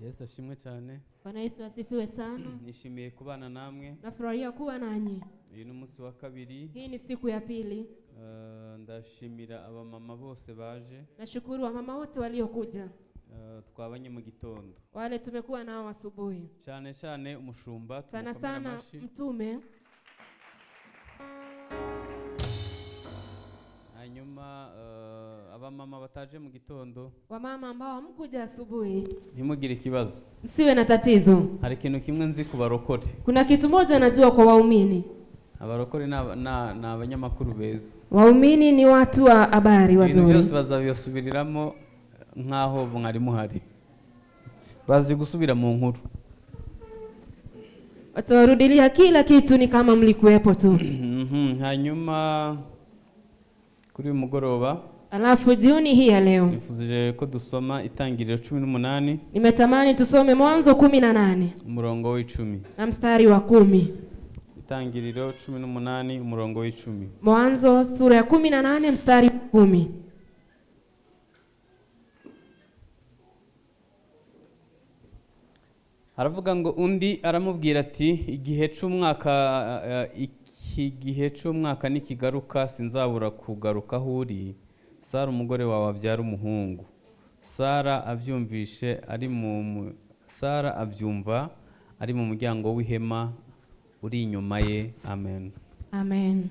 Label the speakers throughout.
Speaker 1: Yesu ashimwe cyane.
Speaker 2: Bwana Yesu asifiwe sana.
Speaker 1: Nishimiye kubana namwe.
Speaker 2: Nafurahia kuwa nanyi.
Speaker 1: Uyu ni umunsi wa kabiri.
Speaker 2: Hii ni siku ya pili.
Speaker 1: Ndashimira abamama bose baje.
Speaker 2: Nashukuru wamama wote waliokuja.
Speaker 1: Twabanye mu gitondo.
Speaker 2: Wale tumekuwa nao asubuhi.
Speaker 1: Cyane cyane umushumba
Speaker 2: Sana
Speaker 1: tumukomere
Speaker 2: sana
Speaker 1: amashyi.
Speaker 2: mtume.
Speaker 1: Hanyuma abamama bataje mu gitondo,
Speaker 2: Wamama ambao hamkuja asubuhi,
Speaker 1: ntimugire ikibazo.
Speaker 2: msiwe na tatizo.
Speaker 1: Hari ikintu kimwe nzi ku barokore.
Speaker 2: Kuna kitu moja najua kwa waumini.
Speaker 1: Abarokore ni abanyamakuru beza.
Speaker 2: Waumini ni watu wa habari
Speaker 1: Ibintu
Speaker 2: wazuri.
Speaker 1: byose bazabibasubiriramo nk'aho mwari muhari. Bazi gusubira mu nkuru.
Speaker 2: Watawarudilia kila kitu ni kama mlikuwepo tu.
Speaker 1: Hanyuma kuri uyu mugoroba
Speaker 2: Alafu jioni hii ya leo
Speaker 1: nifuje ko dusoma Itangiriro 18
Speaker 2: nimetamani tusome Mwanzo 18
Speaker 1: umurongo w'icumi.
Speaker 2: na mstari wa 10.
Speaker 1: Itangiriro 18 umurongo w'icumi.
Speaker 2: Mwanzo sura ya 18 mstari wa 10.
Speaker 1: Haravuga ngo undi aramubwira ati igihe c'umwaka iki gihe c'umwaka nikigaruka sinzabura kugaruka aho uri, Sara umugore wawe abyara umuhungu. Sara abyumvishe ari mu Sara abyumva ari mu muryango w'ihema uri inyuma ye. Amen.
Speaker 2: Amen.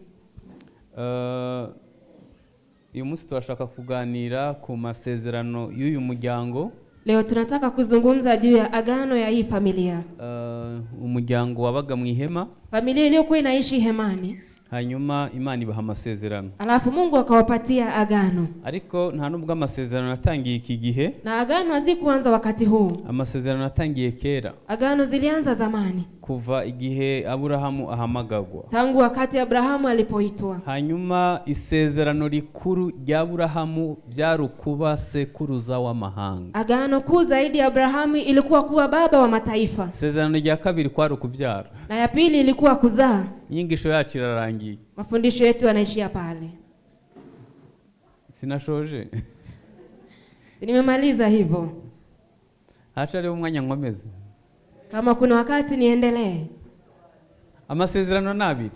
Speaker 1: Uyu munsi turashaka kuganira ku masezerano y'uyu muryango.
Speaker 2: Leo tunataka kuzungumza juu ya agano ya hii familia.
Speaker 1: Umuryango wabaga mu ihema,
Speaker 2: Familia iliyokuwa inaishi hemani.
Speaker 1: hanyuma Imana ibaha amasezerano.
Speaker 2: Alafu Mungu akawapatia agano.
Speaker 1: Ariko nta nubwo amasezerano yatangiye iki gihe,
Speaker 2: Na agano hazikuanza wakati huu.
Speaker 1: amasezerano yatangiye kera,
Speaker 2: Agano zilianza zamani,
Speaker 1: kuva igihe Aburahamu ahamagagwa.
Speaker 2: tangu wakati Abrahamu alipoitwa.
Speaker 1: Hanyuma isezerano rikuru rya Aburahamu byari ukuba sekuruza w'amahanga.
Speaker 2: Agano kuu zaidi ya Abrahamu ilikuwa kuwa baba wa mataifa,
Speaker 1: Isezerano rya kabiri kwari ukubyara.
Speaker 2: na ya pili ilikuwa kuzaa.
Speaker 1: Inyigisho yacu irarangiye.
Speaker 2: Mafundisho yetu yanaishia pale.
Speaker 1: Sinashoje.
Speaker 2: Nimemaliza hivyo.
Speaker 1: Haca umwanya nkomeze.
Speaker 2: Kama kuna wakati niendelee.
Speaker 1: Amasezerano ni abiri.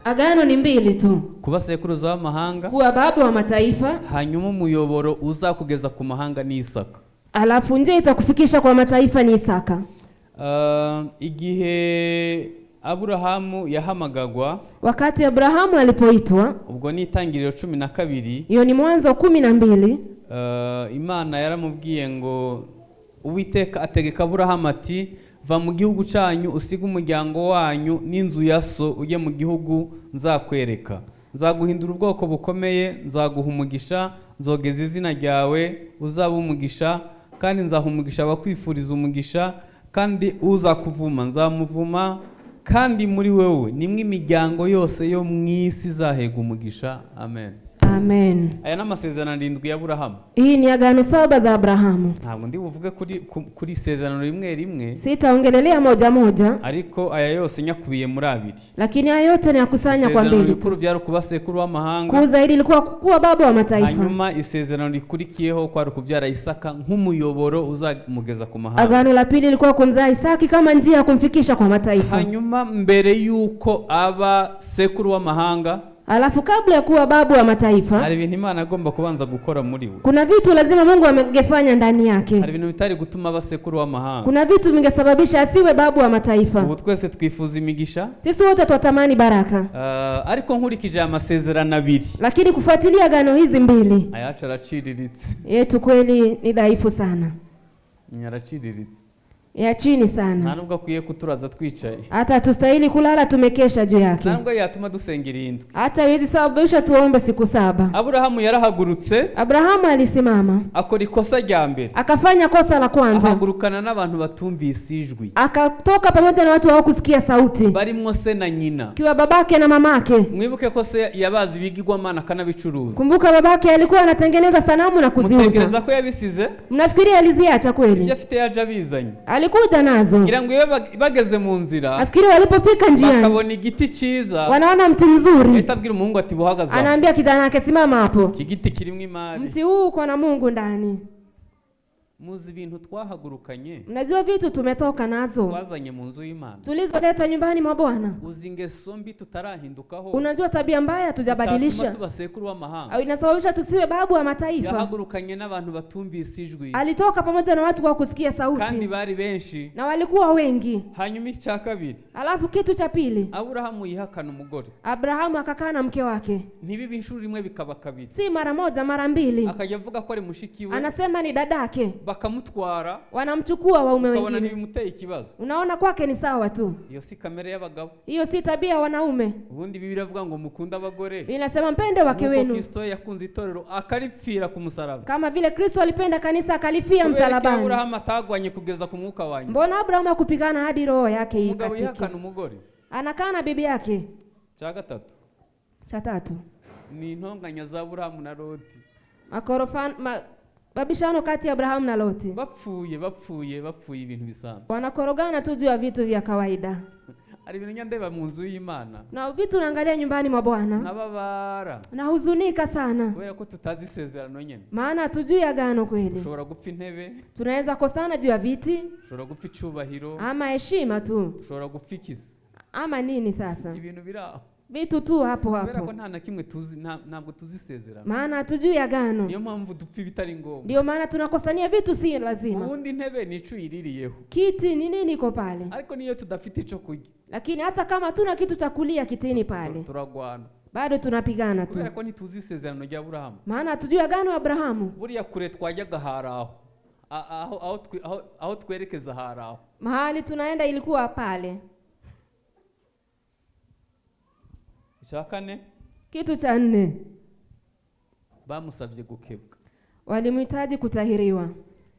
Speaker 2: Agano ni mbili tu,
Speaker 1: Kuba sekuruza w'amahanga,
Speaker 2: kuwa baba wa mataifa,
Speaker 1: hanyuma umuyoboro uzakugeza ku mahanga ni Isaka.
Speaker 2: alafu njia itakufikisha kwa mataifa ni Isaka.
Speaker 1: Igihe Aburahamu yahamagagwa,
Speaker 2: Wakati Abrahamu alipoitwa,
Speaker 1: ubwo ni Itangiriro 12,
Speaker 2: hiyo ni Mwanzo 12,
Speaker 1: Imana yaramubwiye ngo Uwiteka ategeka Aburahamu ati va mu gihugu cyanyu usige umuryango wanyu n'inzu ya so ujye mu gihugu nzakwereka, nzaguhindura ubwoko bukomeye, nzaguha umugisha, nzogeza izina ryawe, uzaba umugisha, kandi nzaha umugisha abakwifuriza umugisha, kandi uzakuvuma nzamuvuma, kandi muri wewe nimwe imiryango yose yo mu isi izahega umugisha. Amen.
Speaker 2: Amen.
Speaker 1: Aya ni amasezerano arindwi ya Aburahamu.
Speaker 2: Hii ni agano 7 za Abrahamu.
Speaker 1: Ntabwo ndi buvuge kuri isezerano rimwe rimwe,
Speaker 2: Sitaongelelea moja moja,
Speaker 1: ariko aya yose nyakubiye muri abiri.
Speaker 2: lakini haya yote nayakusanya kwa
Speaker 1: Isezerano
Speaker 2: mbili tu.
Speaker 1: rikuru byari ukuba sekuru w'amahanga,
Speaker 2: Kuu zaidi ilikuwa kuwa baba wa mataifa.
Speaker 1: hanyuma isezerano rikurikiyeho kwari ukubyara Isaka nk'umuyoboro uzamugeza ku mahanga.
Speaker 2: Agano la pili ilikuwa kumzaa Isaki kama njia ya kumfikisha kwa mataifa.
Speaker 1: Hanyuma mbere y'uko aba sekuru w'amahanga,
Speaker 2: Alafu kabla ya kuwa babu wa mataifa,
Speaker 1: hari ibintu Imana agomba kubanza gukora muri we.
Speaker 2: kuna vitu lazima Mungu amegefanya ndani yake.
Speaker 1: Hari ibintu bitari gutuma aba sekuru w'amahanga.
Speaker 2: Kuna vitu vingesababisha asiwe babu wa mataifa.
Speaker 1: Ubu twese twifuza imigisha,
Speaker 2: Sisi wote twatamani baraka,
Speaker 1: ariko nkurikije aya masezerano abiri,
Speaker 2: lakini kufuatilia agano hizi mbili
Speaker 1: ayacu araciriritse.
Speaker 2: yetu kweli ni dhaifu sana,
Speaker 1: Araciriritse.
Speaker 2: ya chini
Speaker 1: Nta
Speaker 2: sana,
Speaker 1: nubwo akwiye kuturaza twicaye,
Speaker 2: hata hatustahili kulala tumekesha juu yake,
Speaker 1: nta nubwo yatuma dusenga irindwi.
Speaker 2: hata haiwezi sababisha tuombe siku 7.
Speaker 1: Aburahamu yarahagurutse,
Speaker 2: Abrahamu alisimama
Speaker 1: akora ikosa rya mbere,
Speaker 2: akafanya kosa la kwanza,
Speaker 1: ahagurukana n'abantu batumvise ijwi,
Speaker 2: akatoka pamoja na watu hawakusikia sauti,
Speaker 1: barimo se na nyina.
Speaker 2: kiwa babake na mamake.
Speaker 1: Mwibuke ko se yabazi ibigirwamana akanabicuruza.
Speaker 2: Kumbuka babake alikuwa anatengeneza sanamu na kuziuza.
Speaker 1: Mutekereza ko yabisize?
Speaker 2: Mnafikiria aliziacha
Speaker 1: Ibyo
Speaker 2: kweli?
Speaker 1: afite yaje abizanye.
Speaker 2: Alikuja nazo.
Speaker 1: Ngira ngo iyo bageze mu nzira
Speaker 2: Nafikiri walipofika njiani
Speaker 1: bakabona igiti cyiza,
Speaker 2: wanaona mti mzuri,
Speaker 1: ahita abwira umuhungu ati buhagaze aho,
Speaker 2: anaambia kijana yake simama hapo,
Speaker 1: iki giti kirimo imari.
Speaker 2: mti huu uko na Mungu ndani.
Speaker 1: Muzi ibintu twahagurukanye,
Speaker 2: Mnajua vitu tumetoka nazo
Speaker 1: twazanye mu nzu y'Imana.
Speaker 2: Tulizoleta nyumbani mwa Bwana.
Speaker 1: Uzi ingeso mbi tutarahindukaho
Speaker 2: Unajua tabia mbaya
Speaker 1: zitatuma
Speaker 2: tujabadilisha
Speaker 1: tuba sekuru w'amahanga.
Speaker 2: Au inasababisha tusiwe babu wa mataifa.
Speaker 1: Yahagurukanye n'abantu batumvise ijwi,
Speaker 2: Alitoka pamoja na watu kwa kusikia
Speaker 1: kandi
Speaker 2: sauti,
Speaker 1: bari benshi.
Speaker 2: Na walikuwa wengi.
Speaker 1: Hanyuma icya kabiri,
Speaker 2: Alafu kitu cha pili,
Speaker 1: Aburahamu yihakana umugore.
Speaker 2: Abrahamu akakaa na mke wake,
Speaker 1: Ntibibe inshuro imwe, bikaba kabiri.
Speaker 2: Si mara moja, mara mbili.
Speaker 1: Akajya avuga ko ari mushiki we.
Speaker 2: Anasema ni dadake.
Speaker 1: Bakamutwara.
Speaker 2: Wanamchukua waume
Speaker 1: Ukabona
Speaker 2: wengine.
Speaker 1: ntibimuteye ikibazo.
Speaker 2: Unaona kwake ni sawa tu.
Speaker 1: Iyo si kamere y'abagabo.
Speaker 2: Hiyo si tabia ya wanaume.
Speaker 1: Ubundi Bibiliya iravuga ngo mukunde abagore
Speaker 2: Inasema mpende wake
Speaker 1: nk'uko
Speaker 2: wenu
Speaker 1: Kristo yakunze itorero akaripfira ku musaraba.
Speaker 2: Kama vile Kristo alipenda kanisa akalifia
Speaker 1: Kubera ko
Speaker 2: msalabani.
Speaker 1: Aburahamu atagwanye kugeza ku mwuka wa nyuma.
Speaker 2: Mbona Abrahamu hakupigana hadi roho yake
Speaker 1: Umugabo
Speaker 2: ikatike?
Speaker 1: yihakana umugore.
Speaker 2: Anakaa na bibi yake.
Speaker 1: Cya gatatu,
Speaker 2: Cha tatu,
Speaker 1: ni intonganya za Aburahamu na Loti.
Speaker 2: Makorofan, ma, mabishano kati ya Abrahamu na Loti.
Speaker 1: Bapfuye, bapfuye, bapfuye ibintu bisanzwe.
Speaker 2: Wanakorogana tu juu ya vitu vya kawaida.
Speaker 1: Hari ibintu njya ndeba mu nzu y'Imana
Speaker 2: Na vitu naangalia nyumbani mwa Bwana
Speaker 1: nkababara,
Speaker 2: nahuzunika sana,
Speaker 1: kubera ko tutazi isezerano nyine.
Speaker 2: Maana hatujui agano kweli.
Speaker 1: Ushobora gupfa intebe,
Speaker 2: Tunaweza kosana juu ya viti
Speaker 1: ushobora gupfa icubahiro,
Speaker 2: ama heshima tu
Speaker 1: ushobora gupfa ikisi,
Speaker 2: ama nini sasa,
Speaker 1: ibintu biri aho,
Speaker 2: vitu tu hapo
Speaker 1: kubera ko
Speaker 2: hapo,
Speaker 1: nta na kimwe tuzi, ntabwo tuzi isezerano.
Speaker 2: Maana hatujui agano.
Speaker 1: Niyo mpamvu dupfa ibitari ngombwa.
Speaker 2: Ndio maana tunakosania vitu si lazima.
Speaker 1: Ubundi intebe ni ico uyiririyeho.
Speaker 2: Kiti ni nini iko pale,
Speaker 1: Ariko niyo tudafite ico kurya,
Speaker 2: lakini hata kama hatuna kitu cha kulia kitini pale,
Speaker 1: turagwana,
Speaker 2: bado tunapigana tu,
Speaker 1: kubera ko ntituzi isezerano rya Aburahamu.
Speaker 2: Maana hatujui agano Abrahamu.
Speaker 1: Buriya kure twajyaga hari aho, aho twerekeza hari aho.
Speaker 2: Mahali tunaenda ilikuwa pale.
Speaker 1: Icya kane,
Speaker 2: Kitu cha nne,
Speaker 1: bamusabye gukebwa.
Speaker 2: Walimhitaji kutahiriwa.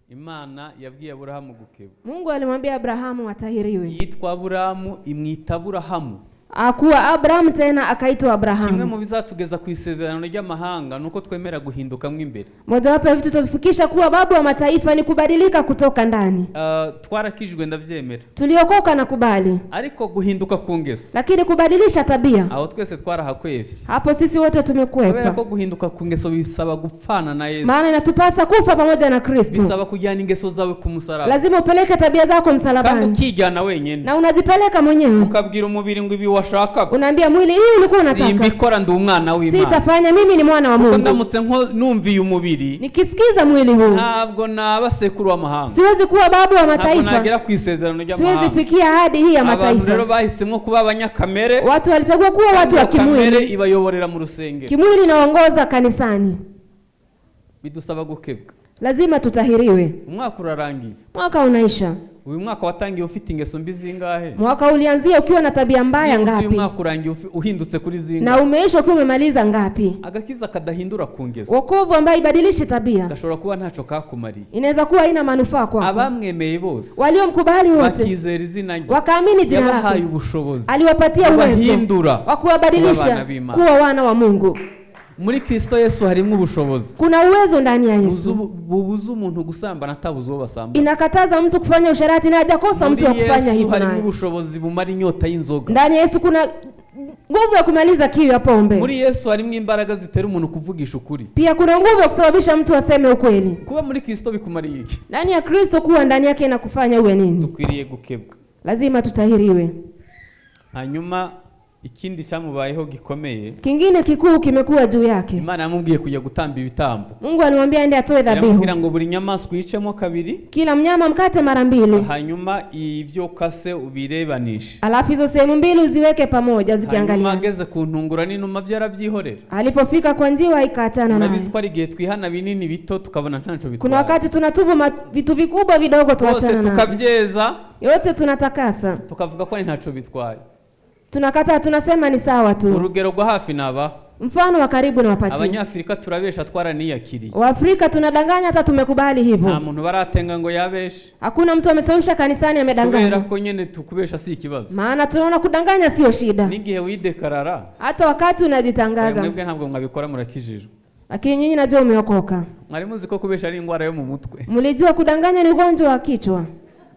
Speaker 1: Imana yabwiye Aburahamu gukebwa.
Speaker 2: Mungu alimwambia Abrahamu atahiriwe.
Speaker 1: Yitwa Aburahamu, imwita Aburahamu.
Speaker 2: Akuwa Abrahamu tena akaitwa
Speaker 1: Kimwe
Speaker 2: Abrahamu.
Speaker 1: mu bizatugeza ku isezerano ry'amahanga ni uko twemera guhindukamo imbere.
Speaker 2: Mojawapo ya vitu tutatufikisha kuwa babu wa mataifa ni kubadilika kutoka ndani.
Speaker 1: Ah, twarakijwe, ndabyemera,
Speaker 2: Tuliokoka na kubali,
Speaker 1: ariko guhinduka ku ngeso,
Speaker 2: lakini kubadilisha tabia,
Speaker 1: aho twese twarahakwevye,
Speaker 2: hapo sisi wote
Speaker 1: kubera
Speaker 2: tumekwepa.
Speaker 1: ko guhinduka ku ngeso bisaba gupfana na Yesu,
Speaker 2: Maana inatupasa kufa pamoja na Kristo.
Speaker 1: bisaba kujyana ingeso zawe ku musaraba,
Speaker 2: Lazima upeleke tabia zako
Speaker 1: kandi
Speaker 2: msalabani,
Speaker 1: ukijyana wenyine,
Speaker 2: na unazipeleka mwenyewe.
Speaker 1: Ukabwira umubiri ngo ibi washakaga
Speaker 2: Unaambia mwili, hii ulikuwa unataka,
Speaker 1: simbikora, ndi umwana w'Imana.
Speaker 2: Sitafanya, mimi ni mwana wa
Speaker 1: Kuko
Speaker 2: Mungu.
Speaker 1: ndamutse numviye umubiri,
Speaker 2: Nikisikiza mwili huu,
Speaker 1: ntabwo naba sekuru w'amahanga,
Speaker 2: siwezi kuwa babu wa
Speaker 1: ntabwo
Speaker 2: mataifa,
Speaker 1: nagera ku isezerano
Speaker 2: siwezi
Speaker 1: ry'amahanga.
Speaker 2: fikia ahadi hii ya
Speaker 1: Abantu rero
Speaker 2: mataifa.
Speaker 1: bahisemo kuba abanyakamere.
Speaker 2: Watu walichagua kuwa watu wa
Speaker 1: Kamere
Speaker 2: kimwili.
Speaker 1: ibayoborera mu rusengero.
Speaker 2: Kimwili inaongoza kanisani.
Speaker 1: Bidusaba gukebwa.
Speaker 2: Lazima tutahiriwe.
Speaker 1: Umwaka urarangiye.
Speaker 2: Mwaka unaisha.
Speaker 1: Uyu mwaka watangiye ufite ingeso mbi zingahe?
Speaker 2: Mwaka ulianzia ukiwa na tabia mbaya
Speaker 1: Niba uyu
Speaker 2: ngapi?
Speaker 1: mwaka urangiye uhindutse kuri
Speaker 2: Na
Speaker 1: zingahe?
Speaker 2: umeisha ukiwa umemaliza ngapi?
Speaker 1: Agakiza kadahindura ku ngeso
Speaker 2: Wokovu ambaye ibadilishe tabia
Speaker 1: gashobora kuba ntaco kakumariye.
Speaker 2: Inaweza kuwa haina manufaa kwako.
Speaker 1: Abamwemeye bose,
Speaker 2: Waliomkubali wote
Speaker 1: bakizera izina rye,
Speaker 2: wakaamini jina
Speaker 1: yabahaye
Speaker 2: lake,
Speaker 1: ubushobozi
Speaker 2: aliwapatia uwezo
Speaker 1: kubahindura
Speaker 2: wa
Speaker 1: kuba abana
Speaker 2: kuwabadilisha
Speaker 1: b'Imana.
Speaker 2: kuwa wana wa Mungu.
Speaker 1: Muri Kristo Yesu harimo ubushobozi
Speaker 2: Kuna uwezo ndani ya Yesu.
Speaker 1: bubuza umuntu gusambana atabuze uwo basambana.
Speaker 2: Inakataza mtu kufanya usherati na hajakosa mtu wa
Speaker 1: Muri
Speaker 2: kufanya
Speaker 1: Yesu
Speaker 2: hivyo
Speaker 1: harimo
Speaker 2: naye.
Speaker 1: ubushobozi bumara inyota y'inzoga.
Speaker 2: Ndani ya Yesu kuna nguvu ya kumaliza kiu ya pombe.
Speaker 1: Muri Yesu harimo imbaraga zitera umuntu kuvugisha ukuri.
Speaker 2: Pia kuna nguvu ya kusababisha mtu aseme ukweli.
Speaker 1: Kuba muri Kristo bikumariye iki?
Speaker 2: Ndani ya Kristo, kuwa ndani yake na kufanya uwe nini?
Speaker 1: Dukwiriye gukebwa.
Speaker 2: Lazima tutahiriwe.
Speaker 1: Hanyuma ikindi cyamubayeho gikomeye,
Speaker 2: Kingine kikuu kimekuwa juu yake.
Speaker 1: Imana yamubwiye kujya gutamba ibitambo.
Speaker 2: Mungu alimwambia aende atoe dhabihu.
Speaker 1: Iramubwira ngo buri nyamaswa uyicemo kabiri,
Speaker 2: Kila mnyama mkate mara mbili,
Speaker 1: hanyuma ibyo ukase ubirebanishe.
Speaker 2: Alafu hizo sehemu mbili uziweke pamoja
Speaker 1: Hanyuma
Speaker 2: zikiangalia.
Speaker 1: ageze ku ntungura n'inuma byo arabyihorera.
Speaker 2: Alipofika kwa njiwa ikaachana
Speaker 1: Murabizi
Speaker 2: naye.
Speaker 1: ko ari igihe twihana binini bito tukabona ntaco
Speaker 2: Kuna
Speaker 1: bitwaye,
Speaker 2: wakati tunatubu vitu vikubwa vidogo
Speaker 1: byose
Speaker 2: tuachana navyo,
Speaker 1: tukabyeza,
Speaker 2: yote tunatakasa,
Speaker 1: tukavuga ko ari ntaco bitwaye.
Speaker 2: Tunakataa, tunasema ni sawa tu.
Speaker 1: Urugero rwa hafi nabaha,
Speaker 2: Mfano wa karibu nawapatia.
Speaker 1: Abanyafurika turabesha, twaraniyakiriye.
Speaker 2: Waafrika tunadanganya, hata tumekubali
Speaker 1: Nta
Speaker 2: hivyo.
Speaker 1: muntu baratenga ngo yabeshe,
Speaker 2: Hakuna mtu amesimamisha kanisani
Speaker 1: kubera
Speaker 2: amedanganya,
Speaker 1: ko nyene tukubesha si ikibazo.
Speaker 2: Maana tunaona kudanganya sio shida.
Speaker 1: N'igihe widekarara,
Speaker 2: Hata wakati
Speaker 1: oya,
Speaker 2: unajitangaza,
Speaker 1: mwebwe ntabwo mwabikora, murakijijwe.
Speaker 2: Lakini nyinyi najua umeokoka.
Speaker 1: Mwari muzi ko kubesha ari indwara yo mu mutwe?
Speaker 2: Mlijua kudanganya ni ugonjwa wa kichwa?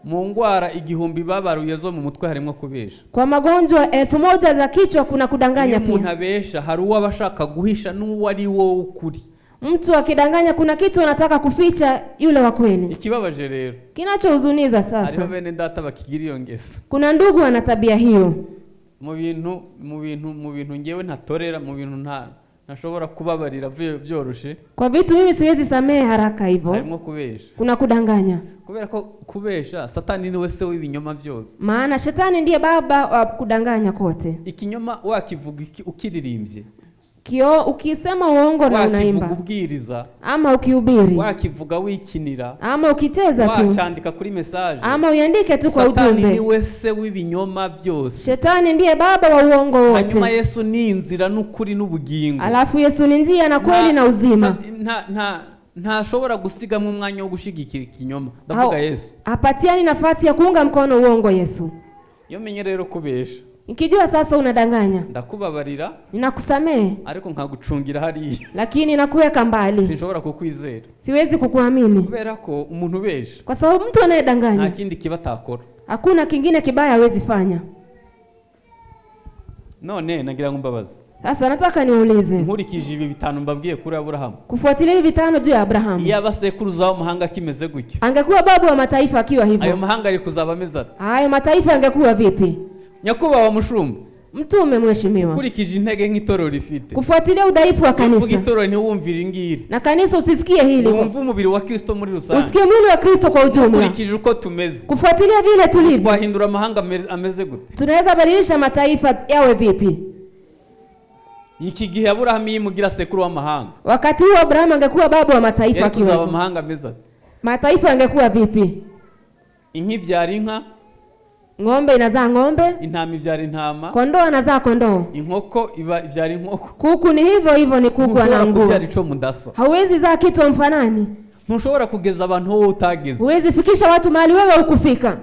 Speaker 1: Mu ndwara 1000 babaruye zo mu mutwe harimo kubesha.
Speaker 2: Kwa magonjwa 1000 za kichwa kuna
Speaker 1: Iyo
Speaker 2: kudanganya
Speaker 1: umuntu
Speaker 2: pia.
Speaker 1: abesha hari uwo aba ashaka guhisha n'uwo ari wo ukuri.
Speaker 2: Mtu akidanganya kuna kitu anataka kuficha yule wa kweli.
Speaker 1: Ikibabaje rero,
Speaker 2: Kinachohuzuniza
Speaker 1: hariho
Speaker 2: sasa,
Speaker 1: bene data bakigira iyo ngeso.
Speaker 2: kuna ndugu ana tabia hiyo.
Speaker 1: Mu bintu ngewe ntatorera, mu bintu nta ntashobora kubabarira byoroshe,
Speaker 2: Kwa vitu mimi siwezi samehe haraka hivyo,
Speaker 1: harimo kubesha.
Speaker 2: kuna kudanganya.
Speaker 1: Kubera ko kubesha, Satani niwe se w'ibinyoma byose.
Speaker 2: Maana shetani ndiye baba wa kudanganya kote.
Speaker 1: Ikinyoma wakivuga ukiririmbye,
Speaker 2: Kio, ukisema uongo na
Speaker 1: wakivuga
Speaker 2: unaimba
Speaker 1: ubwiriza,
Speaker 2: ama ukihubiri
Speaker 1: wakivuga wikinira,
Speaker 2: ama ukicheza tu
Speaker 1: wacandika kuri message,
Speaker 2: ama uiandike tu kwa
Speaker 1: Satani
Speaker 2: ujumbe,
Speaker 1: niwe se w'ibinyoma byose.
Speaker 2: Shetani ndiye baba wa uongo
Speaker 1: Hanyuma
Speaker 2: wote.
Speaker 1: Yesu ni inzira n'ukuri n'ubugingo.
Speaker 2: Alafu Yesu ni njia na kweli na uzima.
Speaker 1: Ntashobora gusigamo umwanya wo gushigikira ikinyoma, ndavuga Yesu.
Speaker 2: Hapatiani nafasi ya kuunga mkono uongo Yesu.
Speaker 1: Iyo menye rero kubesha,
Speaker 2: Nikijua sasa unadanganya,
Speaker 1: ndakubabarira,
Speaker 2: ninakusamehe,
Speaker 1: ariko nkagucungira hariya.
Speaker 2: Lakini nakuweka mbali.
Speaker 1: Sinshobora kukwizera.
Speaker 2: Siwezi kukuamini,
Speaker 1: Kubera ko umuntu ubesha,
Speaker 2: kwa sababu mtu
Speaker 1: nta
Speaker 2: anayedanganya
Speaker 1: kindi kiba atakora.
Speaker 2: Hakuna kingine kibaya hawezi fanya.
Speaker 1: None nagira ngo mbabaze,
Speaker 2: Sasa nataka niulize,
Speaker 1: nkurikije ibi bitanu mbabwiye kuri Aburahamu,
Speaker 2: kufuatilia hivi vitano juu ya Abrahamu,
Speaker 1: iyo abasekuruza w'amahanga akimeze gutyo,
Speaker 2: angekuwa babu wa mataifa akiwa
Speaker 1: ayo
Speaker 2: hivyo,
Speaker 1: mahanga ari kuzaba ameze ate?
Speaker 2: Hayo mataifa yangekuwa vipi?
Speaker 1: Nyakubahwa mushumba,
Speaker 2: Mtume mheshimiwa,
Speaker 1: ukurikije intege nk'itorero rifite,
Speaker 2: kufuatilia udhaifu wa
Speaker 1: uvuga
Speaker 2: kanisa
Speaker 1: itorero ntiwumvire ingiri,
Speaker 2: na kanisa usisikie hili,
Speaker 1: wumve umubiri wa Kristo muri rusange,
Speaker 2: usikie mwili wa Kristo kwa ujumla,
Speaker 1: ukurikije uko tumeze,
Speaker 2: kufuatilia vile tulivyo,
Speaker 1: twahindura amahanga ameze gute?
Speaker 2: Tunaweza badilisha mataifa yawe vipi?
Speaker 1: Iki gihe Aburahamu iyo imugira sekuru w'amahanga,
Speaker 2: Wakati huo Abrahamu angekuwa baba wa mataifa
Speaker 1: yari
Speaker 2: akiwa
Speaker 1: kuzaba
Speaker 2: hivyo,
Speaker 1: amahanga ameze ate?
Speaker 2: Mataifa yangekuwa vipi?
Speaker 1: Inka ibyara inka,
Speaker 2: Ng'ombe inazaa ng'ombe,
Speaker 1: intama ibyara intama,
Speaker 2: kondoo anazaa kondoo,
Speaker 1: inkoko iba ibyara inkoko.
Speaker 2: Kuku ni hivyo hivyo, ni kuku
Speaker 1: Ntushobora
Speaker 2: ana nguo.
Speaker 1: kubyara ico mudasa.
Speaker 2: Hauwezi zaa kitu hamfanani,
Speaker 1: Ntushobora kugeza abantu wowe utageze.
Speaker 2: Huwezi fikisha watu mahali wewe hukufika.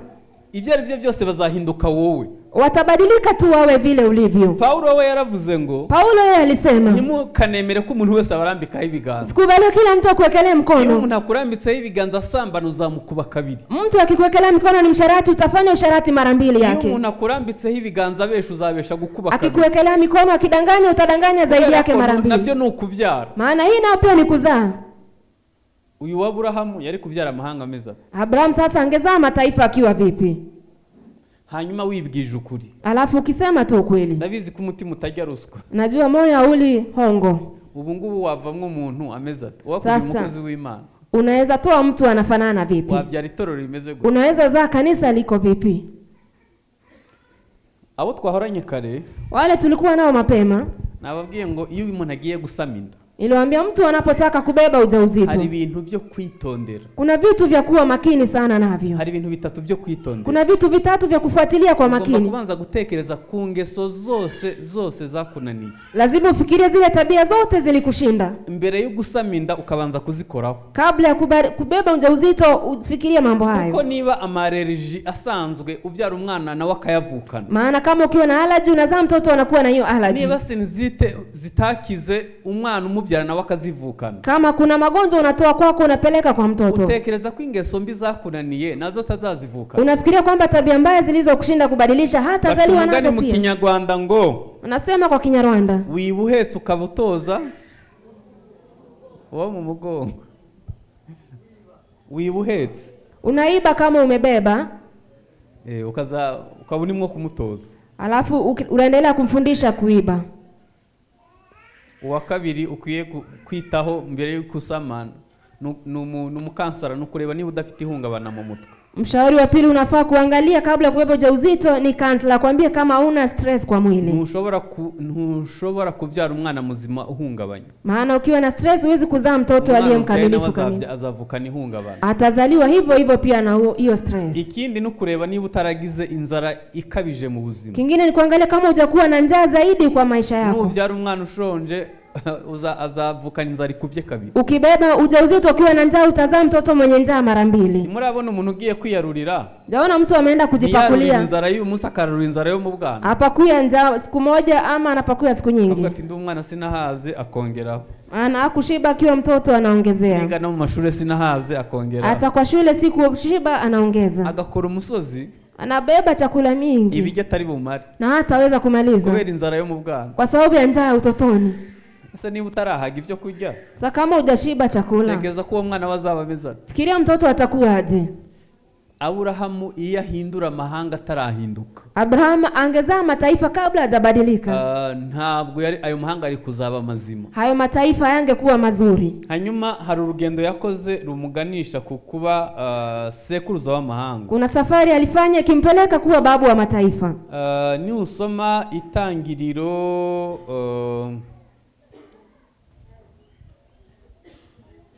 Speaker 1: Ibyo ari byo byose bazahinduka wowe.
Speaker 2: Watabadilika tu wawe vile ulivyo.
Speaker 1: Pawulo we yaravuze ngo
Speaker 2: Paulo yeye alisema,
Speaker 1: ntimukanemere ko umuntu wese abarambikaho ibiganza.
Speaker 2: Sikubali kila mtu akuwekelee
Speaker 1: Iyo
Speaker 2: mkono.
Speaker 1: umuntu akurambitseho ibiganza asambana, uzamukuba kabiri.
Speaker 2: Mtu akikuwekelea mikono ni msharati, utafanya usharati mara mbili
Speaker 1: Iyo
Speaker 2: yake.
Speaker 1: umuntu akurambitseho ibiganza abesha, uzabesha gukuba kabiri.
Speaker 2: Akikuwekelea mikono akidanganya, utadanganya zaidi
Speaker 1: Kubera
Speaker 2: yake
Speaker 1: ko
Speaker 2: mara
Speaker 1: nabyo
Speaker 2: mbili.
Speaker 1: ni ukubyara.
Speaker 2: Maana hii nayo pia ni kuzaa.
Speaker 1: Uyu wa Aburahamu yari kubyara amahanga ameze ate?
Speaker 2: Abraham sasa angezaa mataifa akiwa vipi?
Speaker 1: Hanyuma wibwije ukuri,
Speaker 2: Alafu ukisema tu ukweli,
Speaker 1: ndabizi ko umutima utajya ruswa,
Speaker 2: najua moyo hauli hongo,
Speaker 1: ubu ngubu wavamwo umuntu ameze ate? Wakugira
Speaker 2: Sasa.
Speaker 1: umukozi w'Imana,
Speaker 2: unaweza toa mtu anafanana vipi?
Speaker 1: wabyara itorero rimeze gute?
Speaker 2: Unaweza zaa kanisa liko vipi?
Speaker 1: Abo twahoranye kare,
Speaker 2: Wale tulikuwa nao mapema,
Speaker 1: nababwiye ngo iyo umuntu agiye gusama inda,
Speaker 2: niliwaambia mtu anapotaka kubeba ujauzito,
Speaker 1: hari ibintu byo kwitondera.
Speaker 2: Kuna vitu vya kuwa makini sana navyo.
Speaker 1: Hari ibintu bitatu byo kwitondera.
Speaker 2: Kuna vitu vitatu vya kufuatilia kwa
Speaker 1: Ugomba
Speaker 2: makini.
Speaker 1: kubanza gutekereza ku ngeso zose zose zakunaniye
Speaker 2: Lazima ufikirie zile tabia zote zilikushinda
Speaker 1: mbere yo gusama inda, ukabanza kuzikoraho.
Speaker 2: Kabla ya kubeba ujauzito, ufikirie mambo
Speaker 1: Kuko
Speaker 2: hayo,
Speaker 1: niba ama allergie asanzwe, ubyara umwana nawe akayavukana,
Speaker 2: maana kama ukiwa na alaji unazaa mtoto anakuwa na hiyo alaji.
Speaker 1: Niba sinusite zitakize, umwana umubyara nawe akazivukana,
Speaker 2: Kama kuna magonjwa unatoa kwako unapeleka kwa mtoto,
Speaker 1: utekereza ko ingeso mbi zakunaniye nazo atazazivukana?
Speaker 2: Unafikiria kwamba tabia mbaya zilizokushinda kubadilisha
Speaker 1: Baca
Speaker 2: hatazaliwa
Speaker 1: umugani
Speaker 2: nazo
Speaker 1: mu
Speaker 2: pia?
Speaker 1: Kinyarwanda ngo
Speaker 2: Unasema kwa Kinyarwanda,
Speaker 1: wiba uhetse ukaba utoza uwo mu mugongo, wiba uhetse,
Speaker 2: unaiba kama umebeba,
Speaker 1: ukaza ukaba urimo kumutoza.
Speaker 2: Alafu unaendelea kumfundisha kuiba.
Speaker 1: Uwa kabiri ukwiye kwitaho mbere y'uko usama ni umu counselor, ni ukureba niba udafite ihungabana mu mutwe.
Speaker 2: Mshauri wa pili unafaa kuangalia kabla ya kubeba ujauzito ni counselor, kwambie kama una stress kwa mwili,
Speaker 1: Ntushobora kubyara umwana muzima uhungabanye.
Speaker 2: Maana ukiwa na stress huwezi kuzaa mtoto
Speaker 1: Umwana
Speaker 2: aliye
Speaker 1: ubyaye nawe
Speaker 2: mkamilifu kamili.
Speaker 1: Azavukana ihungabana.
Speaker 2: Atazaliwa hivyo hivyo pia na hiyo stress.
Speaker 1: Ikindi ni ukureba niba utaragize inzara ikabije mu buzima.
Speaker 2: Kingine ni kuangalia kama hujakuwa na njaa zaidi kwa maisha yako.
Speaker 1: Nubyara umwana ushonje, azavukana inzara ikubye kabiri.
Speaker 2: Ukibeba ujauzito ukiwa na njaa, utazaa mtoto mwenye njaa mara mbili.
Speaker 1: Murabona umuntu ugiye kwiyarurira,
Speaker 2: Jaona mtu ameenda
Speaker 1: ntiyarurira
Speaker 2: kujipakulia,
Speaker 1: inzara y'uyu munsi, akararura inzara yo mu bwana,
Speaker 2: apakuya njaa siku moja ama anapakuya siku
Speaker 1: avuga
Speaker 2: nyingi.
Speaker 1: ati ndi umwana sinahaze, akongeraho.
Speaker 2: Ana akushiba akiwa mtoto anaongezea,
Speaker 1: Niga no mu mashuri sinahaze, akongeraho.
Speaker 2: Hata kwa shule sikushiba anaongeza,
Speaker 1: Agakora umusozi
Speaker 2: anabeba chakula mingi
Speaker 1: ibiryo atari bumare
Speaker 2: na hataweza kumaliza
Speaker 1: kubera inzara yo mu bwana.
Speaker 2: Kwa sababu ya njaa ya utotoni.
Speaker 1: Ese niba utarahaga ibyo kurya,
Speaker 2: Sasa kama hujashiba chakula,
Speaker 1: tekereza ko uwo mwana we azaba ameze ate?
Speaker 2: Fikiria mtoto atakuwaje.
Speaker 1: Aburahamu iyo ahindura amahanga atarahinduka,
Speaker 2: Abraham angezaa mataifa kabla hajabadilika,
Speaker 1: ntabwo yari ayo mahanga ari kuzaba mazima.
Speaker 2: Hayo mataifa yangekuwa mazuri.
Speaker 1: Hanyuma hari urugendo yakoze rumuganisha ku kuba sekuruza w'amahanga.
Speaker 2: Kuna safari alifanya ikimpeleka kuwa babu wa mataifa.
Speaker 1: Niusoma Itangiriro,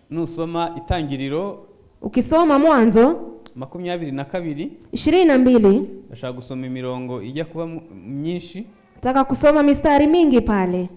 Speaker 1: nusoma Itangiriro
Speaker 2: Ukisoma Mwanzo
Speaker 1: 22,
Speaker 2: 22,
Speaker 1: ndashaka gusoma imirongo ijya kuba myinshi.
Speaker 2: Nataka kusoma mistari mingi pale.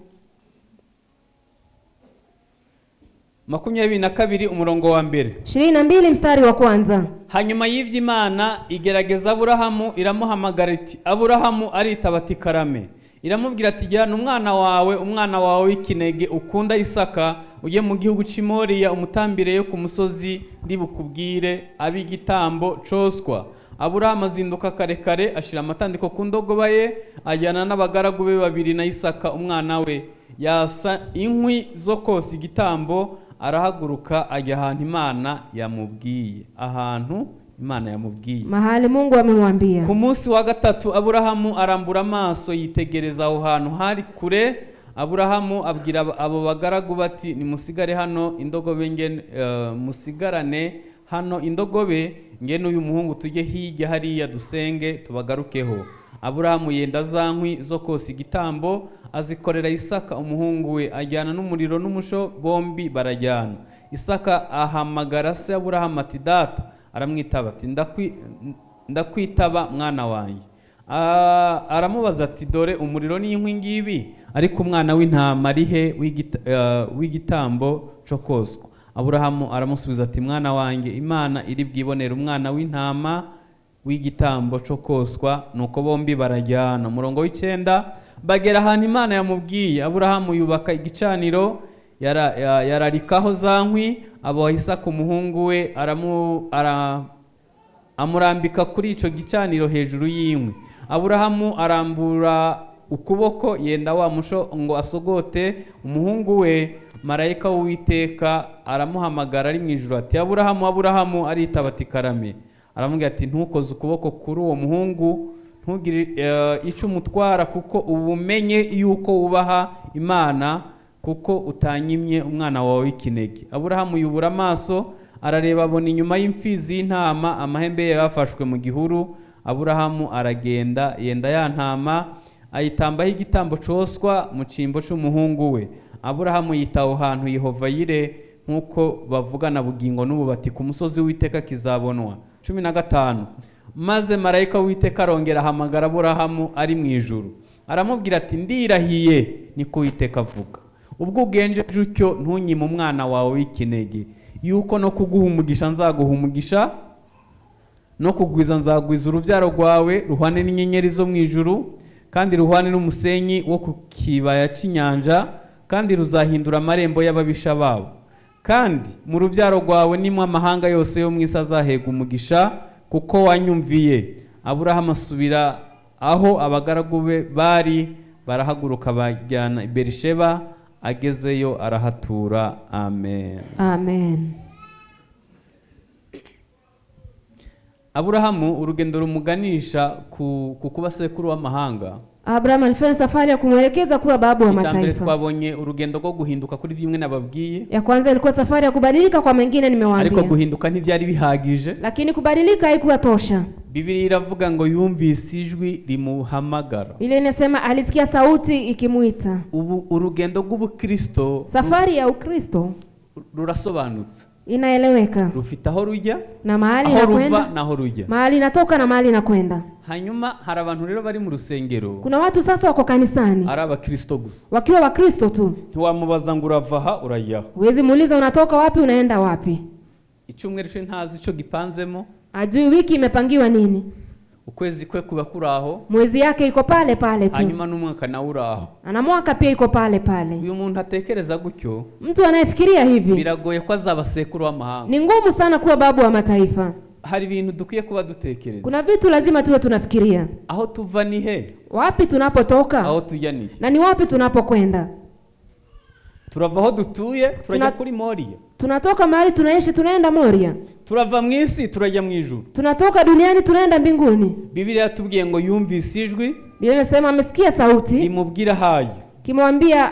Speaker 1: 22 umurongo wa mbere.
Speaker 2: 22 mstari wa kwanza.
Speaker 1: Hanyuma y'ibyo Imana igerageza Aburahamu, iramuhamagara iti Aburahamu, aritaba ati karame. Iramubwira ati jyana umwana wawe, umwana wawe w'ikinege ukunda Isaka, ujye mu gihugu cy'i Moriya, umutambire yo ku musozi ndi bukubwire abe igitambo coswa. Aburahamu azinduka kare kare, ashira amatandiko ku ndogoba ye, ajyana n'abagaragu be babiri na Isaka umwana we, yasa inkwi zo kosa igitambo, arahaguruka ajya ahantu Imana yamubwiye, ahantu Imana yamubwiye.
Speaker 2: Mahali Mungu amemwambia.
Speaker 1: Ku munsi wa gatatu Aburahamu arambura amaso yitegereza aho hantu hari kure. Aburahamu abwira abo bagaragu bati nimusigare hano indogobe nge, musigarane hano indogobe nge n'uyu muhungu, tujye hirya hariya dusenge tubagarukeho. Aburahamu yenda za nkwi zo kosa igitambo azikorera Isaka umuhungu we, ajyana n'umuriro n'umusho, bombi barajyana. Isaka ahamagara se Aburahamu ati data, aramwitaba ati ndakwitaba mwana wanjye. Aramubaza ati dore umuriro n'inkwi ngibi, ariko umwana w'intama ari he w'igitambo cyo koswa? Aburahamu aramusubiza ati mwana wanjye, Imana iri bwibonere umwana w'intama w'igitambo cyo koswa. Nuko bombi barajyana. Umurongo w'icyenda, bagera ahantu Imana yamubwiye. Aburahamu yubaka igicaniro, yararikaho za nkwi, aboha Isaka umuhungu we, amurambika kuri icyo gicaniro hejuru y'inkwi. Aburahamu arambura ukuboko yenda wa musho ngo asogote umuhungu we. Marayika w'Uwiteka aramuhamagara ari mu ijuru ati Aburahamu, Aburahamu, aritaba ati karame. Aramubwira ati ntukoze ukuboko kuri uwo muhungu, ntugire icyo umutwara, kuko ubumenye yuko wubaha Imana, kuko utanyimye umwana wawe w'ikinege. Aburahamu yubura amaso arareba, abona inyuma y'imfizi y'intama amahembe ye yafashwe mu gihuru. Aburahamu aragenda yenda ya ntama ayitambaho igitambo coswa mu cyimbo cy'umuhungu we. Aburahamu yita aho hantu Yehova Yire, nk'uko bavugana bugingo n'ubu bati ku musozi w'Uwiteka kizabonwa. 15, maze marayika w'Uwiteka arongera ahamagara Aburahamu ari mu ijuru, aramubwira ati ndirahiye, niko Uwiteka avuga, ubwo ugenjeje utyo ntunyime umwana wawe w'ikinege, yuko no kuguha umugisha nzaguha umugisha, no kugwiza nzagwiza urubyaro rwawe ruhwane n'inyenyeri zo mu ijuru, kandi ruhwane n'umusenyi wo ku kibaya cy'inyanja, kandi ruzahindura amarembo y'ababisha babo. Kandi mu rubyaro rwawe nimwo amahanga yose yo mu isi azahega umugisha, kuko wanyumviye. Aburahamu asubira aho abagaragu be bari, barahaguruka bajyana i Berisheba, agezeyo arahatura. Amen.
Speaker 2: Amen.
Speaker 1: Aburahamu urugendo rumuganisha ku kuba sekuru w'amahanga.
Speaker 2: Abraham alifanya safari ya kumwelekeza kuwa babu wa
Speaker 1: Icya mbere
Speaker 2: mataifa.
Speaker 1: twabonye urugendo rwo guhinduka kuri bimwe nababwiye,
Speaker 2: Ya kwanza ilikuwa safari ya kubadilika, kwa mengine
Speaker 1: ariko
Speaker 2: nimewaambia,
Speaker 1: guhinduka ntibyari bihagije.
Speaker 2: lakini kubadilika haikuwa tosha.
Speaker 1: Bibiliya iravuga ngo yumvise ijwi rimuhamagara.
Speaker 2: Biblia inasema alisikia sauti ikimuita.
Speaker 1: Ubu urugendo rw'ubukristo
Speaker 2: Safari ya Ukristo
Speaker 1: rurasobanutse,
Speaker 2: inaeleweka
Speaker 1: rufite aho rujya,
Speaker 2: na mahali
Speaker 1: aho ruva
Speaker 2: inakwenda,
Speaker 1: n'aho rujya.
Speaker 2: mahali inatoka na mahali inakwenda.
Speaker 1: Hanyuma hari abantu rero bari mu rusengero
Speaker 2: Kuna watu sasa wako kanisani
Speaker 1: ari abakristo gusa,
Speaker 2: wakiwa Wakristo tu,
Speaker 1: ntiwamubaza ngo urava aha urajya aho.
Speaker 2: huwezi muuliza unatoka wapi unaenda wapi,
Speaker 1: Icyumweru cye ntazi icyo gipanzemo,
Speaker 2: ajui wiki imepangiwa nini,
Speaker 1: ukwezi kwe kuba kuri aho,
Speaker 2: mwezi yake iko pale pale tu,
Speaker 1: hanyuma n'umwaka nawe uri aho.
Speaker 2: ana mwaka pia iko pale pale.
Speaker 1: Uyu muntu atekereza gutyo,
Speaker 2: Mtu anayefikiria hivi
Speaker 1: biragoye ko azaba sekuru w'amahanga.
Speaker 2: ni ngumu sana kuwa babu wa mataifa.
Speaker 1: Hari ibintu dukwiye kuba dutekereza,
Speaker 2: Kuna vitu lazima tuwe tunafikiria,
Speaker 1: aho tuva ni he,
Speaker 2: wapi tunapotoka
Speaker 1: aho tujya ni he.
Speaker 2: na ni wapi tunapokwenda.
Speaker 1: Turava aho dutuye turajya kuri Moriya.
Speaker 2: Tunatoka mahali tunaishi tunaenda Moria.
Speaker 1: Turava mu isi turajya mu ijuru.
Speaker 2: Tunatoka duniani tunaenda mbinguni.
Speaker 1: Bibiliya yatubwiye ngo yumvise ijwi
Speaker 2: Biblia inasema amesikia sauti
Speaker 1: rimubwira aho
Speaker 2: kimwambia,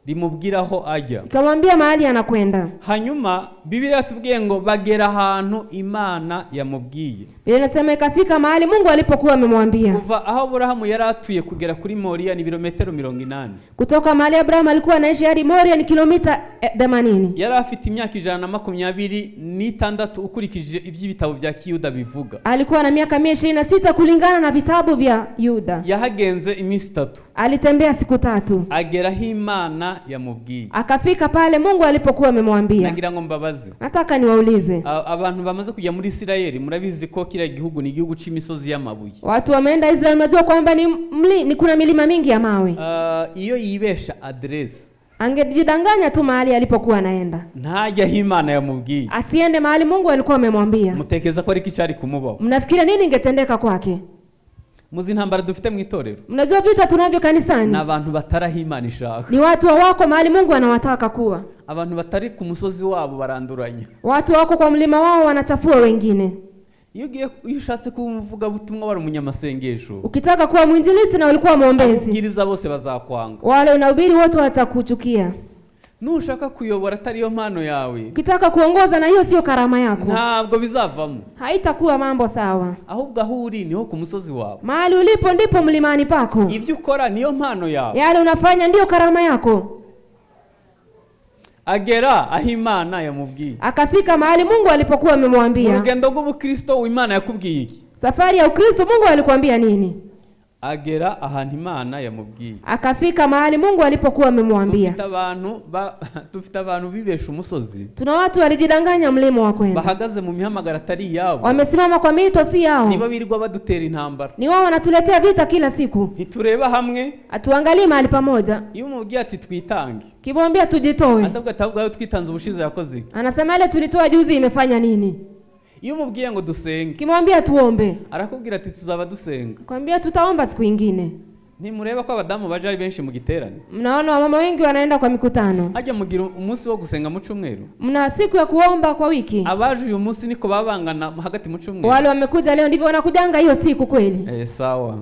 Speaker 1: rimubwira aho ajya,
Speaker 2: ikamwambia mahali anakwenda.
Speaker 1: Hanyuma Bibiliya yatubwiye ngo bagera ahantu Imana yamubwiye.
Speaker 2: Biblia inasema ikafika mahali Mungu alipokuwa amemwambia.
Speaker 1: Kuva aho Aburahamu yari atuye kugera kuri Moriya ni ibirometero 80.
Speaker 2: Kutoka mahali Abrahamu alikuwa anaishi hadi Moria ni kilomita 80.
Speaker 1: Yari afite imyaka 126 ukurikije iby'ibitabo bya Kiyuda bivuga.
Speaker 2: Alikuwa na miaka 126 kulingana na vitabu vya Yuda.
Speaker 1: Yahagenze iminsi 3.
Speaker 2: Alitembea siku 3.
Speaker 1: Agera aho Imana yamubwiye.
Speaker 2: Akafika pale Mungu alipokuwa amemwambia.
Speaker 1: Nagira ngo mbabaze.
Speaker 2: Nataka niwaulize.
Speaker 1: Abantu bamaze kujya muri Isirayeli murabizi ko kiriya gihugu ni igihugu c'imisozi y'amabuye.
Speaker 2: Watu wameenda Israeli mnajua kwamba ni kuna milima mingi ya mawe.
Speaker 1: Iyo yibesha address
Speaker 2: Angejidanganya tu mahali alipokuwa anaenda.
Speaker 1: Ntajya aho Imana yamubwiye.
Speaker 2: Asiende mahali Mungu alikuwa amemwambia.
Speaker 1: Mutekereza ko ariko icyari kumubaho?
Speaker 2: Mnafikiria nini ingetendeka kwake?
Speaker 1: Muzi intambara dufite mu itorero?
Speaker 2: Mnajua vita tunavyo kanisani?
Speaker 1: Ni abantu bataraho Imana ishaka.
Speaker 2: Ni watu wako mahali Mungu anawataka kuwa.
Speaker 1: Abantu batari ku musozi wabo baranduranya.
Speaker 2: Watu wako kwa mlima wao wanachafua wengine.
Speaker 1: Iyo ushatse kuba umuvugabutumwa wari umunyamasengesho.
Speaker 2: Ukitaka kuwa mwinjilisti na ulikuwa mwombezi.
Speaker 1: Ababwiriza bose bazakwanga.
Speaker 2: Wale unahubiri wote watakuchukia.
Speaker 1: Nushaka kuyobora atari yo mpano yawe.
Speaker 2: Ukitaka kuongoza na hiyo sio karama yako.
Speaker 1: Ntabwo bizavamo.
Speaker 2: Haitakuwa mambo sawa.
Speaker 1: Ahubwo aho uri niho ku musozi wawe.
Speaker 2: Mahali ulipo ndipo mlimani pako.
Speaker 1: Ibyo ukora niyo mpano yawe.
Speaker 2: Yale unafanya ndiyo karama yako.
Speaker 1: Agera aho Imana yamubwiye.
Speaker 2: Akafika mahali Mungu alipokuwa amemwambia.
Speaker 1: Urugendo rw'ubukristo Imana yakubwiye iki?
Speaker 2: Safari ya Ukristo Mungu alikwambia nini?
Speaker 1: Agera ahantu Imana yamubwiye.
Speaker 2: Akafika mahali Mungu alipokuwa amemwambia.
Speaker 1: Dufite abantu bibesha umusozi.
Speaker 2: Tuna watu walijidanganya mlima wa kwenda.
Speaker 1: Bahagaze mu mihamagara atari yabo.
Speaker 2: Wamesimama kwa mito si yao.
Speaker 1: Nibo birirwa badutera intambara.
Speaker 2: Ni wao wanatuletea vita kila siku.
Speaker 1: Ntitureba hamwe.
Speaker 2: Atuangalie mahali pamoja.
Speaker 1: Iyo umubwiye ati twitange.
Speaker 2: Kimwambia tujitoe.
Speaker 1: Atavuga ati ahubwo twitanze ubushize yakoze iki?
Speaker 2: Anasema ile tulitoa juzi imefanya nini?
Speaker 1: Iyo umubwiye ngo dusenge.
Speaker 2: Kimwambia tuombe.
Speaker 1: Arakubwira ati tuzaba dusenga.
Speaker 2: Kwambia tutaomba siku nyingine.
Speaker 1: Ntimureba ko abadamu baje ari benshi mu giterane?
Speaker 2: Mnaona wamama wengi wanaenda kwa mikutano.
Speaker 1: Hajya mugira umunsi wo gusenga mu cyumweru?
Speaker 2: Mna siku ya kuomba kwa wiki.
Speaker 1: Abaje uyu munsi niko babangana hagati mu cyumweru.
Speaker 2: Wale wamekuja leo ndivyo wanakujanga hiyo siku kweli.
Speaker 1: Sawa.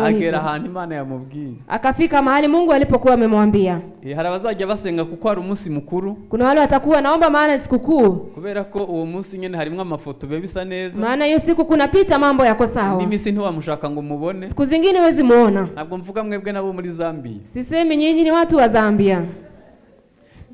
Speaker 1: Agera ahantu Imana yamubwiye.
Speaker 2: Akafika mahali Mungu alipokuwa amemwambia.
Speaker 1: Hari abazajya basenga kuko hari umunsi mukuru.
Speaker 2: Kuna wale watakuwa naomba maana ni sikukuu.
Speaker 1: Kubera ko uwo munsi nyene harimo amafoto biba bisa neza.
Speaker 2: Maana hiyo siku kuna picha mambo yako sawa.
Speaker 1: N'imisi ntiwamushaka ngo mubone.
Speaker 2: Siku zingine huwezi muona.
Speaker 1: Ntabwo mvuga mwebwe nabo muri Zambia.
Speaker 2: Sisemi nyinyi ni watu wa Zambia.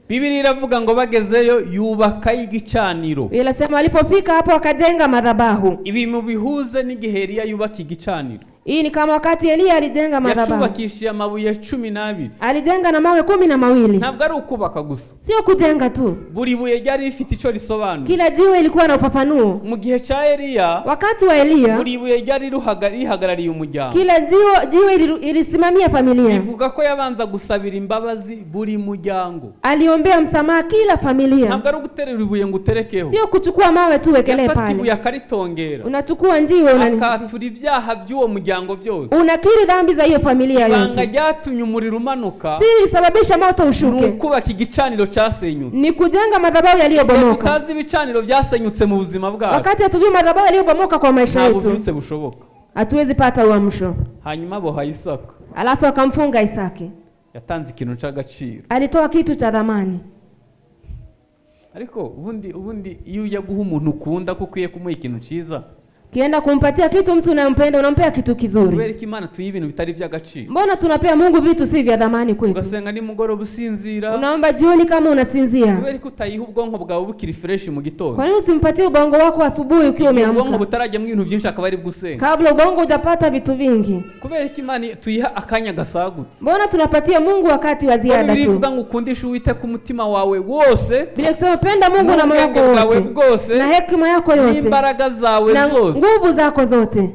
Speaker 1: Bibiliya iravuga ngo bagezeyo yubaka igicaniro.
Speaker 2: Biblia inasema walipofika hapo wakajenga madhabahu.
Speaker 1: Ibi mubihuze n'igihe Eliya yubaka igicaniro.
Speaker 2: Hii ni kama wakati Eliya alijenga madhabahu.
Speaker 1: Yacubakishije amabuye 12.
Speaker 2: Alijenga na mawe 12.
Speaker 1: Ntabwo ari ukubaka gusa.
Speaker 2: Sio kujenga tu.
Speaker 1: Buri buye ryari rifite ico risobanura.
Speaker 2: Kila jiwe ilikuwa na ufafanuo.
Speaker 1: Mu gihe ca Eliya,
Speaker 2: wakati wa Eliya,
Speaker 1: buri buye ryari rihagarariye umuryango.
Speaker 2: Kila jiwe ilisimamia familia.
Speaker 1: Bivuga ko yabanza gusabira imbabazi buri muryango.
Speaker 2: Aliombea msamaha kila familia.
Speaker 1: Ntabwo ari uguterera ibuye ngo uterekeho.
Speaker 2: Sio kuchukua mawe tu wekelee
Speaker 1: Yafata
Speaker 2: pale.
Speaker 1: ibuye akaritongera.
Speaker 2: Unachukua njiwe
Speaker 1: akatura ibyaha by'uwo muryango byose.
Speaker 2: Unakiri dhambi za hiyo familia yote.
Speaker 1: Ibanga ryatumye umuriro umanuka.
Speaker 2: Si ilisababisha moto ushuke.
Speaker 1: Ni ukubaka igicaniro cyasenyutse.
Speaker 2: Ni kujenga madhabahu yaliyobomoka.
Speaker 1: Tutazi ibicaniro byasenyutse mu buzima bwacu.
Speaker 2: Wakati hatujui madhabahu yaliyobomoka kwa maisha yetu.
Speaker 1: Ntabwo byutse bushoboka.
Speaker 2: Hatuwezi pata uamsho.
Speaker 1: Hanyuma boha Isaka.
Speaker 2: Alafu akamfunga Isaki.
Speaker 1: Yatanze ikintu c'agaciro.
Speaker 2: Alitoa kitu cha thamani.
Speaker 1: Ariko ubundi iyo ujya guha umuntu ukunda ko ukwiye kumuha ikintu cyiza.
Speaker 2: Kienda kumpatia kitu mtu unayempenda, unampea kitu kizuri.
Speaker 1: Kubera ko Imana tuyiha ibintu bitari by'agaciro.
Speaker 2: Mbona tunapea Mungu vitu si vya thamani kwetu?
Speaker 1: Ugasenga nimugoroba usinzira.
Speaker 2: Unaomba jioni kama unasinzia.
Speaker 1: Kubera ko utayiha ubwonko bwawe bukiri fresh mu gitondo.
Speaker 2: Kwa nini usimpatie ubongo wako asubuhi ukiwa umeamka?
Speaker 1: Ubwonko butarajya mu bintu byinshi akaba ari bwusenga.
Speaker 2: Kabla ubongo hujapata vitu vingi.
Speaker 1: Kubera ko Imana tuyiha akanya gasagutse.
Speaker 2: Mbona tunapatia Mungu wakati wa ziada tu?
Speaker 1: Bibiliya ngo ukundishe Uwiteka umutima wawe wose.
Speaker 2: Biblia inasema penda Mungu na moyo wako wote. Na hekima yako yote.
Speaker 1: N'imbaraga zawe zose.
Speaker 2: Nguvu zako zote.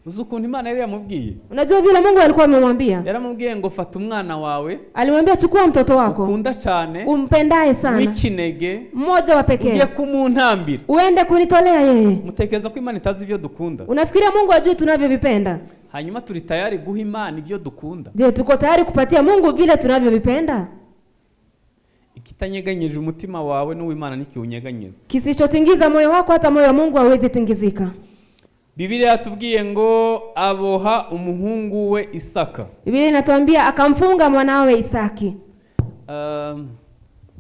Speaker 1: Uzi ukuntu Imana yari yamubwiye?
Speaker 2: Unajua vile Mungu alikuwa amemwambia?
Speaker 1: Yaramubwiye ngo fata umwana wawe.
Speaker 2: Alimwambia chukua mtoto wako.
Speaker 1: Ukunda cyane.
Speaker 2: Umpendaye sana.
Speaker 1: W'ikinege.
Speaker 2: Mmoja wa pekee.
Speaker 1: Ugiye kumuntambira.
Speaker 2: Uende kunitolea yeye.
Speaker 1: Mutekereza ko Imana itazi ibyo dukunda?
Speaker 2: Unafikiria Mungu ajui tunavyovipenda?
Speaker 1: Hanyuma turi tayari guha Imana ibyo dukunda.
Speaker 2: Je, tuko tayari kupatia Mungu vile tunavyovipenda?
Speaker 1: Ikitanyeganyije umutima wawe n'uw'Imana ntikiwunyeganyeza.
Speaker 2: Kisichotingiza moyo wako, hata moyo wa Mungu hauwezi tingizika.
Speaker 1: Bibiliya yatubwiye ngo aboha umuhungu we Isaka.
Speaker 2: Biblia inatuambia akamfunga mwanawe Isaki.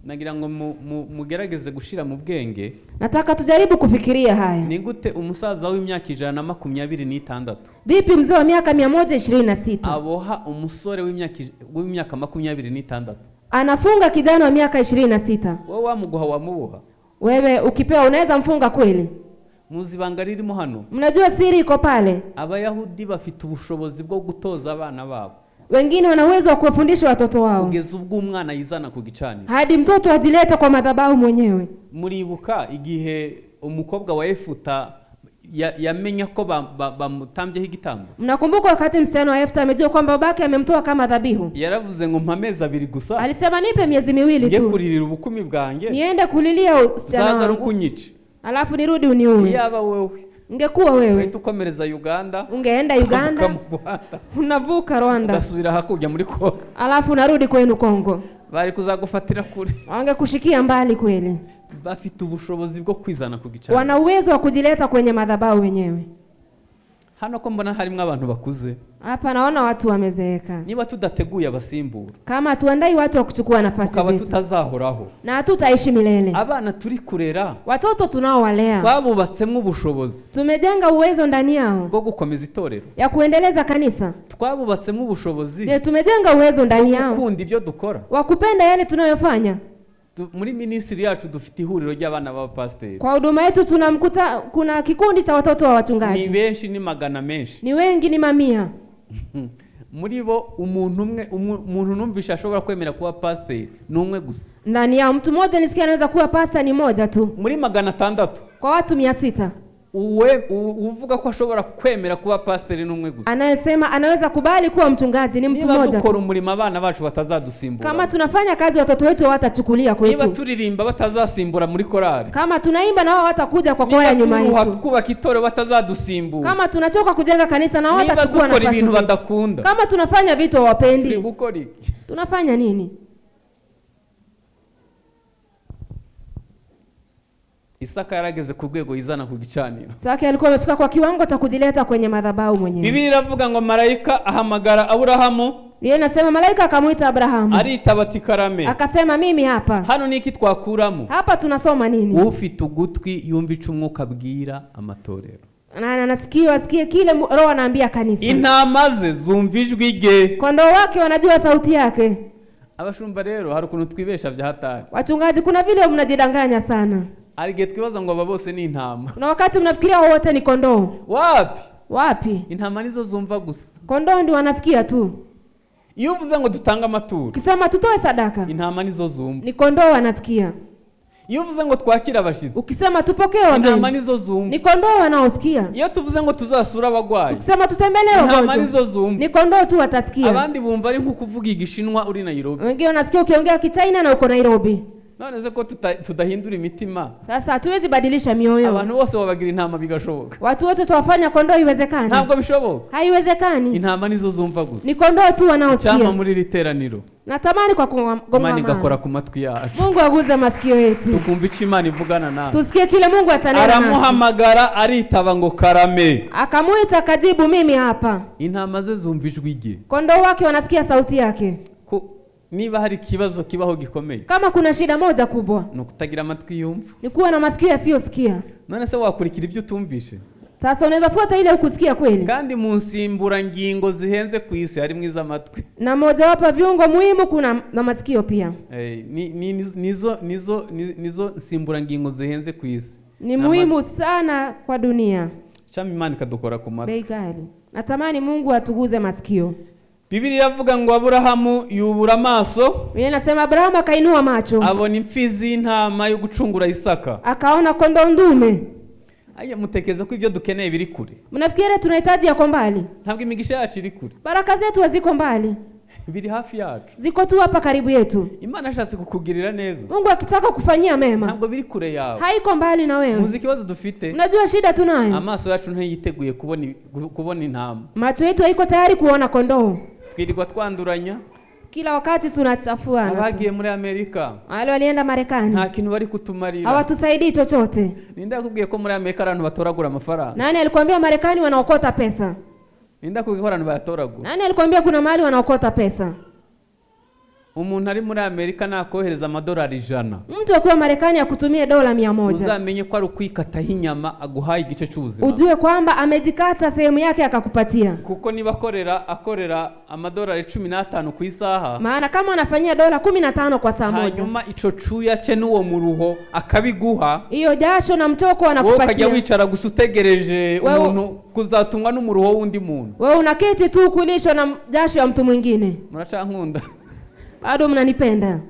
Speaker 1: Nagira ngo mugerageze gushira mu bwenge.
Speaker 2: Nataka tujaribu kufikiria haya.
Speaker 1: Ni gute umusaza w'imyaka 126
Speaker 2: Vipi mzee wa miaka 126
Speaker 1: aboha umusore w'imyaka 26?
Speaker 2: anafunga kijana wa miaka 26?
Speaker 1: Wowe wamuguha wamuboha?
Speaker 2: Wewe ukipewa unaweza mfunga kweli?
Speaker 1: Muzi ibanga ririmo hano?
Speaker 2: Mnajua siri iko pale.
Speaker 1: Abayahudi bafite ubushobozi bwo gutoza abana babo
Speaker 2: Wengine wana uwezo wa kuwafundisha watoto wao
Speaker 1: kugeza ubwo umwana yizana ku gicaniro.
Speaker 2: hadi mtoto ajilete kwa madhabahu mwenyewe.
Speaker 1: Muribuka igihe umukobwa wa Efuta yamenya ko bamutambyeho igitambo?
Speaker 2: Mnakumbuka wakati msichana wa Yefta amejua kwamba babake amemtoa kama dhabihu?
Speaker 1: Yaravuze ngo mpa amezi 2 gusa,
Speaker 2: Alisema nipe miezi 2
Speaker 1: nge
Speaker 2: tu
Speaker 1: kuririra ubukumi bwanjye,
Speaker 2: niende kulilia usichana
Speaker 1: nzagaruka
Speaker 2: wangu,
Speaker 1: unyice.
Speaker 2: alafu nirudi uniue.
Speaker 1: Yaba wewe
Speaker 2: Ungekuwa wewe
Speaker 1: uhita ukomereza Uganda,
Speaker 2: ungeenda
Speaker 1: ukambuka
Speaker 2: Uganda,
Speaker 1: mu Rwanda,
Speaker 2: unavuka Rwanda,
Speaker 1: ugasubira hakurya muri Kongo,
Speaker 2: alafu unarudi kwenu Kongo.
Speaker 1: bari kuzagufatira kure.
Speaker 2: Wangekushikia mbali kweli.
Speaker 1: Bafite ubushobozi bwo kwizana ku gicaniro.
Speaker 2: Wana uwezo wa kujileta kwenye madhabahu wenyewe.
Speaker 1: Hano ko mbona harimo abantu bakuze,
Speaker 2: Hapa naona watu wamezeeka.
Speaker 1: niba tudateguye abasimbura,
Speaker 2: Kama hatuandai watu wa kuchukua nafasi
Speaker 1: tukaba
Speaker 2: zetu
Speaker 1: tutazahoraho,
Speaker 2: na hatutaishi milele.
Speaker 1: abana turi kurera
Speaker 2: Watoto tunaowalea
Speaker 1: twabubatsemo ubushobozi
Speaker 2: tumejenga uwezo ndani yao
Speaker 1: bwo gukomeza itorero,
Speaker 2: ya kuendeleza kanisa.
Speaker 1: twabubatsemo ubushobozi
Speaker 2: Je, tumejenga uwezo ndani yao
Speaker 1: gukunda ibyo dukora.
Speaker 2: wa kupenda yale tunayofanya.
Speaker 1: Muri minisitiri yacu dufite ihuriro ry'abana b'abapasiteri.
Speaker 2: Kwa huduma yetu tunamkuta kuna kikundi cha watoto wa
Speaker 1: Ni
Speaker 2: wachungaji,
Speaker 1: benshi, ni magana menshi.
Speaker 2: ni wengi, ni mamia.
Speaker 1: Muri bo umuntu umwe, umuntu numvisha ashobora kwemera kuba pasiteri ni umwe gusa.
Speaker 2: Ndani yao mtu mmoja nisikia anaweza kuwa pasta ni moja tu
Speaker 1: Muri 600
Speaker 2: kwa watu 600.
Speaker 1: Uvuga ko ashobora kwemera kuba pasiteri ni umwe gusa.
Speaker 2: Anayesema anaweza kubali kuwa mchungaji ni mtu
Speaker 1: Niba
Speaker 2: mmoja
Speaker 1: dukora
Speaker 2: tu.
Speaker 1: umurimo abana bacu batazadusimbura,
Speaker 2: Kama tunafanya kazi watoto wetu hawatachukulia
Speaker 1: niba
Speaker 2: kwetu.
Speaker 1: turirimba batazasimbura muri korali,
Speaker 2: Kama tunaimba na wao hawatakuja kwa kwaya
Speaker 1: niba
Speaker 2: nyuma
Speaker 1: turuha
Speaker 2: yetu.
Speaker 1: twubaka itorero batazadusimbura,
Speaker 2: Kama tunachoka kujenga kanisa na wao
Speaker 1: niba
Speaker 2: hawatachukua
Speaker 1: dukora
Speaker 2: nafasi
Speaker 1: ibintu
Speaker 2: zetu.
Speaker 1: badakunda,
Speaker 2: Kama tunafanya vitu
Speaker 1: turi
Speaker 2: hawapendi,
Speaker 1: gukora iki?
Speaker 2: tunafanya nini?
Speaker 1: Isaka yarageze ku rwego yizana ku gicaniro.
Speaker 2: Isaka alikuwa amefika kwa kiwango cha kujileta kwenye madhabahu mwenyewe.
Speaker 1: Bibiliya iravuga ngo marayika ahamagara Aburahamu,
Speaker 2: Biblia inasema malaika akamuita Abrahamu
Speaker 1: aritaba ati karame.
Speaker 2: akasema mimi hapa.
Speaker 1: Hano ni iki twakuramo?
Speaker 2: Hapa tunasoma nini?
Speaker 1: Ufite ugutwi yumva ico umwuka abwira amatorero.
Speaker 2: Na anasikia asikie kile Roho anaambia kanisa.
Speaker 1: Intama ze zumva ijwi rye.
Speaker 2: Kondoo wake wanajua sauti yake.
Speaker 1: Abashumba rero hari ukuntu twibesha bya hatari.
Speaker 2: Wachungaji, kuna vile mnajidanganya sana.
Speaker 1: Hari igihe twibaza ngo aba bose ni intama.
Speaker 2: Kuna wakati mnafikiria wote ni kondoo.
Speaker 1: Wapi?
Speaker 2: Wapi?
Speaker 1: Intama nizo zumva gusa.
Speaker 2: Kondoo ndio wanasikia tu.
Speaker 1: Iyo uvuze ngo dutange amaturo,
Speaker 2: Ukisema tutoe sadaka,
Speaker 1: intama nizo zumva.
Speaker 2: ni kondoo wanasikia.
Speaker 1: Iyo uvuze ngo twakire abashitsi,
Speaker 2: Ukisema tupokee
Speaker 1: intama
Speaker 2: wageni,
Speaker 1: nizo zumva.
Speaker 2: ni kondoo wanaosikia.
Speaker 1: Iyo tuvuze ngo tuzasura abagwayi,
Speaker 2: Tukisema tutembelee
Speaker 1: intama
Speaker 2: wagonjwa,
Speaker 1: nizo zumva.
Speaker 2: ni kondoo tu watasikia.
Speaker 1: Abandi bumva ari nko kuvuga igishinwa uri Nairobi.
Speaker 2: Wengine wanasikia ukiongea Kichina na uko Nairobi.
Speaker 1: None se ko tudahindura imitima,
Speaker 2: Sasa hatuwezi badilisha mioyo.
Speaker 1: abantu bose babagira intama bigashoboka?
Speaker 2: Watu wote tuwafanya kondoo, iwezekani?
Speaker 1: Ntabwo bishoboka.
Speaker 2: Haiwezekani.
Speaker 1: Intama nizo zumva gusa.
Speaker 2: Ni kondoo tu wanaosikia.
Speaker 1: Cyangwa muri iri teraniro
Speaker 2: Natamani kwa
Speaker 1: Imana
Speaker 2: kugonga
Speaker 1: igakora ku matwi yacu,
Speaker 2: Mungu aguze masikio yetu,
Speaker 1: tukumva icyo Imana ivugana nawe.
Speaker 2: tusikie kile Mungu atanena nasi.
Speaker 1: Aramuhamagara aritaba ngo karame.
Speaker 2: Akamuita akajibu, mimi hapa.
Speaker 1: Intama ze zumva ijwi rye.
Speaker 2: Kondoo wake wanasikia sauti yake.
Speaker 1: Niba hari ikibazo kibaho gikomeye,
Speaker 2: Kama kuna shida moja kubwa
Speaker 1: ni ukutagira amatwi yumva.
Speaker 2: ni kuwa na masikio yasiyosikia.
Speaker 1: None se wakurikira ibyo utumvishe?
Speaker 2: Sasa unaweza fuata ile ukusikia kweli?
Speaker 1: Kandi mu nsimburangingo zihenze ku isi harimo iz'amatwi.
Speaker 2: Na mojawapo ya viungo muhimu kuna na masikio pia.
Speaker 1: Nizo nsimburangingo zihenze ku isi.
Speaker 2: Ni muhimu sana kwa dunia.
Speaker 1: Shama Imana ikadukora ku matwi.
Speaker 2: Bei ghali. Natamani Mungu atuguze masikio.
Speaker 1: Bibiliya iravuga ngo Aburahamu yubura amaso,
Speaker 2: Biblia inasema Abrahamu akainua macho,
Speaker 1: abona imfizi y'intama yo gucungura Isaka.
Speaker 2: akaona kondoo ndume.
Speaker 1: Aya, mutekereza ko ibyo dukeneye biri kure?
Speaker 2: Mnafikiri tunahitaji yako mbali?
Speaker 1: Ntabwo imigisha yacu iri kure,
Speaker 2: Baraka zetu haziko mbali,
Speaker 1: biri hafi yacu.
Speaker 2: ziko tu hapa karibu yetu.
Speaker 1: Imana ashatse kukugirira neza,
Speaker 2: Mungu akitaka kufanyia mema
Speaker 1: ntabwo biri kure yawe.
Speaker 2: haiko mbali na wewe.
Speaker 1: Muzi ikibazo dufite?
Speaker 2: Unajua shida tunayo,
Speaker 1: Amaso yacu ntiyiteguye kubona intama.
Speaker 2: macho yetu haiko tayari kuona kondoo.
Speaker 1: Twirirwa twanduranya,
Speaker 2: Kila wakati tunachafuana tu.
Speaker 1: Abagiye muri Amerika
Speaker 2: Wale walienda Marekani
Speaker 1: nta kintu bari kutumarira.
Speaker 2: Hawatusaidii chochote.
Speaker 1: Ninde yakubwiye ko muri Amerika abantu batoragura amafaranga?
Speaker 2: Nani alikwambia Marekani wanaokota pesa?
Speaker 1: Ninde yakubwiye ko abantu bayatoragura?
Speaker 2: Nani alikwambia kuna mahali wanaokota pesa?
Speaker 1: Umuntu ari muri Amerika nakohereza amadolari 100,
Speaker 2: Mtu akiwa Marekani akutumie dola 100,
Speaker 1: uzamenye ko ari ukwikataho inyama aguhaye igice cy'ubuzima,
Speaker 2: ujue kwamba amejikata sehemu yake akakupatia.
Speaker 1: Kuko niba akorera amadolari 15 ku isaha,
Speaker 2: Maana kama anafanyia dola 15 kwa saa moja,
Speaker 1: hanyuma ico cuya ce n'uwo muruho akabiguha,
Speaker 2: hiyo jasho na mchoko
Speaker 1: wowe ukajya
Speaker 2: anakupatia,
Speaker 1: wicara gusa utegereje
Speaker 2: Wewe-
Speaker 1: umuntu kuzatumwa n'umuruho w'undi muntu.
Speaker 2: Wewe unaketi tu kulishwa na jasho ya mtu mwingine.
Speaker 1: Muracankunda?
Speaker 2: Bado mnanipenda?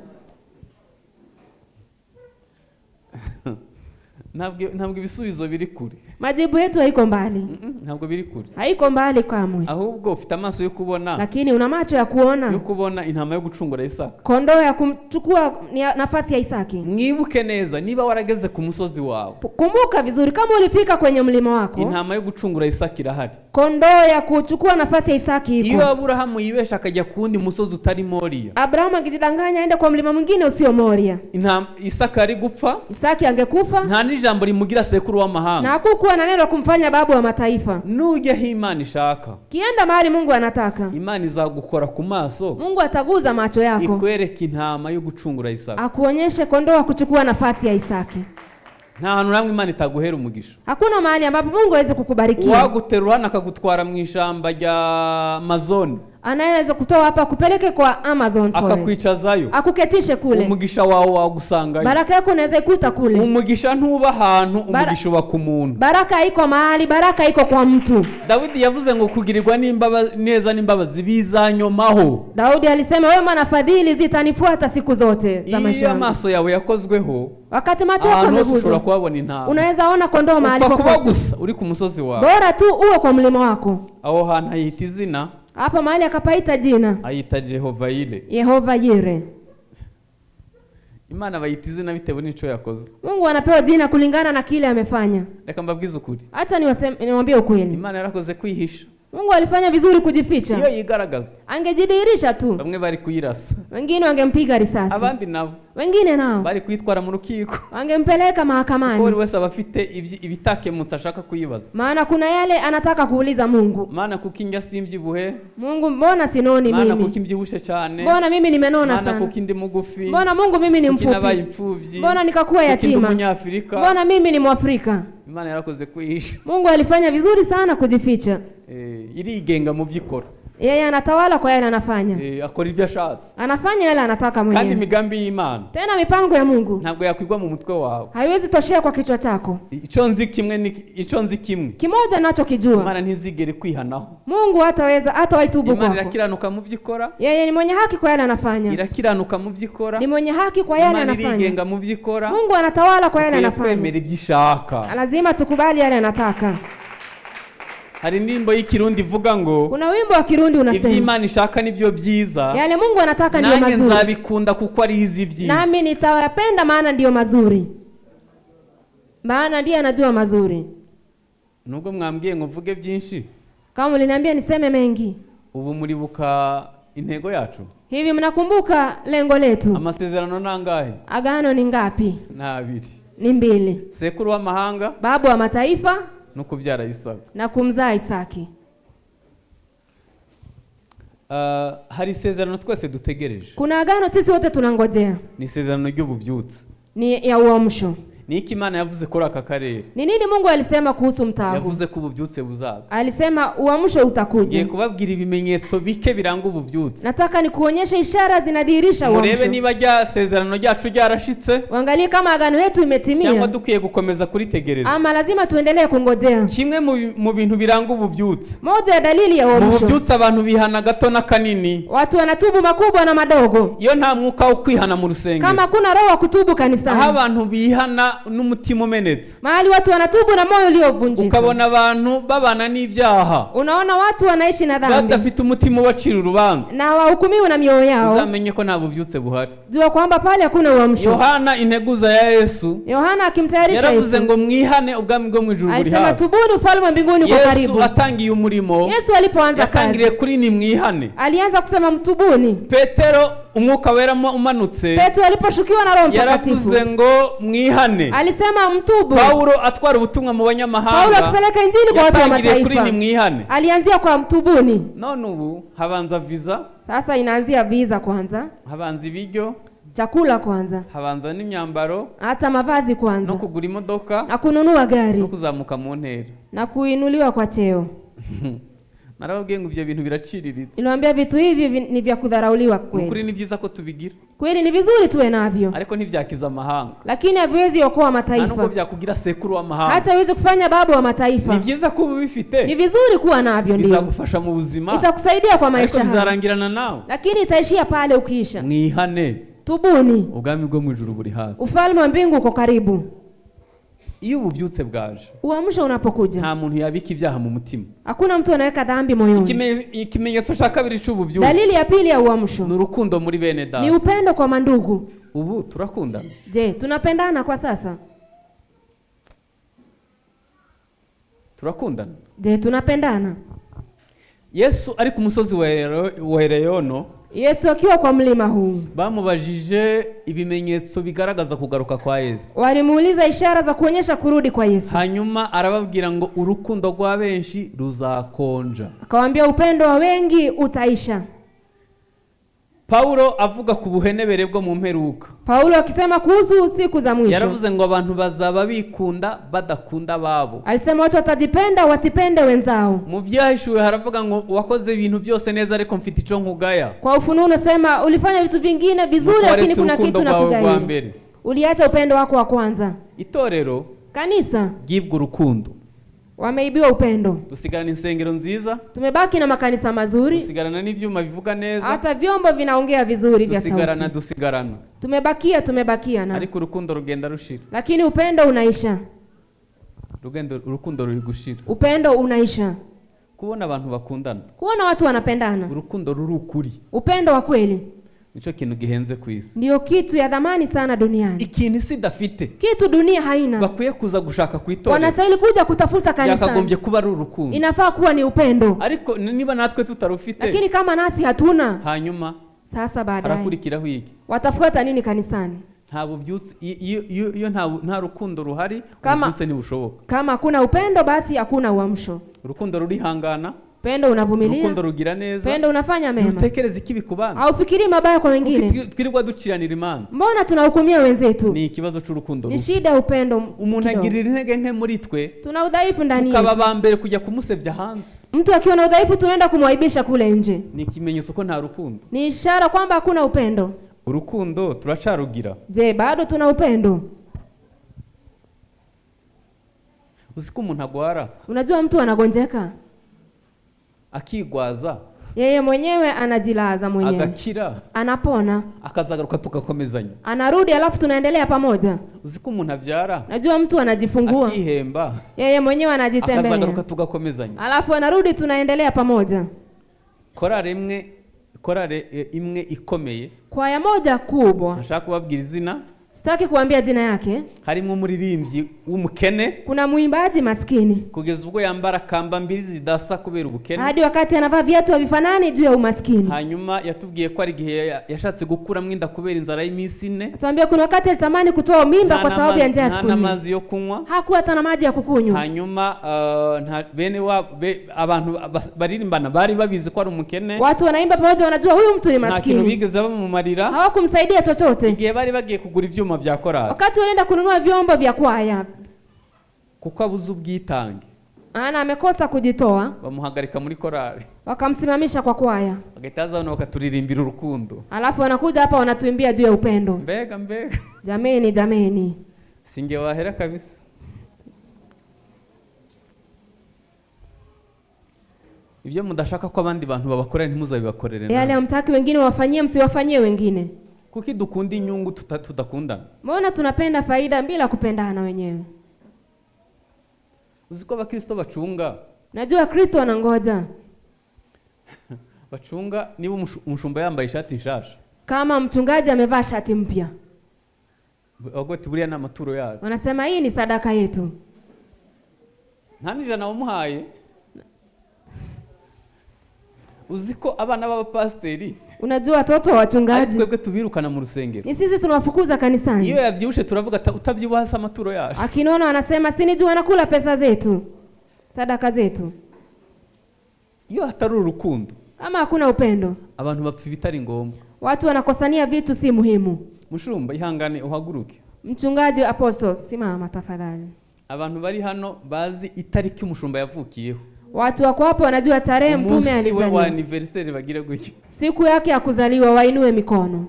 Speaker 1: Ntabwo ibisubizo biri kure.
Speaker 2: Majibu yetu haiko mbali.
Speaker 1: Ntabwo biri kure.
Speaker 2: Haiko mbali kamwe.
Speaker 1: Ahubwo ufite amaso yo kubona,
Speaker 2: Lakini una macho ya
Speaker 1: yo
Speaker 2: kuona
Speaker 1: kubona intama yo gucungura Isaka.
Speaker 2: Kondoo ya kumchukua nafasi ya Isaki.
Speaker 1: Mwibuke neza, niba warageze ku musozi wawe,
Speaker 2: Kumbuka vizuri, kama ulifika kwenye mlima wako,
Speaker 1: intama yo gucungura Isaka irahari.
Speaker 2: Kondoo ya kuchukua nafasi ya Isaki
Speaker 1: Iyo
Speaker 2: iko.
Speaker 1: Aburahamu yibesha akajya ku wundi musozi utari Moriya,
Speaker 2: Abrahamu akijidanganya aende kwa mlima mwingine usio Moria,
Speaker 1: Isaka ari gupfa,
Speaker 2: Isaki angekufa
Speaker 1: nta n'ijambo rimugira sekuru
Speaker 2: na
Speaker 1: w'amahanga.
Speaker 2: hakukuwa na neno kumfanya babu wa mataifa.
Speaker 1: Nujya aho Imana ishaka,
Speaker 2: Kienda mahali Mungu anataka,
Speaker 1: Imana izagukora ku maso,
Speaker 2: Mungu ataguza macho yako,
Speaker 1: ikwereka intama yo gucungura Isaka.
Speaker 2: Akuonyeshe kondoo wa kuchukua nafasi ya Isaki.
Speaker 1: Nta hantu namwe Imana itaguhera umugisha.
Speaker 2: Hakuna mahali ambapo Mungu hawezi kukubarikia.
Speaker 1: Uwaguterura hano akagutwara mu ishyamba rya Amazon,
Speaker 2: Anayeweza kutoa hapa kupeleke kwa Amazon forest,
Speaker 1: akakwicazayo,
Speaker 2: akuketishe kule,
Speaker 1: umugisha wawe wagusangayo.
Speaker 2: Baraka yako unaweza ikuta kule.
Speaker 1: Umugisha ntuba ahantu, umugisha uba ku muntu.
Speaker 2: Baraka haiko mahali, baraka iko kwa mtu.
Speaker 1: Dawidi yavuze ngo kugirirwa neza n'imbabazi bizanyomaho.
Speaker 2: Daudi alisema wema na fadhili zitanifuata siku zote za maisha
Speaker 1: Iyo
Speaker 2: yangu.
Speaker 1: amaso yawe yakozweho,
Speaker 2: Wakati macho yako
Speaker 1: ahantu hose ushobora
Speaker 2: yameguzwa,
Speaker 1: kuhabona intama.
Speaker 2: unaweza ona kondoo mahali
Speaker 1: Upfa kuba
Speaker 2: popote.
Speaker 1: gusa uri ku musozi wawe.
Speaker 2: Bora tu uwe kwa mlima wako.
Speaker 1: Aho hantu ahita izina,
Speaker 2: Hapa mahali akapaita jina
Speaker 1: ayita Jehova Yire.
Speaker 2: Yehova Yire.
Speaker 1: Imana bayita izina bitewe n'ico yakoze.
Speaker 2: Mungu anapewa jina kulingana na kile amefanya.
Speaker 1: Reka mbabwize ukuri,
Speaker 2: Hata niwaambie ukweli,
Speaker 1: Imana yarakoze kwihisha.
Speaker 2: Mungu alifanya vizuri
Speaker 1: Iyo
Speaker 2: kujificha.
Speaker 1: yigaragaza,
Speaker 2: Angejidhihirisha tu,
Speaker 1: bamwe bari kuyirasa,
Speaker 2: wengine wangempiga risasi,
Speaker 1: abandi nabo
Speaker 2: wengine nao
Speaker 1: bari kuyitwara mu rukiko,
Speaker 2: wangempeleka
Speaker 1: kuko buri
Speaker 2: mahakamani,
Speaker 1: wese aba afite ibitakemutse ashaka kuyibaza.
Speaker 2: Maana kuna yale anataka kuuliza Mungu.
Speaker 1: Mana, kuko indya simbyibuhe?
Speaker 2: Mungu, mbona sinoni
Speaker 1: Mana,
Speaker 2: mimi?
Speaker 1: kuko imbyibushye cyane?
Speaker 2: Mbona mimi nimenona
Speaker 1: Mana,
Speaker 2: sana?
Speaker 1: kuko indi mugufi?
Speaker 2: Mbona Mungu mimi ni
Speaker 1: Kuko nabaye
Speaker 2: mfupi?
Speaker 1: imfubyi?
Speaker 2: Mbona nikakuwa
Speaker 1: Kuko ndi
Speaker 2: yatima?
Speaker 1: umunyafurika?
Speaker 2: Mbona mimi ni Mwafrika?
Speaker 1: Imana yarakoze kwihisha.
Speaker 2: Mungu alifanya vizuri sana kujificha.
Speaker 1: Irigenga mu byo ikora.
Speaker 2: Yeye anatawala kwa yale anafanya.
Speaker 1: Akora ibyo ashatse.
Speaker 2: Anafanya yale anataka
Speaker 1: Kandi
Speaker 2: mwenyewe.
Speaker 1: imigambi y'Imana
Speaker 2: Tena mipango ya Mungu
Speaker 1: ntabwo yakwigwa mu mutwe wawe.
Speaker 2: haiwezi toshea kwa kichwa chako.
Speaker 1: Icyo nzi kimwe ni icyo nzi kimwe,
Speaker 2: Kimoja nachokijua,
Speaker 1: Imana ntizigere kwihanaho.
Speaker 2: Mungu hataweza hatawaitubu
Speaker 1: Imana
Speaker 2: kwako.
Speaker 1: irakiranuka mu byo ikora,
Speaker 2: Yeye ni mwenye haki kwa yale anafanya,
Speaker 1: irakiranuka mu byo ikora,
Speaker 2: ni mwenye haki kwa yale
Speaker 1: Imana
Speaker 2: anafanya.
Speaker 1: irigenga mu byo ikora.
Speaker 2: Mungu anatawala kwa yale
Speaker 1: Dukwiye
Speaker 2: anafanya.
Speaker 1: kwemera ibyo ishaka.
Speaker 2: Lazima tukubali yale anataka.
Speaker 1: Hari indirimbo y'Ikirundi ivuga ngo
Speaker 2: Kuna wimbo wa Kirundi
Speaker 1: ibyo
Speaker 2: unasema
Speaker 1: Imana ishaka nibyo byiza,
Speaker 2: yale Mungu anataka ndiyo
Speaker 1: nanjye
Speaker 2: mazuri,
Speaker 1: nzabikunda kuko ari izi byiza.
Speaker 2: nami nitayapenda maana ndiyo mazuri, maana ndiye anajua mazuri.
Speaker 1: Nubwo mwambwiye ngo mvuge byinshi,
Speaker 2: Kama uliniambia niseme mengi,
Speaker 1: ubu muribuka intego yacu?
Speaker 2: Hivi mnakumbuka lengo letu?
Speaker 1: Amasezerano nangahe?
Speaker 2: Agano ni ngapi?
Speaker 1: Ni abiri.
Speaker 2: Ni mbili.
Speaker 1: Sekuru w'amahanga
Speaker 2: Babu wa mataifa
Speaker 1: no kubyara Isaka.
Speaker 2: na kumzaa Isaki.
Speaker 1: Hari isezerano twese dutegereje.
Speaker 2: Kuna agano sisi wote tunangojea,
Speaker 1: Ni isezerano ry'ububyutse.
Speaker 2: ni ya uamsho.
Speaker 1: Ni iki Imana yavuze kuri aka karere?
Speaker 2: Ni nini Mungu alisema kuhusu mtaa huu?
Speaker 1: Yavuze ko ububyutse buzaza.
Speaker 2: Alisema uamsho
Speaker 1: Ngiye
Speaker 2: utakuja.
Speaker 1: kubabwira ibimenyetso bike biranga ububyutse,
Speaker 2: Nataka nikuonyeshe ishara zinadhihirisha
Speaker 1: murebe
Speaker 2: uamsho.
Speaker 1: niba rya sezerano ryacu ryarashitse
Speaker 2: Uangalie kama agano yetu
Speaker 1: cyangwa
Speaker 2: imetimia
Speaker 1: dukwiye gukomeza kuritegereza.
Speaker 2: ama lazima tuendelee kungojea.
Speaker 1: Kimwe mu bintu biranga ububyutse,
Speaker 2: Moja ya dalili ya
Speaker 1: mu
Speaker 2: uamsho,
Speaker 1: bubyutse abantu bihana gato n'akanini.
Speaker 2: watu wanatubu makubwa na madogo.
Speaker 1: Iyo nta mwuka wo kwihana mu rusengero,
Speaker 2: Kama kuna roho wa kutubu
Speaker 1: aho
Speaker 2: kanisani,
Speaker 1: abantu bihana bihana n'umutima umenetse,
Speaker 2: Mahali watu wanatubu na moyo uliovunjika.
Speaker 1: Ukabona abantu babana n'ibyaha,
Speaker 2: Unaona watu wanaishi na dhambi
Speaker 1: badafite umutima ubacira urubanza,
Speaker 2: na wahukumiwe na mioyo yao.
Speaker 1: Uzamenye ko nta bubyutse buhari.
Speaker 2: Jua kwamba pale hakuna uamsho.
Speaker 1: Yohana integuza ya Yesu
Speaker 2: Yohana akimtayarisha
Speaker 1: yaravuze
Speaker 2: Yesu
Speaker 1: ngo mwihane, ubwami bwo mu ijuru buri
Speaker 2: alisema,
Speaker 1: hafi.
Speaker 2: tubuni, ufalme wa mbinguni uko
Speaker 1: Yesu
Speaker 2: karibu.
Speaker 1: atangiye umurimo,
Speaker 2: Yesu alipoanza
Speaker 1: yatangiriye
Speaker 2: kazi
Speaker 1: kuri ni mwihane.
Speaker 2: Alianza kusema mtubuni.
Speaker 1: Petero umwuka wera umanutse
Speaker 2: Petro aliposhukiwa na Roho Mtakatifu
Speaker 1: yaravuze ngo mwihane.
Speaker 2: Alisema mtubu.
Speaker 1: Pawulo atwara ubutumwa mu
Speaker 2: Paulo
Speaker 1: banyamahanga
Speaker 2: akipeleka injili kwa watu wa
Speaker 1: yatangiriye kuri ni
Speaker 2: mataifa
Speaker 1: mwihane.
Speaker 2: Alianzia kwa mtubuni.
Speaker 1: None ubu habanza viza,
Speaker 2: Sasa inaanzia visa kwanza,
Speaker 1: habanza ibiryo,
Speaker 2: chakula kwanza,
Speaker 1: habanza n'imyambaro,
Speaker 2: hata mavazi
Speaker 1: no
Speaker 2: kwanza,
Speaker 1: kugura imodoka,
Speaker 2: na kununua gari,
Speaker 1: no kuzamuka mu ntera.
Speaker 2: Na kuinuliwa kwa cheo.
Speaker 1: Narababwiye ngo ibyo bintu biraciriritse.
Speaker 2: Niliwaambia vitu hivi ni vya kudharauliwa
Speaker 1: Ni ukuri
Speaker 2: kweli.
Speaker 1: ni byiza ko tubigira,
Speaker 2: Kweli ni vizuri tuwe navyo,
Speaker 1: ariko ntibyakiza amahanga,
Speaker 2: lakini haviwezi okoa
Speaker 1: nta nubwo
Speaker 2: mataifa,
Speaker 1: byakugira sekuru w'amahanga.
Speaker 2: Hata haiwezi kufanya baba wa
Speaker 1: Ni
Speaker 2: mataifa.
Speaker 1: byiza kuba ubifite,
Speaker 2: Ni vizuri kuwa navyo, ndio
Speaker 1: bizagufasha mu buzima,
Speaker 2: itakusaidia kwa
Speaker 1: ariko
Speaker 2: maisha haya,
Speaker 1: bizarangirana nawe.
Speaker 2: Lakini itaishia pale ukiisha.
Speaker 1: Mwihane,
Speaker 2: Tubuni,
Speaker 1: ubwami bwo mu ijuru buri hafi.
Speaker 2: Ufalme wa mbingu uko karibu.
Speaker 1: Iyo ububyutse bwaje,
Speaker 2: Uamsho unapokuja,
Speaker 1: nta muntu yabika ibyaha mu mutima.
Speaker 2: Hakuna mtu anaweka dhambi moyoni.
Speaker 1: Ikimenyetso cya kabiri cy'ububyutse
Speaker 2: Dalili ya pili ya uamsho
Speaker 1: ni urukundo muri bene
Speaker 2: ni
Speaker 1: data.
Speaker 2: upendo kwa mandugu.
Speaker 1: Ubu turakundana?
Speaker 2: Je, tunapendana kwa sasa?
Speaker 1: Turakundana?
Speaker 2: Je, tunapendana?
Speaker 1: Yesu ari ku musozi wa Elayono,
Speaker 2: Yesu akiwa kwa mlima huu,
Speaker 1: bamubajije ibimenyetso bigaragaza kugaruka kwa Yesu.
Speaker 2: Walimuuliza ishara za kuonyesha kurudi kwa Yesu.
Speaker 1: Hanyuma arababwira ngo urukundo rwa benshi ruzakonja.
Speaker 2: Akawaambia upendo wa wengi utaisha.
Speaker 1: Pawulo avuga ku buhenebere bwo mu mperuka,
Speaker 2: Paulo akisema kuhusu siku za mwisho,
Speaker 1: yaravuze ngo abantu bazaba bikunda badakunda ababo.
Speaker 2: Alisema watu watajipenda wasipende wenzao.
Speaker 1: Mu byahishuwe haravuga ngo wakoze ibintu byose neza ariko mfite icyo nkugaya.
Speaker 2: Kwa Ufunuo unasema ulifanya vitu vingine vizuri,
Speaker 1: Nuko
Speaker 2: lakini
Speaker 1: waretse
Speaker 2: kuna
Speaker 1: urukundo
Speaker 2: kitu
Speaker 1: rwawe rwa
Speaker 2: nakugairi.
Speaker 1: mbere.
Speaker 2: Uliacha upendo wako wa kwanza.
Speaker 1: Itorero
Speaker 2: Kanisa
Speaker 1: ryibwa urukundo,
Speaker 2: wameibiwa upendo.
Speaker 1: Dusigarana insengero nziza,
Speaker 2: Tumebaki na makanisa mazuri,
Speaker 1: dusigarana n'ibyuma bivuga neza,
Speaker 2: hata vyombo vinaongea vizuri vya
Speaker 1: dusigarana
Speaker 2: sauti.
Speaker 1: Dusigarana,
Speaker 2: Tumebakia na,
Speaker 1: ariko urukundo rugenda rushira.
Speaker 2: Lakini upendo unaisha.
Speaker 1: Rugendo urukundo ruri gushira.
Speaker 2: Upendo unaisha.
Speaker 1: Kubona abantu bakundana,
Speaker 2: Kuona watu wanapendana,
Speaker 1: urukundo ruri ukuri,
Speaker 2: upendo wa kweli
Speaker 1: nicyo kintu gihenze ku isi,
Speaker 2: ndio kitu ya dhamani sana duniani,
Speaker 1: ikintu isi idafite,
Speaker 2: kitu dunia haina.
Speaker 1: Bakwiye kuza gushaka ku itorero,
Speaker 2: Wanastahili kuja kutafuta kanisani,
Speaker 1: byakagombye kuba ari urukundo,
Speaker 2: inafaa kuwa ni upendo,
Speaker 1: ariko niba natwe tutarufite,
Speaker 2: lakini kama nasi hatuna,
Speaker 1: hanyuma
Speaker 2: sasa baadaye
Speaker 1: harakurikiraho iki?
Speaker 2: Watafuata nini kanisani?
Speaker 1: Nta bubyutse iyo nta rukundo ruhari,
Speaker 2: Kama-
Speaker 1: ububyutse ntibushoboka.
Speaker 2: Kama hakuna upendo, basi hakuna uamsho.
Speaker 1: Urukundo rurihangana,
Speaker 2: Upendo unavumilia,
Speaker 1: urukundo rugira neza,
Speaker 2: upendo unafanya mema,
Speaker 1: ntutekereze ikibi ku bandi.
Speaker 2: Haufikirii mabaya kwa wengine.
Speaker 1: Twirirwa duciranira imanza,
Speaker 2: Mbona tunahukumia wenzetu?
Speaker 1: ni ikibazo cy'urukundo
Speaker 2: Ni
Speaker 1: ruke.
Speaker 2: shida ya upendo
Speaker 1: Umuntu
Speaker 2: kidogo.
Speaker 1: agirira intege nke muri twe,
Speaker 2: Tuna udhaifu ndani
Speaker 1: tukaba
Speaker 2: yetu.
Speaker 1: aba mbere kujya kumusebya hanze.
Speaker 2: Mtu akiwa na udhaifu tunaenda kumwaibisha kule nje.
Speaker 1: Ni ikimenyetso ko nta rukundo.
Speaker 2: Ni ishara kwamba hakuna upendo.
Speaker 1: Urukundo turacarugira?
Speaker 2: Je, bado tuna upendo?
Speaker 1: Uzi ko umuntu agwara,
Speaker 2: Unajua mtu anagonjeka,
Speaker 1: akigwaza,
Speaker 2: yeye mwenyewe anajilaza mwenyewe,
Speaker 1: agakira,
Speaker 2: anapona,
Speaker 1: akazagaruka tugakomezanya.
Speaker 2: Anarudi, alafu tunaendelea pamoja.
Speaker 1: Uzi ko umuntu abyara,
Speaker 2: Najua mtu anajifungua,
Speaker 1: akihemba,
Speaker 2: yeye mwenyewe
Speaker 1: akazagaruka
Speaker 2: anajitembelea,
Speaker 1: tugakomezanya.
Speaker 2: Alafu anarudi, tunaendelea pamoja.
Speaker 1: Korale imwe, korale imwe ikomeye,
Speaker 2: Kwaya moja kubwa,
Speaker 1: ntashaka kubabwira izina,
Speaker 2: sitaki kuambia jina yake,
Speaker 1: harimo umuririmbyi w'umukene,
Speaker 2: kuna mwimbaji maskini
Speaker 1: kugeza ubwo yambara kamba mbiri zidasa kubera ubukene.
Speaker 2: Hadi wakati anavaa viatu havifanani juu ya umaskini.
Speaker 1: Hanyuma yatubwiye ko ari igihe yashatse gukuramo inda kubera inzara y'iminsi ine.
Speaker 2: Tuambia kuna wakati alitamani kutoa mimba
Speaker 1: Nta
Speaker 2: kwa sababu ya njaa ya
Speaker 1: nta
Speaker 2: siku nne.
Speaker 1: n'amazi yo kunywa.
Speaker 2: Hakuwa hata na maji ya kukunywa.
Speaker 1: Hanyuma nta bene wa abantu baririmbana bari babizi ko ari umukene.
Speaker 2: Watu wanaimba pamoja wanajua huyu mtu ni
Speaker 1: Nta kintu
Speaker 2: maskini.
Speaker 1: bigeze bamumarira.
Speaker 2: Hawakumsaidia chochote.
Speaker 1: Igihe bari bagiye kugura ibyuma bya korali,
Speaker 2: Wakati walienda kununua vyombo vya kwaya,
Speaker 1: kuko abuze ubwitange,
Speaker 2: maana amekosa kujitoa,
Speaker 1: bamuhagarika muri korali,
Speaker 2: wakamsimamisha kwa kwaya.
Speaker 1: Bagahita baza hano bakaturirimbira urukundo.
Speaker 2: Alafu wanakuja hapa wanatuimbia juu ya upendo.
Speaker 1: Mbega mbega.
Speaker 2: Jameni, jameni.
Speaker 1: Singe wahera kabisa. Ibyo mudashaka ko abandi bantu babakorera ntimuzabibakorere
Speaker 2: Yale
Speaker 1: nawe.
Speaker 2: hamtaki wengine wafanyie, msiwafanyie wengine.
Speaker 1: Kuki dukunda inyungu tudakundana?
Speaker 2: Mbona tunapenda faida bila kupendana wenyewe?
Speaker 1: Uzi ko abakristo bacunga,
Speaker 2: Najua Kristo anangoja
Speaker 1: bacunga niba umushumba yambaye ishati nshasha,
Speaker 2: kama mchungaji amevaa shati mpya,
Speaker 1: bavuga ati buriya ni amaturo yacu.
Speaker 2: Wanasema hii ni sadaka yetu.
Speaker 1: Nta n'ijana wamuhaye. Uzi ko abana b'abapasiteri,
Speaker 2: Unajua watoto wa
Speaker 1: ari
Speaker 2: wachungaji
Speaker 1: twebwe tubirukana mu rusengero.
Speaker 2: Ni sisi tunawafukuza kanisani.
Speaker 1: Iyo yabyibushe turavuga ati utabyibuha si amaturo yacu.
Speaker 2: Akinona anasema si nijua anakula pesa zetu, sadaka zetu.
Speaker 1: Iyo hatari urukundo,
Speaker 2: Kama hakuna upendo,
Speaker 1: abantu bapfa ibitari ngombwa.
Speaker 2: Watu wanakosania vitu si muhimu.
Speaker 1: Mushumba, ihangane uhaguruke.
Speaker 2: Mchungaji Apostle, simama tafadhali.
Speaker 1: Abantu bari hano bazi itariki umushumba yavukiyeho.
Speaker 2: Watu wako hapo wanajua tarehe mtume
Speaker 1: Umunsi we wa
Speaker 2: alizaliwa.
Speaker 1: anniversaire bagire gutya.
Speaker 2: Siku yake ya kuzaliwa wainue mikono.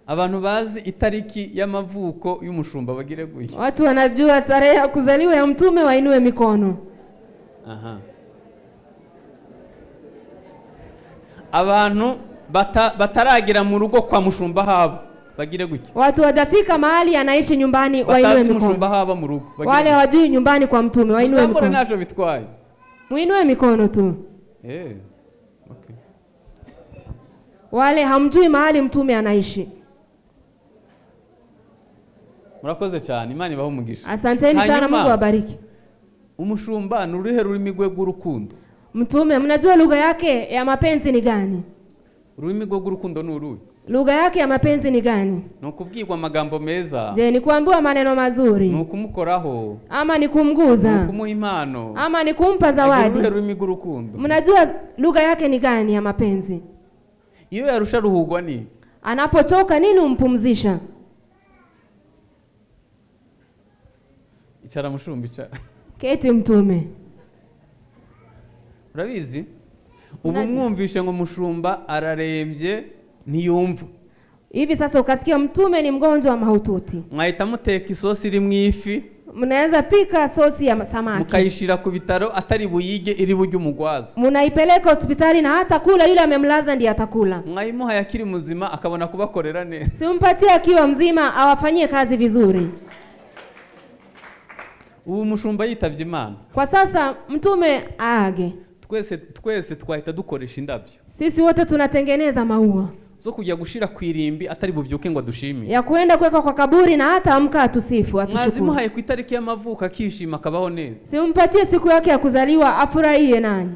Speaker 1: Abantu bazi itariki y'amavuko y'umushumba bagire gutya.
Speaker 2: Watu wanajua tarehe ya kuzaliwa ya mtume wainue mikono.
Speaker 1: Aha. Abantu bataragira mu rugo kwa mushumba habo bagire gutya.
Speaker 2: Watu wajafika mahali anaishi nyumbani wainue
Speaker 1: Batazi
Speaker 2: mikono.
Speaker 1: mushumba haba mu rugo bagire
Speaker 2: Wale
Speaker 1: gutya.
Speaker 2: hawajui nyumbani kwa mtume wainue
Speaker 1: Muzamure
Speaker 2: mikono.
Speaker 1: ntacyo bitwaye.
Speaker 2: Muinue mikono tu.
Speaker 1: Okay.
Speaker 2: Wale hamjui mahali mtume anaishi.
Speaker 1: Murakoze cyane, Imana ibahe umugisha.
Speaker 2: Asanteni sana,
Speaker 1: Hanyuma,
Speaker 2: Mungu awabariki.
Speaker 1: Umushumba ni uruhe rurimi rwe rw'urukundo?
Speaker 2: Mtume, mnajua lugha yake ya mapenzi ni gani?
Speaker 1: Ururimi rwe rw'urukundo ni uruhe?
Speaker 2: Lugha yake ya mapenzi ni gani?
Speaker 1: Ni ukubwirwa amagambo meza.
Speaker 2: Je, ni kuambiwa maneno mazuri?
Speaker 1: Ni ukumukoraho.
Speaker 2: Ama ni kumguza?
Speaker 1: Ni ukumuha impano.
Speaker 2: Ama ni kumpa
Speaker 1: Agira
Speaker 2: zawadi?
Speaker 1: uruhe rurimi rw'urukundo?
Speaker 2: Mnajua lugha yake ni gani ya mapenzi?
Speaker 1: Iyo yarusha ruhugwa ni?
Speaker 2: Anapochoka nini umpumzisha?
Speaker 1: Icara mushumba, icara.
Speaker 2: Keti mtume.
Speaker 1: Urabizi? Ubu mwumvishe ngo mushumba ararembye ntiyumva.
Speaker 2: Hivi sasa ukasikia mtume ni mgonjwa mahututi.
Speaker 1: Mwahita muteka isosi iri mu ifi.
Speaker 2: Mnaweza pika sosi ya samaki.
Speaker 1: Mukayishira ku bitaro atari buyige iri buryo umugwaza.
Speaker 2: Mnaipeleka hospitali na hata kula yule amemlaza ndiye atakula.
Speaker 1: Mwayimuha yakiri muzima akabona kubakorera neza.
Speaker 2: Simpatie akiwa mzima awafanyie kazi vizuri.
Speaker 1: Ubu mushumba yitavye Imana.
Speaker 2: Kwa sasa mtume aage.
Speaker 1: Twese twahita dukoresha indabyo.
Speaker 2: Sisi wote tunatengeneza maua.
Speaker 1: Zo kujya gushira kwirimbi atari bubyuke ngo adushimire.
Speaker 2: Ya kuenda kuweka kwa kaburi na hata amka atusifu, atushukuru.
Speaker 1: Mwazimuhaye ku itariki y'amavuko akishima akabaho neza.
Speaker 2: Simpatie siku yake ya kuzaliwa afurahie nanyi.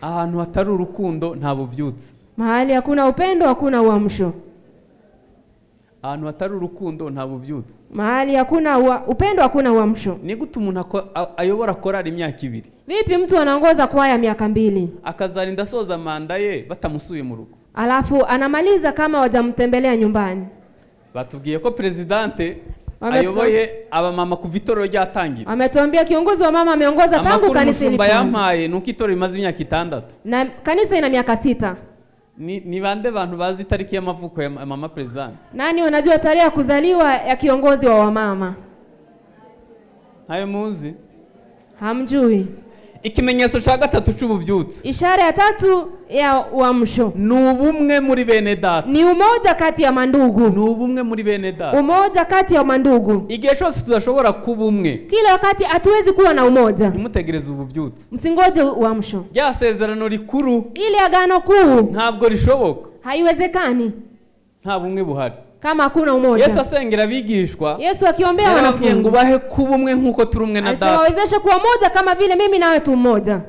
Speaker 1: Ahantu hatari urukundo nta bubyutse.
Speaker 2: Mahali hakuna upendo hakuna uamsho.
Speaker 1: Ahantu hatari urukundo nta bubyutse.
Speaker 2: Mahali hakuna upendo hakuna uamsho.
Speaker 1: Ni gute umuntu ayobora korali imyaka ibiri?
Speaker 2: Vipi mtu anaongoza kwaya miaka 2?
Speaker 1: Akazarinda asoza manda ye batamusuye mu rugo.
Speaker 2: Alafu anamaliza kama wajamtembelea nyumbani.
Speaker 1: Batubwiye ko presidente ayoboye abamama kuva itorero ryatangira.
Speaker 2: Ametuambia kiongozi wa mama ameongoza tangu
Speaker 1: Amakuru
Speaker 2: kanisa
Speaker 1: umushumba
Speaker 2: ilipoanza.
Speaker 1: yampaye nuko itorero rimaze imyaka 6.
Speaker 2: Na kanisa ina miaka 6.
Speaker 1: Ni bande bantu bazi itariki y'amavuko ya mama president?
Speaker 2: Nani wanajua tarehe ya kuzaliwa ya kiongozi wa wamama?
Speaker 1: Hayo muzi?
Speaker 2: Hamjui.
Speaker 1: Ikimenyetso cha gatatu c'ububyutse.
Speaker 2: Ishara ya 3 ya uamsho.
Speaker 1: Ni ubumwe muri bene data.
Speaker 2: Ni umoja kati ya mandugu.
Speaker 1: Ni ubumwe muri bene data.
Speaker 2: Umoja kati ya mandugu.
Speaker 1: Igihe cyose tudashobora kuba umwe.
Speaker 2: Kila wakati hatuwezi kuwa na umoja.
Speaker 1: Ntimutegereze ububyutse.
Speaker 2: Msingoje uamsho.
Speaker 1: Rya sezerano rikuru.
Speaker 2: Ile agano kuu.
Speaker 1: Ntabwo rishoboka.
Speaker 2: Haiwezekani.
Speaker 1: Nta bumwe buhari.
Speaker 2: Kama hakuna umoja.
Speaker 1: Yesu asengera abigishwa.
Speaker 2: Yesu akiombea
Speaker 1: Yarababwiye
Speaker 2: wanafunzi.
Speaker 1: ngo bahe kuba umwe nkuko turi umwe na data.
Speaker 2: Alisema kuwa moja kama vile mimi nawe tu mmoja.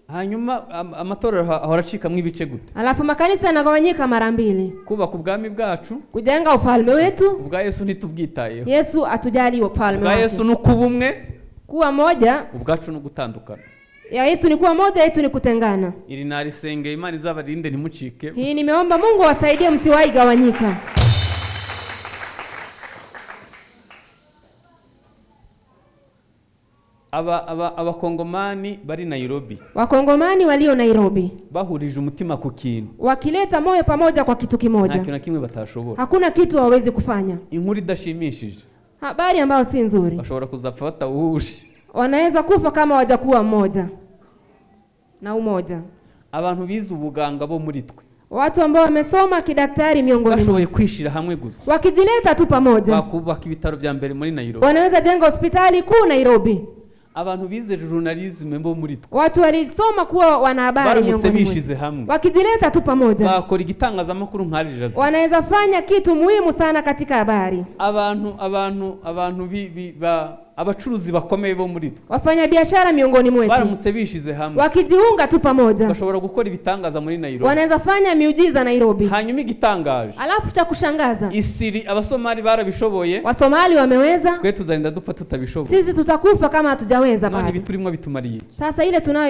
Speaker 1: Hanyuma amatorero ahora acikamwo ibice gute?
Speaker 2: Alafu makanisa yanagawanyika mara 2.
Speaker 1: Kubaka ubwami bwacu,
Speaker 2: kujenga ufalme wetu.
Speaker 1: Ubwa Yesu ntitubwitayeho.
Speaker 2: Yesu atujali ufalme
Speaker 1: Ubwa
Speaker 2: wake.
Speaker 1: Yesu ni kuba umwe,
Speaker 2: kuwa moja.
Speaker 1: Ubwacu ni ugutandukana.
Speaker 2: Ya Yesu ni kuwa moja, yetu ni kutengana.
Speaker 1: Iri narisengeye Imana izabarinde ntimucike.
Speaker 2: Hii nimeomba Mungu awasaidie msiwahi gawanyika.
Speaker 1: Abakongomani bari Nairobi.
Speaker 2: Wakongomani walio Nairobi.
Speaker 1: Bahurije umutima ku kintu.
Speaker 2: Wakileta moyo pamoja kwa kitu kimoja.
Speaker 1: Nta kintu na kimwe batashobora.
Speaker 2: Hakuna kitu hawawezi kufanya.
Speaker 1: Inkuru idashimishije.
Speaker 2: Habari ambayo si nzuri.
Speaker 1: Bashobora kuzapfa batawuhuje.
Speaker 2: Wanaweza kufa kama hawajakuwa mmoja. Na umoja.
Speaker 1: Abantu bize ubuganga bo muri twe,
Speaker 2: Watu ambao wamesoma kidaktari miongoni
Speaker 1: bashoboye
Speaker 2: mwetu,
Speaker 1: kwishira hamwe gusa,
Speaker 2: wakijileta tu pamoja,
Speaker 1: bakubaka ibitaro bya mbere muri Nairobi.
Speaker 2: Wanaweza jenga hospitali kuu Nairobi.
Speaker 1: Abantu bize journalisme bo muri twe,
Speaker 2: Watu walisoma kuwa wanahabari
Speaker 1: baramutse
Speaker 2: miongoni mwetu,
Speaker 1: bishize hamwe,
Speaker 2: wakijileta tu pamoja,
Speaker 1: bakora igitangazamakuru nka Al Jazeera.
Speaker 2: Wanaweza fanya kitu muhimu sana katika habari.
Speaker 1: Abantu abacuruzi bakomeye bo muri twe,
Speaker 2: Wafanyabiashara miongoni mwetu,
Speaker 1: baramutse bishize hamwe,
Speaker 2: wakijiunga tu pamoja,
Speaker 1: bashobora gukora ibitangaza muri Nairobi.
Speaker 2: Wanaweza fanya miujiza Nairobi.
Speaker 1: Hanyuma igitangaje,
Speaker 2: Alafu cha kushangaza,
Speaker 1: isiri Abasomali barabishoboye,
Speaker 2: Wasomali wameweza,
Speaker 1: twe tuzarinda dupfa tutabishoboye.
Speaker 2: Sisi tutakufa kama hatujaweza
Speaker 1: None
Speaker 2: bado.
Speaker 1: ibi turimo bitumariye iki?
Speaker 2: Sasa ile tunayo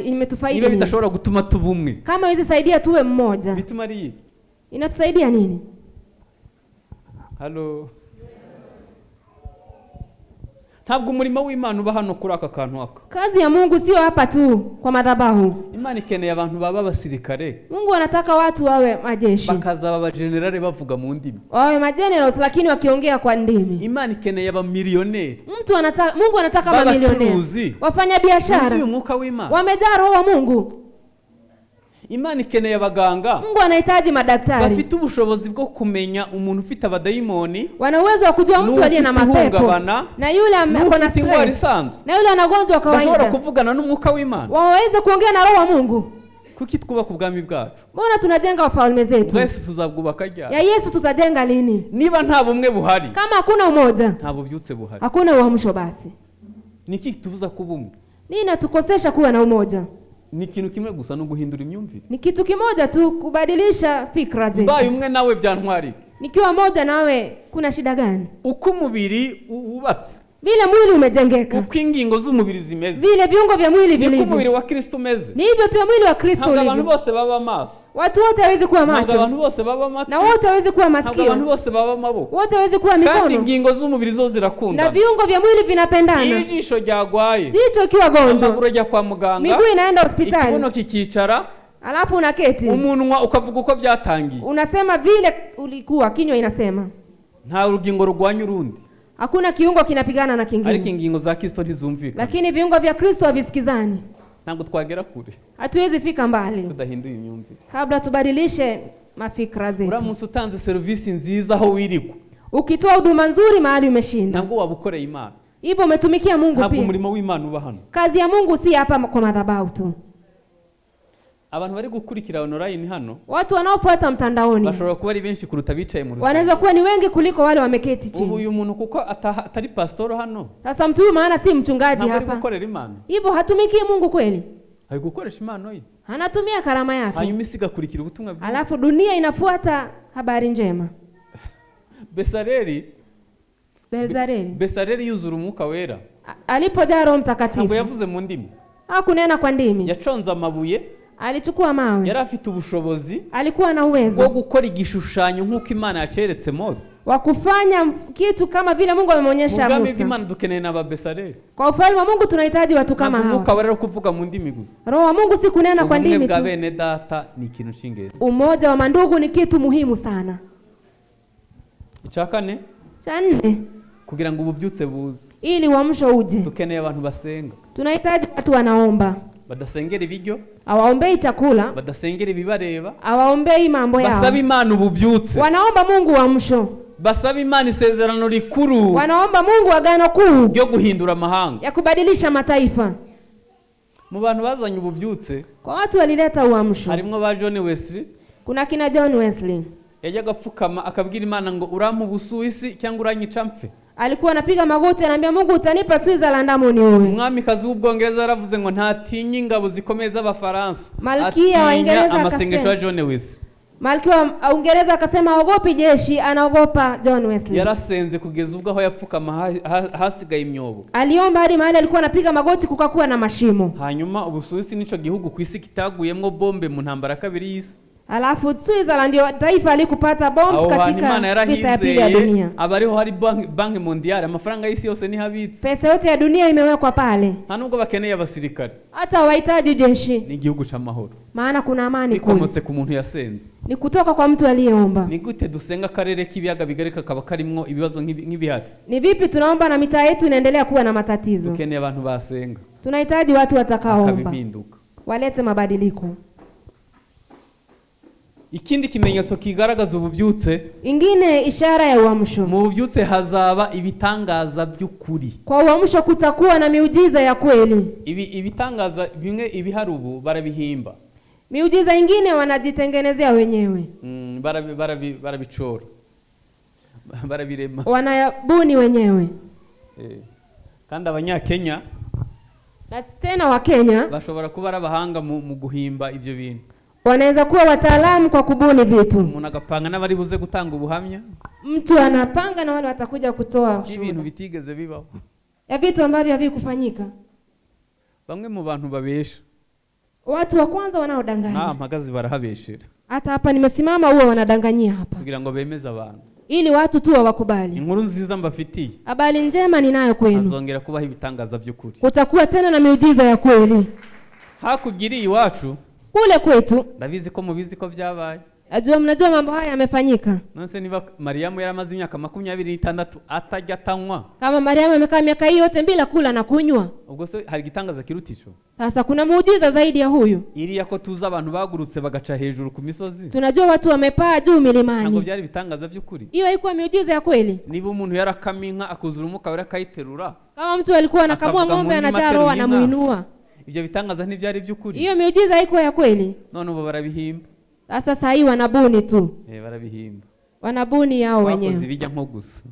Speaker 2: imetufaidi
Speaker 1: Niba
Speaker 2: nini?
Speaker 1: bidashobora gutuma tuba umwe,
Speaker 2: Kama hizi saidia tuwe mmoja,
Speaker 1: bitumariye iki?
Speaker 2: Inatusaidia nini?
Speaker 1: Halo. Ntabwo umurimo w'Imana uba hano kuri aka kantu aka.
Speaker 2: Kazi ya Mungu sio hapa tu kwa madhabahu.
Speaker 1: Imana ikeneye abantu baba abasirikare,
Speaker 2: Mungu anataka watu wawe majeshi,
Speaker 1: bakazaba abajenerale bavuga mu ndimi.
Speaker 2: Wawe majenerals lakini wakiongea kwa ndimi.
Speaker 1: Imana ikeneye abamiliyoneri,
Speaker 2: Mtu anataka, Mungu anataka mamilionea,
Speaker 1: b'abacuruzi
Speaker 2: wafanya biashara,
Speaker 1: buzuye umwuka w'Imana.
Speaker 2: Wamejaa roho wa Mungu.
Speaker 1: Imana ikeneye abaganga
Speaker 2: Mungu anahitaji madaktari
Speaker 1: bafite ubushobozi bwo kumenya umuntu ufite abadayimoni,
Speaker 2: wana uwezo wa kujua mtu aliye na
Speaker 1: n'ufite
Speaker 2: mapepo
Speaker 1: ihungabana,
Speaker 2: na yule ako na
Speaker 1: n'ufite indwara
Speaker 2: stress
Speaker 1: isanzwe,
Speaker 2: na yule ana ugonjwa wa
Speaker 1: bashobora
Speaker 2: kawaida,
Speaker 1: kuvugana n'umwuka w'Imana.
Speaker 2: Waweze kuongea na roho wa Mungu.
Speaker 1: Kuki twubaka ubwami bwacu?
Speaker 2: Mbona tunajenga wafalme zetu?
Speaker 1: Ubwa Yesu tuzabwubaka ryari?
Speaker 2: Ya Yesu tutajenga lini?
Speaker 1: Niba nta bumwe buhari,
Speaker 2: Kama hakuna umoja,
Speaker 1: nta bubyutse buhari.
Speaker 2: Hakuna uamsho basi.
Speaker 1: Niki kitubuza kuba umwe?
Speaker 2: Nini inatukosesha kuwa na umoja?
Speaker 1: Ni ikintu kimwe gusa, ni uguhindura imyumvire.
Speaker 2: Ni kitu kimoja tu, kubadilisha fikra zetu.
Speaker 1: Mbaye umwe nawe byantwara iki?
Speaker 2: Nikiwa moja nawe kuna shida gani?
Speaker 1: Uko umubiri wubatse,
Speaker 2: Vile mwili umejengeka,
Speaker 1: uko ingingo z'umubiri zimeze,
Speaker 2: vile viungo vya mwili
Speaker 1: niko umubiri
Speaker 2: vilivyo,
Speaker 1: wa Kristo umeze.
Speaker 2: ni hivyo pia mwili wa Kristo
Speaker 1: Ntabwo abantu
Speaker 2: ulivyo.
Speaker 1: bose baba amaso,
Speaker 2: Watu wote hawezi kuwa
Speaker 1: ntabwo
Speaker 2: macho,
Speaker 1: abantu bose baba amatwi,
Speaker 2: na wote hawezi kuwa
Speaker 1: ntabwo abantu
Speaker 2: masikio,
Speaker 1: bose baba amaboko,
Speaker 2: wote hawezi kuwa
Speaker 1: kandi
Speaker 2: mikono,
Speaker 1: ingingo z'umubiri zo
Speaker 2: na
Speaker 1: zirakundana.
Speaker 2: viungo vya mwili
Speaker 1: Iyo
Speaker 2: vinapendana.
Speaker 1: ijisho ryagwaye,
Speaker 2: Jicho ikiwa gonjwa,
Speaker 1: amaguru ajya kwa muganga,
Speaker 2: miguu inaenda hospitali,
Speaker 1: ikibuno kikicara,
Speaker 2: alafu unaketi
Speaker 1: umunwa ukavuga uko byatangiye.
Speaker 2: Unasema vile ulikuwa, kinywa inasema.
Speaker 1: Nta rugingo rurwanya urundi,
Speaker 2: Hakuna kiungo kinapigana na
Speaker 1: ariko
Speaker 2: kingine,
Speaker 1: ingingo za Kristo ntizumvikana.
Speaker 2: lakini viungo vya Kristo havisikizani.
Speaker 1: Ntabwo twagera kure
Speaker 2: Hatuwezi fika mbali
Speaker 1: tudahinduye imyumvire.
Speaker 2: kabla tubadilishe mafikra zetu.
Speaker 1: Uramutse utanze serivisi nziza aho wirigwa,
Speaker 2: Ukitoa huduma nzuri mahali umeshinda,
Speaker 1: ntabwo waba ukoreye Imana.
Speaker 2: hivyo umetumikia Mungu
Speaker 1: Ntabwo
Speaker 2: pia.
Speaker 1: umurimo w'Imana uba hano.
Speaker 2: Kazi ya Mungu si hapa kwa madhabahu tu.
Speaker 1: Abantu bari gukurikira online hano
Speaker 2: Watu wanaofuata mtandaoni
Speaker 1: bashobora kuba ari benshi kuruta abicaye mu rusengero.
Speaker 2: wanaweza kuwa ni wengi kuliko wale wameketi
Speaker 1: Ubu
Speaker 2: chini.
Speaker 1: uyu muntu kuko atari pasitoro hano,
Speaker 2: Sasa mtu huyu maana si mchungaji
Speaker 1: ntabwo ari
Speaker 2: hapa,
Speaker 1: gukorera Imana,
Speaker 2: hivyo hatumikii Mungu kweli,
Speaker 1: ari gukoresha impano ye,
Speaker 2: anatumia karama yake,
Speaker 1: hanyuma isi igakurikira ubutumwa bwiza.
Speaker 2: alafu dunia inafuata habari njema.
Speaker 1: Besareli,
Speaker 2: Belzareli
Speaker 1: Besareli yuzura umwuka wera,
Speaker 2: alipojaa Roho
Speaker 1: ntabwo
Speaker 2: Mtakatifu
Speaker 1: yavuze mu ndimi,
Speaker 2: hakunena kwa ndimi,
Speaker 1: yaconze amabuye,
Speaker 2: alichukua mawe,
Speaker 1: yari afite ubushobozi
Speaker 2: alikuwa na
Speaker 1: bwo
Speaker 2: uwezo
Speaker 1: gukora igishushanyo nk'uko Imana yaceretse Mose.
Speaker 2: wa kufanya kitu kama vile Mungu
Speaker 1: Mu
Speaker 2: amemwonyesha
Speaker 1: bwami
Speaker 2: Musa.
Speaker 1: bw'Imana dukeneye n'aba Besareli.
Speaker 2: Kwa ufalme wa Mungu tunahitaji watu kama
Speaker 1: Ntabwo umwuka
Speaker 2: hawa.
Speaker 1: wera ari kuvuga mu ndimi gusa.
Speaker 2: Roho wa Mungu si kunena kwa
Speaker 1: Ubumwe
Speaker 2: ndimi
Speaker 1: bwa
Speaker 2: tu.
Speaker 1: bene data ni ikintu cy'ingenzi.
Speaker 2: Umoja wa mandugu ni kitu muhimu sana.
Speaker 1: Icya kane,
Speaker 2: Cha nne,
Speaker 1: kugira ngo ububyutse buze,
Speaker 2: ili uamsho uje,
Speaker 1: dukeneye abantu basenga,
Speaker 2: tunahitaji watu wanaomba.
Speaker 1: badasengera ibiryo,
Speaker 2: Hawaombei chakula,
Speaker 1: badasengera ibibareba,
Speaker 2: hawaombei mambo
Speaker 1: basaba
Speaker 2: yao,
Speaker 1: Imana ububyutse,
Speaker 2: wanaomba Mungu uamsho,
Speaker 1: basaba Imana isezerano rikuru
Speaker 2: wanaomba Mungu agano kuu
Speaker 1: ryo guhindura amahanga.
Speaker 2: ya kubadilisha mataifa.
Speaker 1: Mu bantu bazanye ububyutse
Speaker 2: Kwa watu walileta uamsho,
Speaker 1: harimo ba John Wesley.
Speaker 2: kuna kina John Wesley
Speaker 1: Yajyaga apfukama akabwira Imana ngo urampa Ubusuwisi cyangwa uranyica mpfe.
Speaker 2: alikuwa anapiga magoti anaambia Mungu utanipa Switzerland ama uniue.
Speaker 1: Umwamikazi w'Ubwongereza yaravuze ngo ntatinya ingabo zikomeye z'Abafaransa,
Speaker 2: Malkia wa
Speaker 1: atinya
Speaker 2: Uingereza
Speaker 1: amasengesho
Speaker 2: akasema.
Speaker 1: ya John Wesley.
Speaker 2: Malkia wa Uingereza akasema haogopi jeshi, anaogopa John Wesley.
Speaker 1: Yarasenze kugeza ubwo aho yapfukama hasigaye imyobo.
Speaker 2: Aliomba hadi mahali alikuwa anapiga magoti kukakuwa na mashimo.
Speaker 1: Hanyuma Ubusuwisi nico gihugu ku isi kitaguyemwo bombe mu ntambara ya kabiri y'isi.
Speaker 2: Alafu Switzerland ndio taifa alikupata bombs
Speaker 1: Aho hantu Imana
Speaker 2: katika vita ya pili ya
Speaker 1: yarahizeye,
Speaker 2: dunia.
Speaker 1: aba ariho hari banki mondiale, amafaranga y'isi yose niho abitse.
Speaker 2: Pesa yote ya dunia imewekwa pale,
Speaker 1: Nta nubwo bakeneye abasirikare,
Speaker 2: hata hawahitaji jeshi,
Speaker 1: ni igihugu c'amahoro.
Speaker 2: Maana kuna amani kule.
Speaker 1: Bikomotse ku muntu yasenze.
Speaker 2: Ni kutoka kwa mtu aliyeomba.
Speaker 1: Ni gute dusenga akarere k'ibiyaga bigari kakaba karimwo ibibazo nk'ibihari?
Speaker 2: Ni vipi tunaomba na mitaa yetu inaendelea kuwa na matatizo?
Speaker 1: Dukeneye abantu basenga
Speaker 2: Tunahitaji watu watakaoomba
Speaker 1: akabimpinduka.
Speaker 2: walete mabadiliko.
Speaker 1: Ikindi kimenyetso kigaragaza ububyutse,
Speaker 2: Ingine ishara ya uamsho,
Speaker 1: mu bubyutse hazaba ibitangaza by'ukuri.
Speaker 2: Kwa uamsho kutakuwa na miujiza ya kweli.
Speaker 1: Ibi ibitangaza bimwe ibihari ubu barabihimba.
Speaker 2: Miujiza ingine wanajitengenezea wenyewe,
Speaker 1: Barabicora, barabirema.
Speaker 2: Wanayabuni wenyewe.
Speaker 1: Kandi abanyakenya
Speaker 2: Na tena Wakenya
Speaker 1: bashobora kuba ari abahanga mu guhimba ibyo bintu.
Speaker 2: Wanaweza kuwa wataalamu kwa kubuni vitu.
Speaker 1: Umuntu agapanga n'abari buze gutanga ubuhamya
Speaker 2: Mtu anapanga na wale watakuja kutoa
Speaker 1: by'ibintu
Speaker 2: ushuhuda
Speaker 1: bitigeze bibaho.
Speaker 2: Ya vitu ambavyo havikufanyika.
Speaker 1: Bamwe mu bantu babesha,
Speaker 2: Watu wa kwanza
Speaker 1: n'aha
Speaker 2: wanaodanganya,
Speaker 1: mpagaze barahabeshera
Speaker 2: hata hapa nimesimama huwa wanadanganyia hapa
Speaker 1: kugira ngo bemeze abantu.
Speaker 2: Ili watu tu wawakubali.
Speaker 1: Inkuru nziza mbafitiye,
Speaker 2: Habari njema ninayo kwenu,
Speaker 1: hazongera kubaho ibitangaza by'ukuri.
Speaker 2: Kutakuwa tena na miujiza ya kweli.
Speaker 1: Hakurya iwacu,
Speaker 2: Kule kwetu,
Speaker 1: ndabizi ko mubizi ko byabaye.
Speaker 2: Najua mnajua mambo haya yamefanyika.
Speaker 1: Nonese niba Mariyamu yaramaze imyaka 26 atajya atanywa,
Speaker 2: Kama Mariamu amekaa miaka hii yote bila kula na kunywa,
Speaker 1: ubwo se hari igitangaza kiruta ico?
Speaker 2: Sasa kuna muujiza zaidi ya huyu?
Speaker 1: Iriya ko tuzi abantu bagurutse bagaca hejuru ku misozi,
Speaker 2: Tunajua watu wamepaa juu
Speaker 1: ntabwo
Speaker 2: milimani.
Speaker 1: byari ibitangaza by'ukuri?
Speaker 2: Hiyo haikuwa miujiza ya kweli?
Speaker 1: Niba umuntu yarakama inka akuzura umwuka wera akayiterura,
Speaker 2: Kama mtu alikuwa anakamua
Speaker 1: akavuga
Speaker 2: ng'ombe
Speaker 1: mu ndimi
Speaker 2: anajaa roho
Speaker 1: ateruye inka,
Speaker 2: anamuinua,
Speaker 1: ibyo bitangaza ntibyari iby'ukuri?
Speaker 2: Hiyo miujiza haikuwa ya kweli?
Speaker 1: None ubu barabihimba.
Speaker 2: Sasa saa hii wanabuni tu,
Speaker 1: Barabihimba.
Speaker 2: Wanabuni yao
Speaker 1: Bakoze
Speaker 2: wenyewe.
Speaker 1: ibijya nko gusa.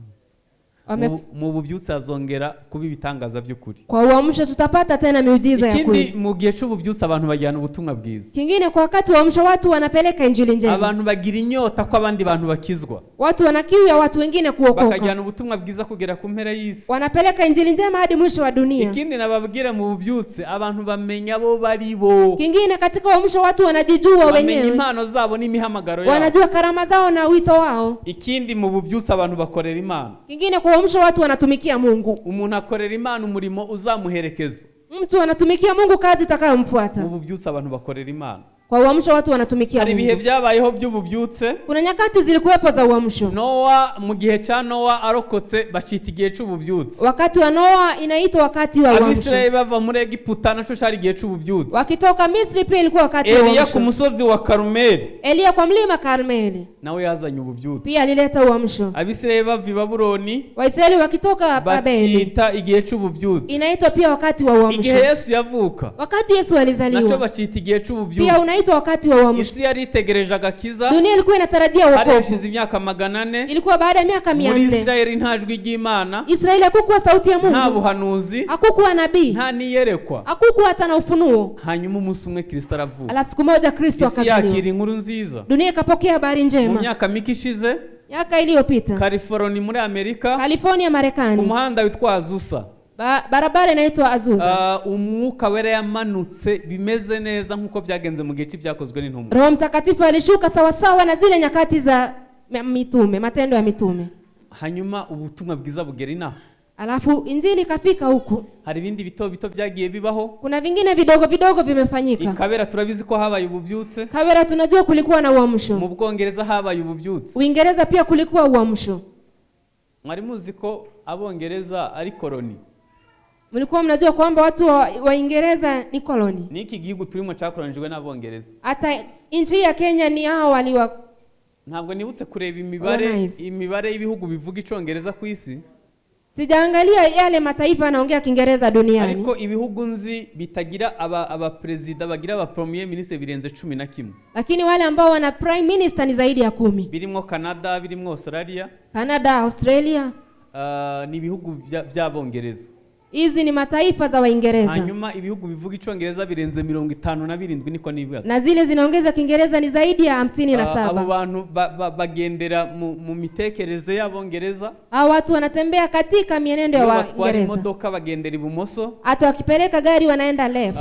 Speaker 1: Mu bubyutse hazongera kuba ibitangaza by'ukuri.
Speaker 2: Kwa uamsho tutapata tena miujiza ya
Speaker 1: Ikindi,
Speaker 2: kweli.
Speaker 1: mu gihe cy'ububyutse abantu bajyana ubutumwa bwiza.
Speaker 2: Kingine, kwa wakati wa uamsho watu wanapeleka injili njema.
Speaker 1: Abantu bagira inyota ko abandi bantu bakizwa,
Speaker 2: Watu wana kiu ya watu wengine kuokoka,
Speaker 1: bakajyana ubutumwa bwiza kugera ku mpera y'isi.
Speaker 2: Wanapeleka injili njema hadi mwisho wa dunia.
Speaker 1: Ikindi nababwira, mu bubyutse abantu bamenya abo bari bo,
Speaker 2: Kingine, katika uamsho watu wanajijua
Speaker 1: bamenya
Speaker 2: wenyewe,
Speaker 1: impano zabo n'imihamagaro yabo.
Speaker 2: Wanajua karama zao na wito wao.
Speaker 1: Ikindi, mu bubyutse abantu bakorera Imana.
Speaker 2: Kingine, kwa uamsho watu wanatumikia Mungu.
Speaker 1: Umuntu akorera Imana umurimo uzamuherekeza.
Speaker 2: Mtu anatumikia Mungu kazi
Speaker 1: Mu
Speaker 2: itakayomfuata.
Speaker 1: bubyutse abantu bakorera Imana.
Speaker 2: Kwa uamsho watu wanatumikia
Speaker 1: Hari ibihe
Speaker 2: Mungu.
Speaker 1: byabayeho by'ububyutse.
Speaker 2: Kuna nyakati zilikuwepo za uamsho.
Speaker 1: Nowa, mu gihe cya Nowa arokotse, bacita igihe cy'ububyutse.
Speaker 2: Wakati wa Noa inaitwa wakati wa uamsho.
Speaker 1: Abisirayeli bava muri Egiputa naco cyari igihe cy'ububyutse.
Speaker 2: Wakitoka Misri pia ilikuwa wakati wa
Speaker 1: Eliya ku
Speaker 2: uamsho.
Speaker 1: musozi wa Karumeli
Speaker 2: Eliya kwa mlima Karmeli
Speaker 1: nawe yazanye ububyutse.
Speaker 2: pia alileta uamsho.
Speaker 1: Abisirayeli bava i Babuloni
Speaker 2: Waisraeli wakitoka Babeli
Speaker 1: bacita igihe cy'ububyutse.
Speaker 2: Inaitwa pia wakati wa uamsho.
Speaker 1: Igihe Yesu yavuka
Speaker 2: Wakati Yesu
Speaker 1: nacyo
Speaker 2: alizaliwa
Speaker 1: bacita igihe cy'ububyutse.
Speaker 2: pia unaitwa wakati wa uamsho.
Speaker 1: Isi yari itegereje agakiza.
Speaker 2: Dunia ilikuwa inatarajia
Speaker 1: Hari
Speaker 2: wokovu.
Speaker 1: hashize imyaka 400.
Speaker 2: Ilikuwa baada ya miaka
Speaker 1: Muri
Speaker 2: 400.
Speaker 1: Isirayeli nta jwi ry'Imana,
Speaker 2: Israeli hakukuwa sauti ya
Speaker 1: nta
Speaker 2: Mungu,
Speaker 1: buhanuzi,
Speaker 2: hakukuwa nabii,
Speaker 1: nta n'iyerekwa.
Speaker 2: Hakukuwa hata na ufunuo.
Speaker 1: Hanyuma umunsi umwe Kristo aravuka,
Speaker 2: Alafu siku moja Kristo
Speaker 1: isi yakira
Speaker 2: akazaliwa,
Speaker 1: inkuru nziza.
Speaker 2: dunia ikapokea habari
Speaker 1: Mu
Speaker 2: njema.
Speaker 1: myaka mike ishize,
Speaker 2: Miaka iliyopita,
Speaker 1: California muri Amerika,
Speaker 2: California
Speaker 1: ku
Speaker 2: Marekani,
Speaker 1: muhanda witwa Azusa,
Speaker 2: barabara inaitwa Azusa,
Speaker 1: umwuka wera yamanutse bimeze neza nk'uko byagenze mu gihe cy'ibyakozwe n'intumwa.
Speaker 2: Roho Mtakatifu alishuka sawasawa na zile nyakati za mitume, matendo ya mitume.
Speaker 1: Hanyuma ubutumwa bwiza bugera inaha.
Speaker 2: Alafu injili ikafika huku.
Speaker 1: Hari ibindi bito bito byagiye bibaho.
Speaker 2: Kuna vingine vidogo vidogo vimefanyika.
Speaker 1: Ikabera turabizi ko habaye ububyutse.
Speaker 2: Kabera tunajua kulikuwa na
Speaker 1: Mu
Speaker 2: uamsho.
Speaker 1: Bwongereza habaye ububyutse.
Speaker 2: Uingereza pia kulikuwa uamsho.
Speaker 1: Mwari muzi ko Abongereza ari koloni?
Speaker 2: Mlikuwa mnajua kwamba watu wa Waingereza ni koloni?
Speaker 1: N'iki gihugu turimo cyakoronijwe n'Abongereza.
Speaker 2: Hata nchi ya Kenya ni hao waliwa
Speaker 1: Ntabwo nibutse kureba imibare
Speaker 2: Colonize.
Speaker 1: imibare y'ibihugu bivuga icongereza ku isi,
Speaker 2: Sijaangalia yale mataifa yanaongea Kiingereza duniani,
Speaker 1: ariko ibihugu nzi bitagira aba abaperezida bagira aba premier ministre birenze 11.
Speaker 2: Lakini wale ambao wana prime minister ni zaidi ya 10.
Speaker 1: Birimo Canada, birimo Australia,
Speaker 2: Canada, Australia,
Speaker 1: ni ibihugu by'Abongereza.
Speaker 2: Hizi ni mataifa za Waingereza.
Speaker 1: Hanyuma ibihugu bivuga icongereza birenze 57 niko nibaza.
Speaker 2: Na zile zinaongeza Kiingereza ni zaidi ya hamsini na
Speaker 1: Abo
Speaker 2: saba.
Speaker 1: bantu bagendera mu mitekerereze y'Abongereza.
Speaker 2: Hao watu wanatembea katika mienendo ya
Speaker 1: Iyo batwara
Speaker 2: Waingereza.
Speaker 1: imodoka bagendera ibumoso.
Speaker 2: Hata wakipeleka gari wanaenda left.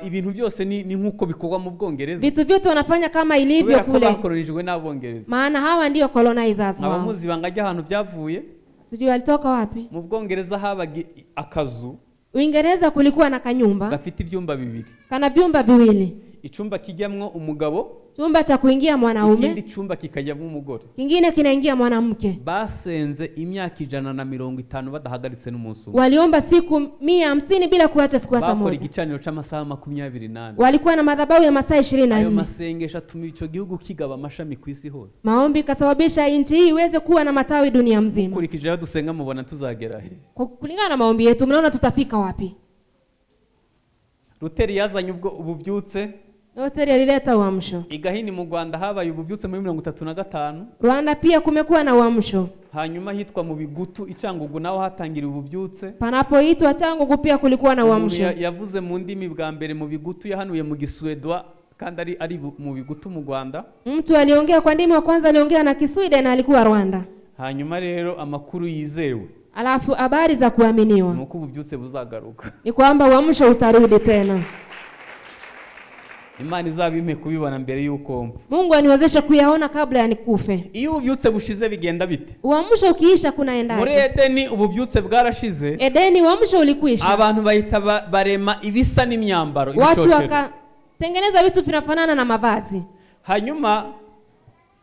Speaker 1: Ibintu byose ni nk'uko bikorwa mu Bwongereza,
Speaker 2: Vitu vyote wanafanya kama ilivyo
Speaker 1: kubera ko
Speaker 2: kule,
Speaker 1: bakoronijwe n'Abongereza.
Speaker 2: maana hawa ndio colonizers wao.
Speaker 1: Abamuzi ibanga ry'ahantu byavuye,
Speaker 2: Tujue walitoka wapi.
Speaker 1: mu Bwongereza habaga akazu
Speaker 2: Uingereza kulikuwa na kanyumba
Speaker 1: gafite ibyumba bibiri.
Speaker 2: Kana vyumba viwili.
Speaker 1: Icyumba kijyamwo umugabo,
Speaker 2: Chumba cha kuingia
Speaker 1: ikindi
Speaker 2: mwanaume,
Speaker 1: cyumba kikajyamo umugore.
Speaker 2: Kingine kinaingia mwanamke.
Speaker 1: Basenze imyaka 150 badahagaritse n'umunsi umwe.
Speaker 2: Waliomba siku 150 bila kuacha siku hata
Speaker 1: Bakora
Speaker 2: moja.
Speaker 1: igicaniro c'amasaha 24.
Speaker 2: Walikuwa na madhabahu ya masaa ishirini na
Speaker 1: Ayo
Speaker 2: nne.
Speaker 1: masengesho atuma ico gihugu kigaba amashami ku isi hose.
Speaker 2: Maombi ikasababisha nchi hii iweze kuwa na matawi dunia mzima.
Speaker 1: Ukurikije aho dusenga mubona tuzagera he?
Speaker 2: Kwa kulingana na maombi yetu, mnaona tutafika wapi?
Speaker 1: Ruteri yazanye ubwo ububyutse.
Speaker 2: Luther alileta uamsho.
Speaker 1: I Gahini mu Rwanda habaye ububyutse muri 35.
Speaker 2: Rwanda pia kumekuwa na uamsho.
Speaker 1: Hanyuma hitwa mu Bigutu i Cyangugu naho hatangiriye ububyutse.
Speaker 2: Panapoitwa Changugu pia kulikuwa na
Speaker 1: Umuntu
Speaker 2: uamsho.
Speaker 1: Yavuze mu ndimi bwa mbere mu Bigutu, yahanuye mu Giswedwa kandi ari mu Bigutu mu Rwanda.
Speaker 2: Mtu aliongea kwa ndimi wa kwanza aliongea na Kisweden na alikuwa Rwanda.
Speaker 1: Hanyuma rero amakuru yizewe
Speaker 2: Alafu habari za kuaminiwa
Speaker 1: ni uko ububyutse buzagaruka.
Speaker 2: Ni kwamba uamsho utarudi tena.
Speaker 1: Imana izabimpe kubibona mbere y'uko mpfa.
Speaker 2: Mungu aniwezeshe kuyaona kabla ya nikufe.
Speaker 1: Iyo ububyutse bushize bigenda bite?
Speaker 2: Uamsho ukiisha
Speaker 1: Muri
Speaker 2: kunaendaje?
Speaker 1: Edeni ububyutse bwarashize,
Speaker 2: Edeni uamsho ulikwisha.
Speaker 1: abantu bahita barema ibisa n'imyambaro,
Speaker 2: Watu
Speaker 1: ibicocero.
Speaker 2: wakatengeneza vitu vinafanana na mavazi.
Speaker 1: Hanyuma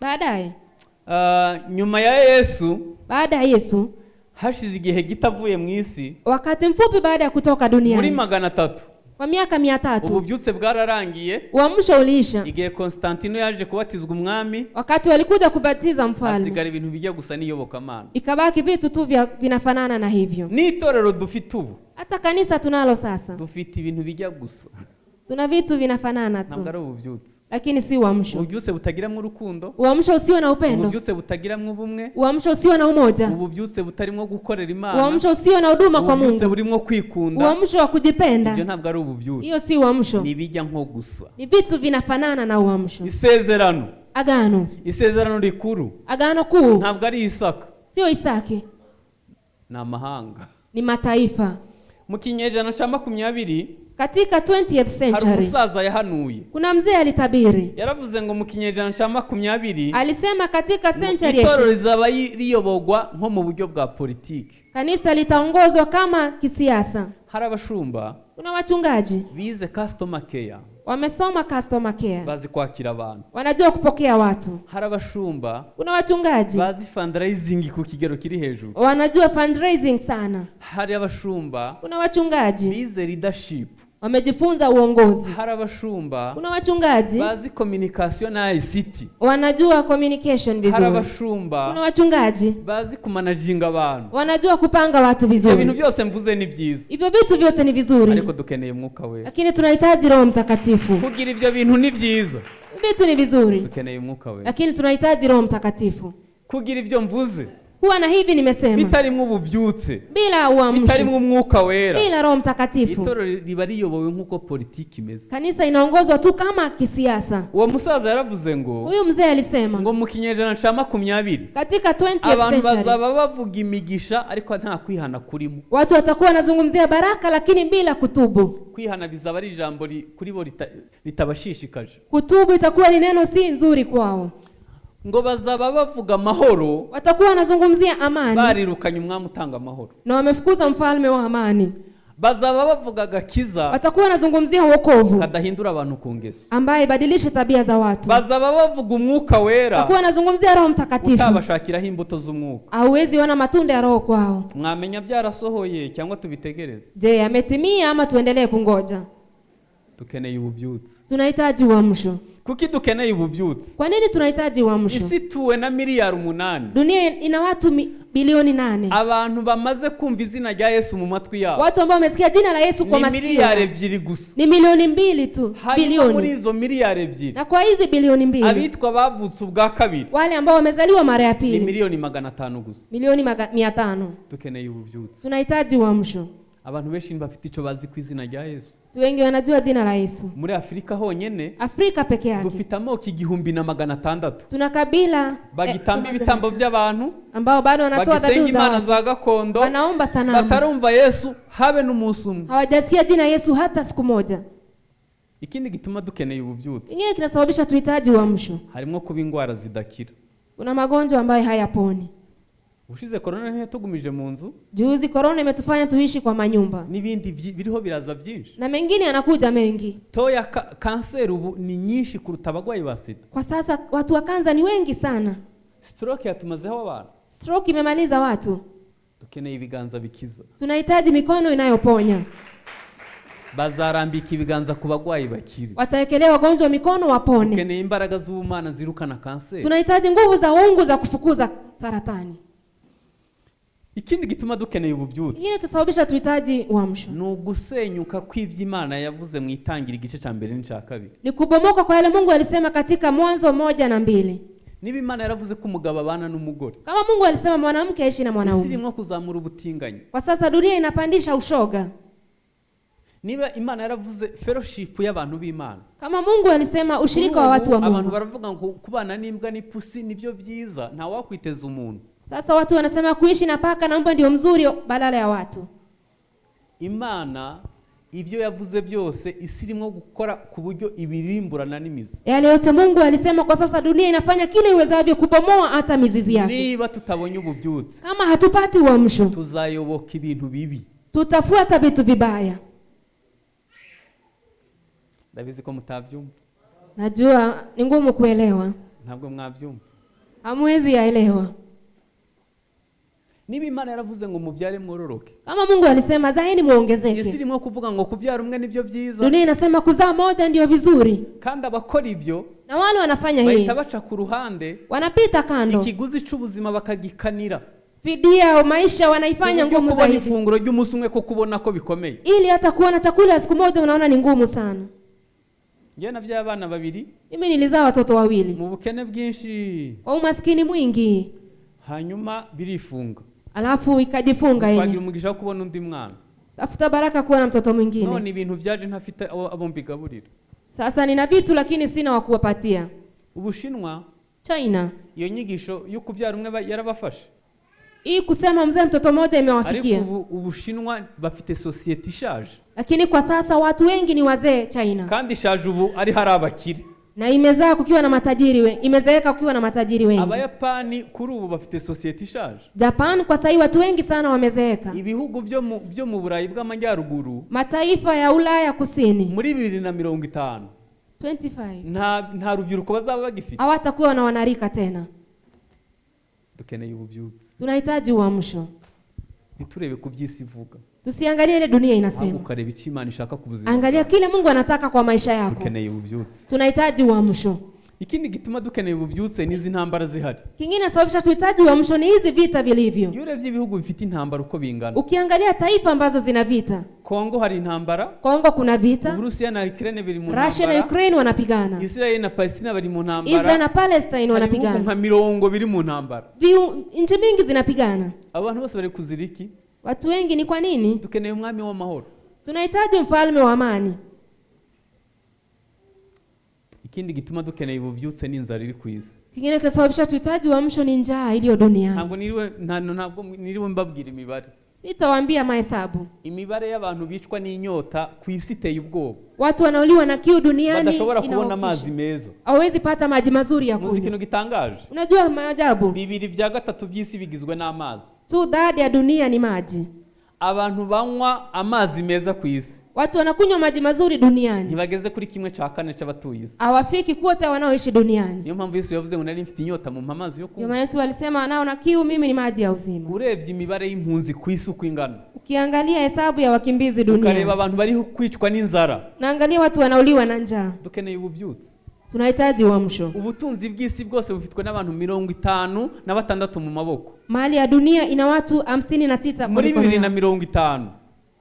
Speaker 2: Baadaye,
Speaker 1: nyuma ya Yesu,
Speaker 2: baada ya Yesu,
Speaker 1: hashize igihe gito avuye mu isi,
Speaker 2: wakati mfupi baada ya kutoka
Speaker 1: muri
Speaker 2: duniani,
Speaker 1: 300,
Speaker 2: kwa miaka 300,
Speaker 1: ububyutse bwararangiye.
Speaker 2: Uamsho uliisha.
Speaker 1: Igihe Konstantino yaje kubatizwa umwami,
Speaker 2: Wakati walikuja kubatiza mfalme,
Speaker 1: hasigara ibintu bijya gusa n'iyobokamana.
Speaker 2: Ikabaki vitu tu vya vinafanana na hivyo.
Speaker 1: N'itorero dufite ubu,
Speaker 2: Hata kanisa tunalo sasa,
Speaker 1: dufite ibintu bijya gusa,
Speaker 2: tuna vitu vinafanana
Speaker 1: ntabwo
Speaker 2: tu,
Speaker 1: ari ububyutse.
Speaker 2: Lakini si uamsho.
Speaker 1: Ububyutse butagiramo urukundo,
Speaker 2: Uamsho usio na upendo,
Speaker 1: ububyutse butagiramo ubumwe,
Speaker 2: uamsho usio na umoja,
Speaker 1: ububyutse butarimo gukorera Imana,
Speaker 2: uamsho usio na huduma kwa
Speaker 1: ububyutse
Speaker 2: Mungu,
Speaker 1: burimo kwikunda,
Speaker 2: uamsho wa
Speaker 1: ibyo
Speaker 2: kujipenda,
Speaker 1: ntabwo ari ububyutse.
Speaker 2: hiyo si uamsho.
Speaker 1: Ni ibijya nko gusa.
Speaker 2: Ni vitu vinafanana na uamsho.
Speaker 1: Isezerano,
Speaker 2: Agano,
Speaker 1: isezerano rikuru
Speaker 2: agano kuu
Speaker 1: ntabwo ari Isaka,
Speaker 2: sio Isaki,
Speaker 1: ni amahanga.
Speaker 2: Ni mataifa.
Speaker 1: Mu kinyejana cya 20
Speaker 2: Katika 20th
Speaker 1: hari
Speaker 2: century
Speaker 1: umusaza yahanuye.
Speaker 2: kuna mzee alitabiri,
Speaker 1: Yaravuze ngo mu kinyejana cya 20
Speaker 2: alisema katika century ya
Speaker 1: itorero
Speaker 2: ishirini,
Speaker 1: rizaba riyobogwa nko mu buryo bwa politiki.
Speaker 2: kanisa litaongozwa kama kisiasa.
Speaker 1: Hari abashumba
Speaker 2: Kuna wachungaji
Speaker 1: bize customer care,
Speaker 2: wamesoma customer care,
Speaker 1: bazi kwakira abantu.
Speaker 2: wanajua kupokea watu.
Speaker 1: Hari abashumba
Speaker 2: Kuna wachungaji
Speaker 1: bazi fundraising ku kigero kiri hejuru.
Speaker 2: wanajua fundraising sana.
Speaker 1: Hari abashumba
Speaker 2: Kuna wachungaji
Speaker 1: bize leadership.
Speaker 2: wamejifunza uongozi.
Speaker 1: Hari abashumba
Speaker 2: Kuna wachungaji
Speaker 1: bazi communication na ICT.
Speaker 2: wanajua communication
Speaker 1: Hari
Speaker 2: vizuri. Kuna
Speaker 1: abashumba
Speaker 2: wachungaji
Speaker 1: bazi kumanajinga abantu.
Speaker 2: wanajua kupanga watu
Speaker 1: Ibyo bintu
Speaker 2: vizuri.
Speaker 1: byose mvuze ni byiza,
Speaker 2: Hivyo vitu vyote ni vizuri,
Speaker 1: ariko dukeneye umwuka wera.
Speaker 2: lakini tunahitaji Roho Mtakatifu.
Speaker 1: Kugira ibyo bintu ni byiza,
Speaker 2: Vitu ni vizuri,
Speaker 1: dukeneye umwuka wera.
Speaker 2: lakini tunahitaji Roho Mtakatifu.
Speaker 1: Kugira ibyo mvuze
Speaker 2: Kuwa na hivi nimesema,
Speaker 1: bitarimo ububyutse,
Speaker 2: bila uamsho,
Speaker 1: bitarimo umwuka wera,
Speaker 2: bila Roho Mtakatifu,
Speaker 1: itorero riba riyobowe nk'uko politiki imeze.
Speaker 2: kanisa inaongozwa tu kama kisiasa.
Speaker 1: Uwo musaza yaravuze ngo
Speaker 2: Huyu mzee alisema
Speaker 1: ngo mu kinyejana cya 20
Speaker 2: katika 20th
Speaker 1: abantu
Speaker 2: century
Speaker 1: bazaba bavuga imigisha ariko nta kwihana kurimo.
Speaker 2: watu watakuwa wanazungumzia baraka lakini bila kutubu.
Speaker 1: Kwihana bizaba ari ijambo kuri bo ritabashishikaje.
Speaker 2: Kutubu itakuwa ni neno si nzuri kwao.
Speaker 1: Ngo bazaba bavuga amahoro,
Speaker 2: Watakuwa wanazungumzia amani
Speaker 1: barirukanye umwami utanga amahoro.
Speaker 2: na wamefukuza mfalme wa amani.
Speaker 1: Bazaba bavuga agakiza
Speaker 2: Watakuwa wanazungumzia wokovu
Speaker 1: kadahindura abantu ku ngeso.
Speaker 2: ambaye ibadilishe tabia za watu.
Speaker 1: Bazaba bavuga umwuka wera
Speaker 2: Watakuwa wanazungumzia Roho Mtakatifu,
Speaker 1: utabashakiraho imbuto z'umwuka.
Speaker 2: hauwezi ona matunda ya Roho kwao.
Speaker 1: Mwamenya byarasohoye cyangwa tubitegereze?
Speaker 2: Je, yametimia ama tuendelee kungoja?
Speaker 1: Dukeneye ububyutse.
Speaker 2: Tunahitaji uamsho.
Speaker 1: Kuki dukeneye ububyutse?
Speaker 2: Kwa nini tunahitaji uamsho?
Speaker 1: Isi ituwe na miliyari 8.
Speaker 2: Dunia ina watu bilioni 8.
Speaker 1: Abantu bamaze kumva izina rya Yesu mu matwi yabo
Speaker 2: Watu ambao wamesikia jina la Yesu kwa
Speaker 1: ni
Speaker 2: masikio
Speaker 1: miliyari
Speaker 2: yao
Speaker 1: 2 gusa.
Speaker 2: ni milioni 2 tu,
Speaker 1: Hanyuma muri
Speaker 2: bilioni.
Speaker 1: izo miliyari 2,
Speaker 2: Na kwa hizi bilioni 2,
Speaker 1: abitwa bavutse ubwa kabiri
Speaker 2: wale ambao wamezaliwa mara ya
Speaker 1: ni
Speaker 2: pili
Speaker 1: miliyoni 500 gusa.
Speaker 2: milioni 500.
Speaker 1: Dukeneye ububyutse.
Speaker 2: Tunahitaji uamsho.
Speaker 1: Abantu benshi bafite icyo bazi ku izina rya Yesu.
Speaker 2: Watu wengi wanajua jina la Yesu.
Speaker 1: Muri Afurika honyine
Speaker 2: Afrika peke yake
Speaker 1: dufite amoko 1600
Speaker 2: tuna kabila
Speaker 1: bagitamba ibitambo by'abantu,
Speaker 2: ambao bado wanatoa
Speaker 1: bagisenga
Speaker 2: dhabihu za
Speaker 1: imana
Speaker 2: watu,
Speaker 1: za gakondo,
Speaker 2: wanaomba sanamu,
Speaker 1: batarumva Yesu habe n'umunsi umwe.
Speaker 2: hawajasikia jina Yesu hata siku moja.
Speaker 1: Ikindi gituma dukeneye ububyutse
Speaker 2: Kingine kinasababisha tuhitaji uamsho,
Speaker 1: harimo kuba indwara zidakira.
Speaker 2: kuna magonjwa ambayo hayaponi.
Speaker 1: Ushize korona ntiyatugumije mu nzu.
Speaker 2: Juzi korona imetufanya tuishi kwa manyumba.
Speaker 1: N'ibindi biriho biraza byinshi.
Speaker 2: Na mengine yanakuja mengi.
Speaker 1: Toya kanseri ubu ni nyinshi kuruta abarwayi ba sida.
Speaker 2: Kwa sasa watu wa kansa ni wengi sana.
Speaker 1: Stroke yatumazeho abantu.
Speaker 2: Stroke imemaliza watu.
Speaker 1: Dukeneye ibiganza bikiza.
Speaker 2: Tunahitaji mikono inayoponya.
Speaker 1: Bazarambika ibiganza ku barwayi bakire.
Speaker 2: Watawekelea wagonjwa mikono wapone.
Speaker 1: Dukeneye imbaraga z'ubumana zirukana kanseri.
Speaker 2: Tunahitaji nguvu za uungu za kufukuza saratani.
Speaker 1: Ikindi gituma dukeneye ububyutse
Speaker 2: Ingine kusababisha tuhitaji uamsho
Speaker 1: ni ugusenyuka kw'iby'Imana yavuze mu itangira igice cya mbere n'icya kabiri.
Speaker 2: Ni kubomoka kwa yale Mungu alisema katika Mwanzo 1 na 2.
Speaker 1: Niba Imana yaravuze ko umugabo abana n'umugore,
Speaker 2: Kama Mungu alisema mwanamke aishi na
Speaker 1: isi
Speaker 2: mwanaume,
Speaker 1: irimo kuzamura ubutinganyi.
Speaker 2: Kwa sasa dunia inapandisha ushoga.
Speaker 1: Niba Imana yaravuze fellowship y'abantu b'Imana,
Speaker 2: Kama Mungu alisema ushirika wa watu wa
Speaker 1: abantu
Speaker 2: Mungu,
Speaker 1: baravuga ngo kubana n'imbwa n'ipusi nibyo byiza, nta wakwiteza umuntu.
Speaker 2: Sasa watu wanasema kuishi na paka na mbwa ndio mzuri badala ya watu.
Speaker 1: Imana ibyo yavuze byose isi irimo gukora ku buryo ibirimburana n'imizi.
Speaker 2: Yale yote Mungu alisema, kwa sasa dunia inafanya kile iwezavyo kubomoa hata mizizi yake.
Speaker 1: Niba tutabonye ububyutse,
Speaker 2: Kama hatupati uamsho,
Speaker 1: tuzayoboka ibintu bibi.
Speaker 2: Tutafuata vitu vibaya.
Speaker 1: Ndabizi ko mutabyumva.
Speaker 2: Najua ni ngumu kuelewa.
Speaker 1: Ntabwo mwabyumva.
Speaker 2: Hamwezi yaelewa.
Speaker 1: Niba Imana yaravuze ngo mubyare mwororoke,
Speaker 2: Kama Mungu alisema zaeni
Speaker 1: isi
Speaker 2: muongezeke,
Speaker 1: irimo kuvuga ngo kubyara umwe nibyo byiza.
Speaker 2: Dunia inasema kuzaa moja ndio vizuri.
Speaker 1: Kandi abakora ibyo
Speaker 2: Na wale wanafanya hii
Speaker 1: bahita baca ku ruhande,
Speaker 2: wanapita kando,
Speaker 1: ikiguzi cy'ubuzima bakagikanira,
Speaker 2: fidia ya maisha wanaifanya
Speaker 1: uburyo
Speaker 2: ngumu
Speaker 1: kubona
Speaker 2: zaidi,
Speaker 1: ifunguro ry'umunsi umwe ko kubona ko bikomeye.
Speaker 2: Ili hata kuona chakula siku moja unaona ni ngumu sana.
Speaker 1: Njyewe nabyaye abana babiri
Speaker 2: Mimi nilizaa watoto wawili
Speaker 1: mu bukene bwinshi,
Speaker 2: kwa umaskini mwingi,
Speaker 1: hanyuma birifunga,
Speaker 2: alafu ikajifunga
Speaker 1: twagira
Speaker 2: yenyewe.
Speaker 1: Umugisha wo kubona undi mwana.
Speaker 2: Tafuta baraka kuwa na mtoto mwingine.
Speaker 1: None ibintu byaje ntafite abo mbigaburira.
Speaker 2: Sasa nina vitu lakini sina wa kuwapatia.
Speaker 1: Ubushinwa,
Speaker 2: China,
Speaker 1: iyo nyigisho yo kubyara umwe yarabafashe.
Speaker 2: Hii kusema mzee mtoto mmoja
Speaker 1: Ariko
Speaker 2: imewafikia,
Speaker 1: ubu Ubushinwa bafite sosiyete ishaje,
Speaker 2: lakini kwa sasa watu wengi ni wazee China,
Speaker 1: kandi ishaje ubu ari hari abakire.
Speaker 2: Na imezaa kukiwa na matajiri imezeeka kukiwa na matajiri wengi.
Speaker 1: Abayapani kuri ubu bafite sosiyete ishaje.
Speaker 2: Japan kwa sahii watu wengi sana wamezeeka.
Speaker 1: Ibihugu byo mu Burayi bw'Amajyaruguru,
Speaker 2: Mataifa ya Ulaya Kusini,
Speaker 1: muri 2050
Speaker 2: 25
Speaker 1: nta rubyiruko bazaba bagifite.
Speaker 2: Hawatakuwa na wanarika tena.
Speaker 1: Dukeneye ububyutse.
Speaker 2: Tunahitaji uamsho.
Speaker 1: Ntiturebe ku by'isi ivuga,
Speaker 2: Tusiangalie ile dunia
Speaker 1: ahubwo
Speaker 2: inasema,
Speaker 1: ukareba icyo Imana ishaka ku buzima
Speaker 2: angalia
Speaker 1: bwawe.
Speaker 2: kile Mungu anataka kwa maisha yako.
Speaker 1: Dukeneye ububyutse.
Speaker 2: Tunahitaji uamsho.
Speaker 1: Ikindi gituma dukeneye ububyutse ni izi ntambara zihari.
Speaker 2: Kingine sababisha tuhitaji uamsho ni hizi vita vilivyo.
Speaker 1: Iyo urebye ibihugu bifite intambara uko bingana,
Speaker 2: Ukiangalia taifa ambazo zina vita,
Speaker 1: Kongo hari intambara,
Speaker 2: Kongo kuna vita,
Speaker 1: Uburusiya na Ukraine biri mu
Speaker 2: Russia na
Speaker 1: ntambara,
Speaker 2: Ukraine wanapigana,
Speaker 1: Israel na Palestina bari mu
Speaker 2: Israel
Speaker 1: ntambara,
Speaker 2: na Palestine
Speaker 1: hari ibihugu
Speaker 2: wanapigana,
Speaker 1: nka mirongo biri mu ntambara.
Speaker 2: Nchi mingi zinapigana.
Speaker 1: Abantu bose bari kuzira iki?
Speaker 2: Watu wengi ni kwa nini?
Speaker 1: Dukeneye umwami w'amahoro.
Speaker 2: Tunahitaji mfalme wa amani.
Speaker 1: Ikindi gituma dukeneye ububyutse ni inzara iri ku isi.
Speaker 2: Kingine kinasababisha tuhitaji uamsho ni njaa iliyo duniani.
Speaker 1: Ntabwo niriwe mbabwira imibare.
Speaker 2: Sitawaambia mahesabu.
Speaker 1: Imibare y'abantu bicwa n'inyota ku isi iteye ubwoba,
Speaker 2: Watu wanauliwa na kiu duniani
Speaker 1: badashobora kubona
Speaker 2: inaogofisha.
Speaker 1: Amazi meza.
Speaker 2: Hawezi pata maji mazuri ya
Speaker 1: Muzi
Speaker 2: kunywa.
Speaker 1: ikintu gitangaje?
Speaker 2: Unajua maajabu,
Speaker 1: 2/3 by'isi bigizwe n'amazi.
Speaker 2: Tu third ya dunia ni maji.
Speaker 1: Abantu banywa amazi meza ku isi
Speaker 2: Watu wanakunywa maji mazuri duniani
Speaker 1: ntibageze kuri 1/4 cy'abatuye isi.
Speaker 2: Hawafiki kuota wanaoishi duniani.
Speaker 1: Niyo mpamvu Yesu yavuze ngo nari mfite inyota mumpa amazi yo
Speaker 2: Ndio
Speaker 1: kunywa.
Speaker 2: maana Yesu alisema nao na kiu, mimi ni maji ya uzima.
Speaker 1: Urebye imibare y'impunzi ku isi uko ingana,
Speaker 2: Ukiangalia hesabu ya wakimbizi
Speaker 1: ukareba
Speaker 2: duniani,
Speaker 1: abantu bari kwicwa n'inzara,
Speaker 2: naangalia watu wanauliwa na njaa,
Speaker 1: dukeneye ububyutse.
Speaker 2: Tunahitaji uamsho.
Speaker 1: Ubutunzi bw'isi bwose bufitwe n'abantu 56 mu maboko.
Speaker 2: Mali ya dunia ina watu 56 kwa
Speaker 1: Muri
Speaker 2: mikono
Speaker 1: bibiri na
Speaker 2: yao.
Speaker 1: mirongo itanu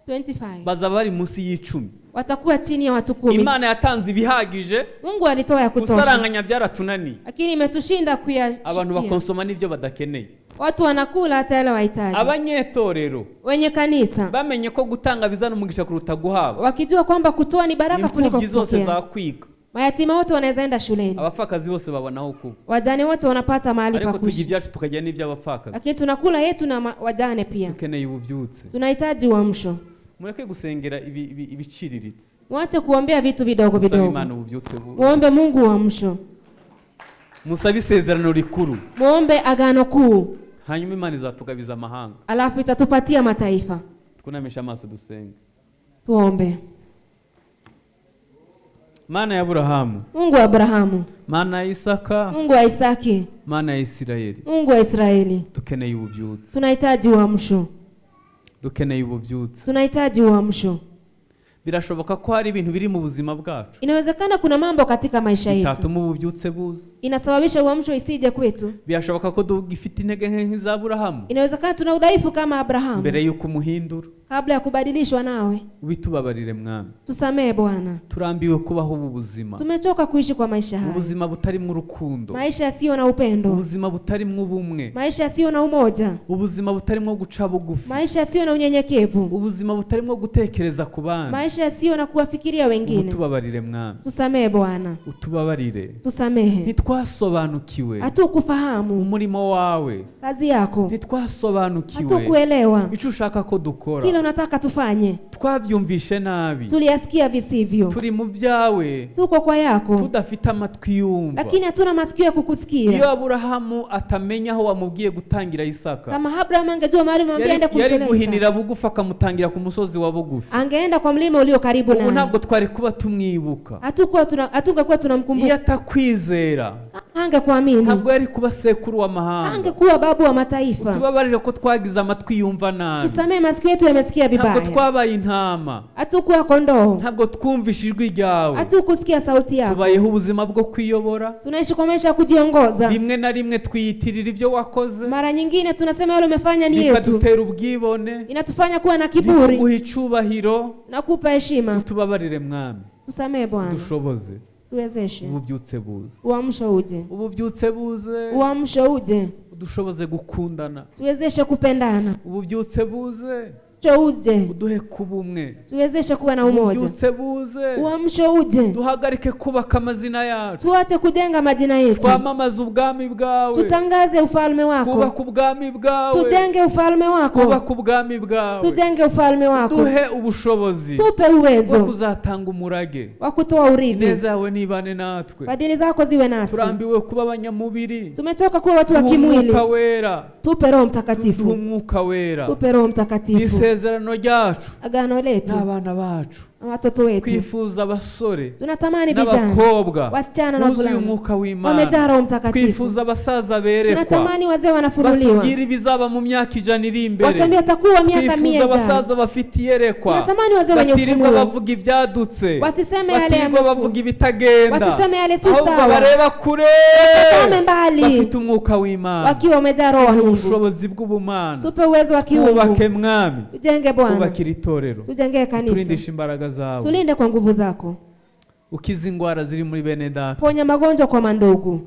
Speaker 2: 25
Speaker 1: bazaba bari munsi y'icumi.
Speaker 2: Watakuwa chini ya watu 10.
Speaker 1: Imana yatanze ibihagije,
Speaker 2: Mungu alitoa ya kutosha,
Speaker 1: gusaranganya byaratunaniye.
Speaker 2: Lakini imetushinda
Speaker 1: Abantu
Speaker 2: kuyashikia.
Speaker 1: bakonsoma n'ibyo badakeneye.
Speaker 2: Watu wanakula hata yale wahitaji.
Speaker 1: Abanyetorero
Speaker 2: Wenye kanisa
Speaker 1: bamenye ko gutanga bizana umugisha kuruta guhabwa,
Speaker 2: wakijua kwamba kutoa ni baraka kuliko
Speaker 1: imfubyi zose
Speaker 2: kupokea.
Speaker 1: zakwiga,
Speaker 2: Mayatima wote wanaweza enda shuleni,
Speaker 1: abapfakazi bose babona aho kuba,
Speaker 2: wajane wote wanapata mahali pa
Speaker 1: ariko turya
Speaker 2: kuishi,
Speaker 1: ibyacu tukagira n'iby'abapfakazi.
Speaker 2: Lakini tunakula yetu na wajane pia.
Speaker 1: Dukeneye ububyutse.
Speaker 2: Tunahitaji uamsho.
Speaker 1: Mureke gusengera ibiciriritse.
Speaker 2: Mwache kuombea vitu vidogo
Speaker 1: Musabe
Speaker 2: vidogo,
Speaker 1: Imana ububyutse
Speaker 2: muombe Mungu uamsho,
Speaker 1: musabe isezerano rikuru.
Speaker 2: Muombe agano kuu.
Speaker 1: Hanyuma Imana izatugabiza amahanga.
Speaker 2: Alafu itatupatia mataifa.
Speaker 1: Twunamishe amaso dusenge.
Speaker 2: Tuombe.
Speaker 1: Mana ya Aburahamu,
Speaker 2: Mungu wa Abrahamu,
Speaker 1: Mana ya Isaka,
Speaker 2: Mungu wa Isaki,
Speaker 1: Mana ya Isirayeli,
Speaker 2: Mungu wa Israeli,
Speaker 1: dukeneye ububyutse,
Speaker 2: tunahitaji uamsho,
Speaker 1: dukeneye ububyutse.
Speaker 2: Tunahitaji uamsho.
Speaker 1: Birashoboka ko hari ibintu biri mu buzima bwacu
Speaker 2: Inawezekana kuna mambo katika maisha yetu
Speaker 1: bitatuma ububyutse buza.
Speaker 2: Inasababisha uamsho isije kwetu.
Speaker 1: Birashoboka ko dufite intege nke nk'iza Aburahamu
Speaker 2: Inawezekana tuna udhaifu kama Abrahamu
Speaker 1: mbere y'uko umuhindura.
Speaker 2: Kabla ya kubadilishwa nawe.
Speaker 1: Ubitubabarire Mwami.
Speaker 2: Tusamehe Bwana.
Speaker 1: Turambiwe kubaho ubu buzima.
Speaker 2: Tumechoka kuishi kwa maisha haya.
Speaker 1: Ubuzima butarimo urukundo.
Speaker 2: Maisha yasiyo na upendo.
Speaker 1: Ubuzima butarimo ubumwe.
Speaker 2: Maisha yasiyo na umoja.
Speaker 1: Ubuzima butarimo guca bugufi.
Speaker 2: Maisha yasiyo na unyenyekevu.
Speaker 1: Ubuzima butarimo gutekereza ku bandi.
Speaker 2: Maisha yasiyo na kuwafikiria wengine.
Speaker 1: Utubabarire Mwami.
Speaker 2: Tusamehe Bwana.
Speaker 1: Utubabarire.
Speaker 2: Tusamehe.
Speaker 1: Ntitwasobanukiwe
Speaker 2: Hatukufahamu
Speaker 1: umurimo wawe.
Speaker 2: Kazi yako.
Speaker 1: Ntitwasobanukiwe
Speaker 2: Hatukuelewa
Speaker 1: icyo ushaka ko dukora.
Speaker 2: Kile unataka tufanye.
Speaker 1: Twabyumvishe nabi.
Speaker 2: Tuliyasikia visivyo.
Speaker 1: Turi mu byawe.
Speaker 2: Tuko kwa yako.
Speaker 1: Tudafite amatwi yumva.
Speaker 2: Lakini hatuna masikio ya kukusikia.
Speaker 1: Iyo Aburahamu atamenya aho wamubwiye gutangira Isaka.
Speaker 2: Kama Abraham angejua mahali umemwambia aende
Speaker 1: Yari
Speaker 2: kumtolea
Speaker 1: guhinira
Speaker 2: Isaka,
Speaker 1: bugufi akamutangira ku musozi wa bugufi.
Speaker 2: angeenda kwa mlima ulio karibu
Speaker 1: Ubu
Speaker 2: naye.
Speaker 1: ntabwo twari kuba tumwibuka.
Speaker 2: Hatungekuwa tunamkumbuka.
Speaker 1: Iyo atakwizera,
Speaker 2: Hangekuamini.
Speaker 1: ntabwo yari kuba sekuru w'amahanga.
Speaker 2: Hangekuwa babu wa mataifa.
Speaker 1: Tubabarire ko twagize amatwi yumva nabi.
Speaker 2: Tusamee masikio yetu yamesikia
Speaker 1: Ntabwo
Speaker 2: vibaya.
Speaker 1: twabaye intama.
Speaker 2: Hatukuwa kondoo.
Speaker 1: Ntabwo twumvishe ijwi ryawe.
Speaker 2: Hatukusikia sauti yako.
Speaker 1: Tubayeho ubuzima bwo kwiyobora.
Speaker 2: Tunaishi kwa maisha ya kujiongoza.
Speaker 1: Rimwe na rimwe twiyitirira ibyo wakoze.
Speaker 2: Mara nyingine tunasema yale umefanya ni yetu.
Speaker 1: Bikadutera ubwibone.
Speaker 2: Inatufanya kuwa na kiburi.
Speaker 1: Bikuguha icubahiro.
Speaker 2: Nakupa heshima.
Speaker 1: Tubabarire Mwami.
Speaker 2: Tusamee Bwana.
Speaker 1: Dushoboze.
Speaker 2: Tuwezeshe.
Speaker 1: Ububyutse buze.
Speaker 2: Uamsho uje.
Speaker 1: Ububyutse buze.
Speaker 2: Uamsho uje.
Speaker 1: Udushoboze gukundana.
Speaker 2: Tuwezeshe kupendana.
Speaker 1: Ububyutse buze.
Speaker 2: Uamsho uje.
Speaker 1: Uduhe kuba umwe.
Speaker 2: Tuwezeshe kuwa na umoja.
Speaker 1: Ububyutse buze.
Speaker 2: Uamsho uje.
Speaker 1: Duhagarike kubaka amazina yacu.
Speaker 2: Tuache kujenga majina yetu.
Speaker 1: Twamamaze ubwami bwawe.
Speaker 2: Tutangaze ufalme wako.
Speaker 1: Twubake ubwami bwawe.
Speaker 2: Tujenge ufalme wako.
Speaker 1: Twubake ubwami bwawe.
Speaker 2: Tujenge ufalme wako.
Speaker 1: Duhe ubushobozi
Speaker 2: Tupe
Speaker 1: bwo
Speaker 2: uwezo
Speaker 1: kuzatanga umurage.
Speaker 2: wa kutoa urithi.
Speaker 1: Ineza yawe nibane natwe.
Speaker 2: Fadhili zako ziwe nasi.
Speaker 1: Turambiwe kuba abanyamubiri.
Speaker 2: Tumechoka kuwa watu wa
Speaker 1: Duhe
Speaker 2: kimwili.
Speaker 1: umwuka wera.
Speaker 2: Tupe Roho
Speaker 1: Duhe
Speaker 2: Mtakatifu.
Speaker 1: umwuka wera.
Speaker 2: Tupe Roho Mtakatifu.
Speaker 1: Isezerano ryacu
Speaker 2: Agano letu
Speaker 1: n'abana bacu.
Speaker 2: na watoto wetu.
Speaker 1: Twifuza abasore
Speaker 2: Tunatamani vijana,
Speaker 1: n'abakobwa
Speaker 2: wasichana na
Speaker 1: buzuye
Speaker 2: wavulana
Speaker 1: umwuka w'Imana.
Speaker 2: wamejaa Roho Mtakatifu.
Speaker 1: Twifuza abasaza berekwa,
Speaker 2: Tunatamani wazee wanafunuliwa,
Speaker 1: batubwire ibizaba mu myaka 100 iri imbere.
Speaker 2: watuambie watakuwa miaka 100
Speaker 1: Twifuza
Speaker 2: ijayo.
Speaker 1: abasaza bafite iyerekwa,
Speaker 2: Tunatamani wazee wenye
Speaker 1: batirirwa
Speaker 2: ufunuo,
Speaker 1: bavuga ibyadutse,
Speaker 2: wasiseme yale
Speaker 1: batirirwa
Speaker 2: ya
Speaker 1: bavuga ibitagenda,
Speaker 2: wasiseme yale si
Speaker 1: ahubwo
Speaker 2: sawa,
Speaker 1: bareba kure,
Speaker 2: watazame mbali,
Speaker 1: bafite umwuka w'Imana,
Speaker 2: wakiwa wamejaa Roho wa Mungu.
Speaker 1: ubushobozi bw'ubumana.
Speaker 2: Tupe uwezo wa kiungu,
Speaker 1: Twubake Mwami,
Speaker 2: tujenge Bwana,
Speaker 1: twubakire itorero,
Speaker 2: tujengee kanisa,
Speaker 1: turindishe imbaraga zawe,
Speaker 2: tulinde kwa nguvu zako,
Speaker 1: ukize indwara ziri muri bene data,
Speaker 2: ponya magonjwa kwa mandugu,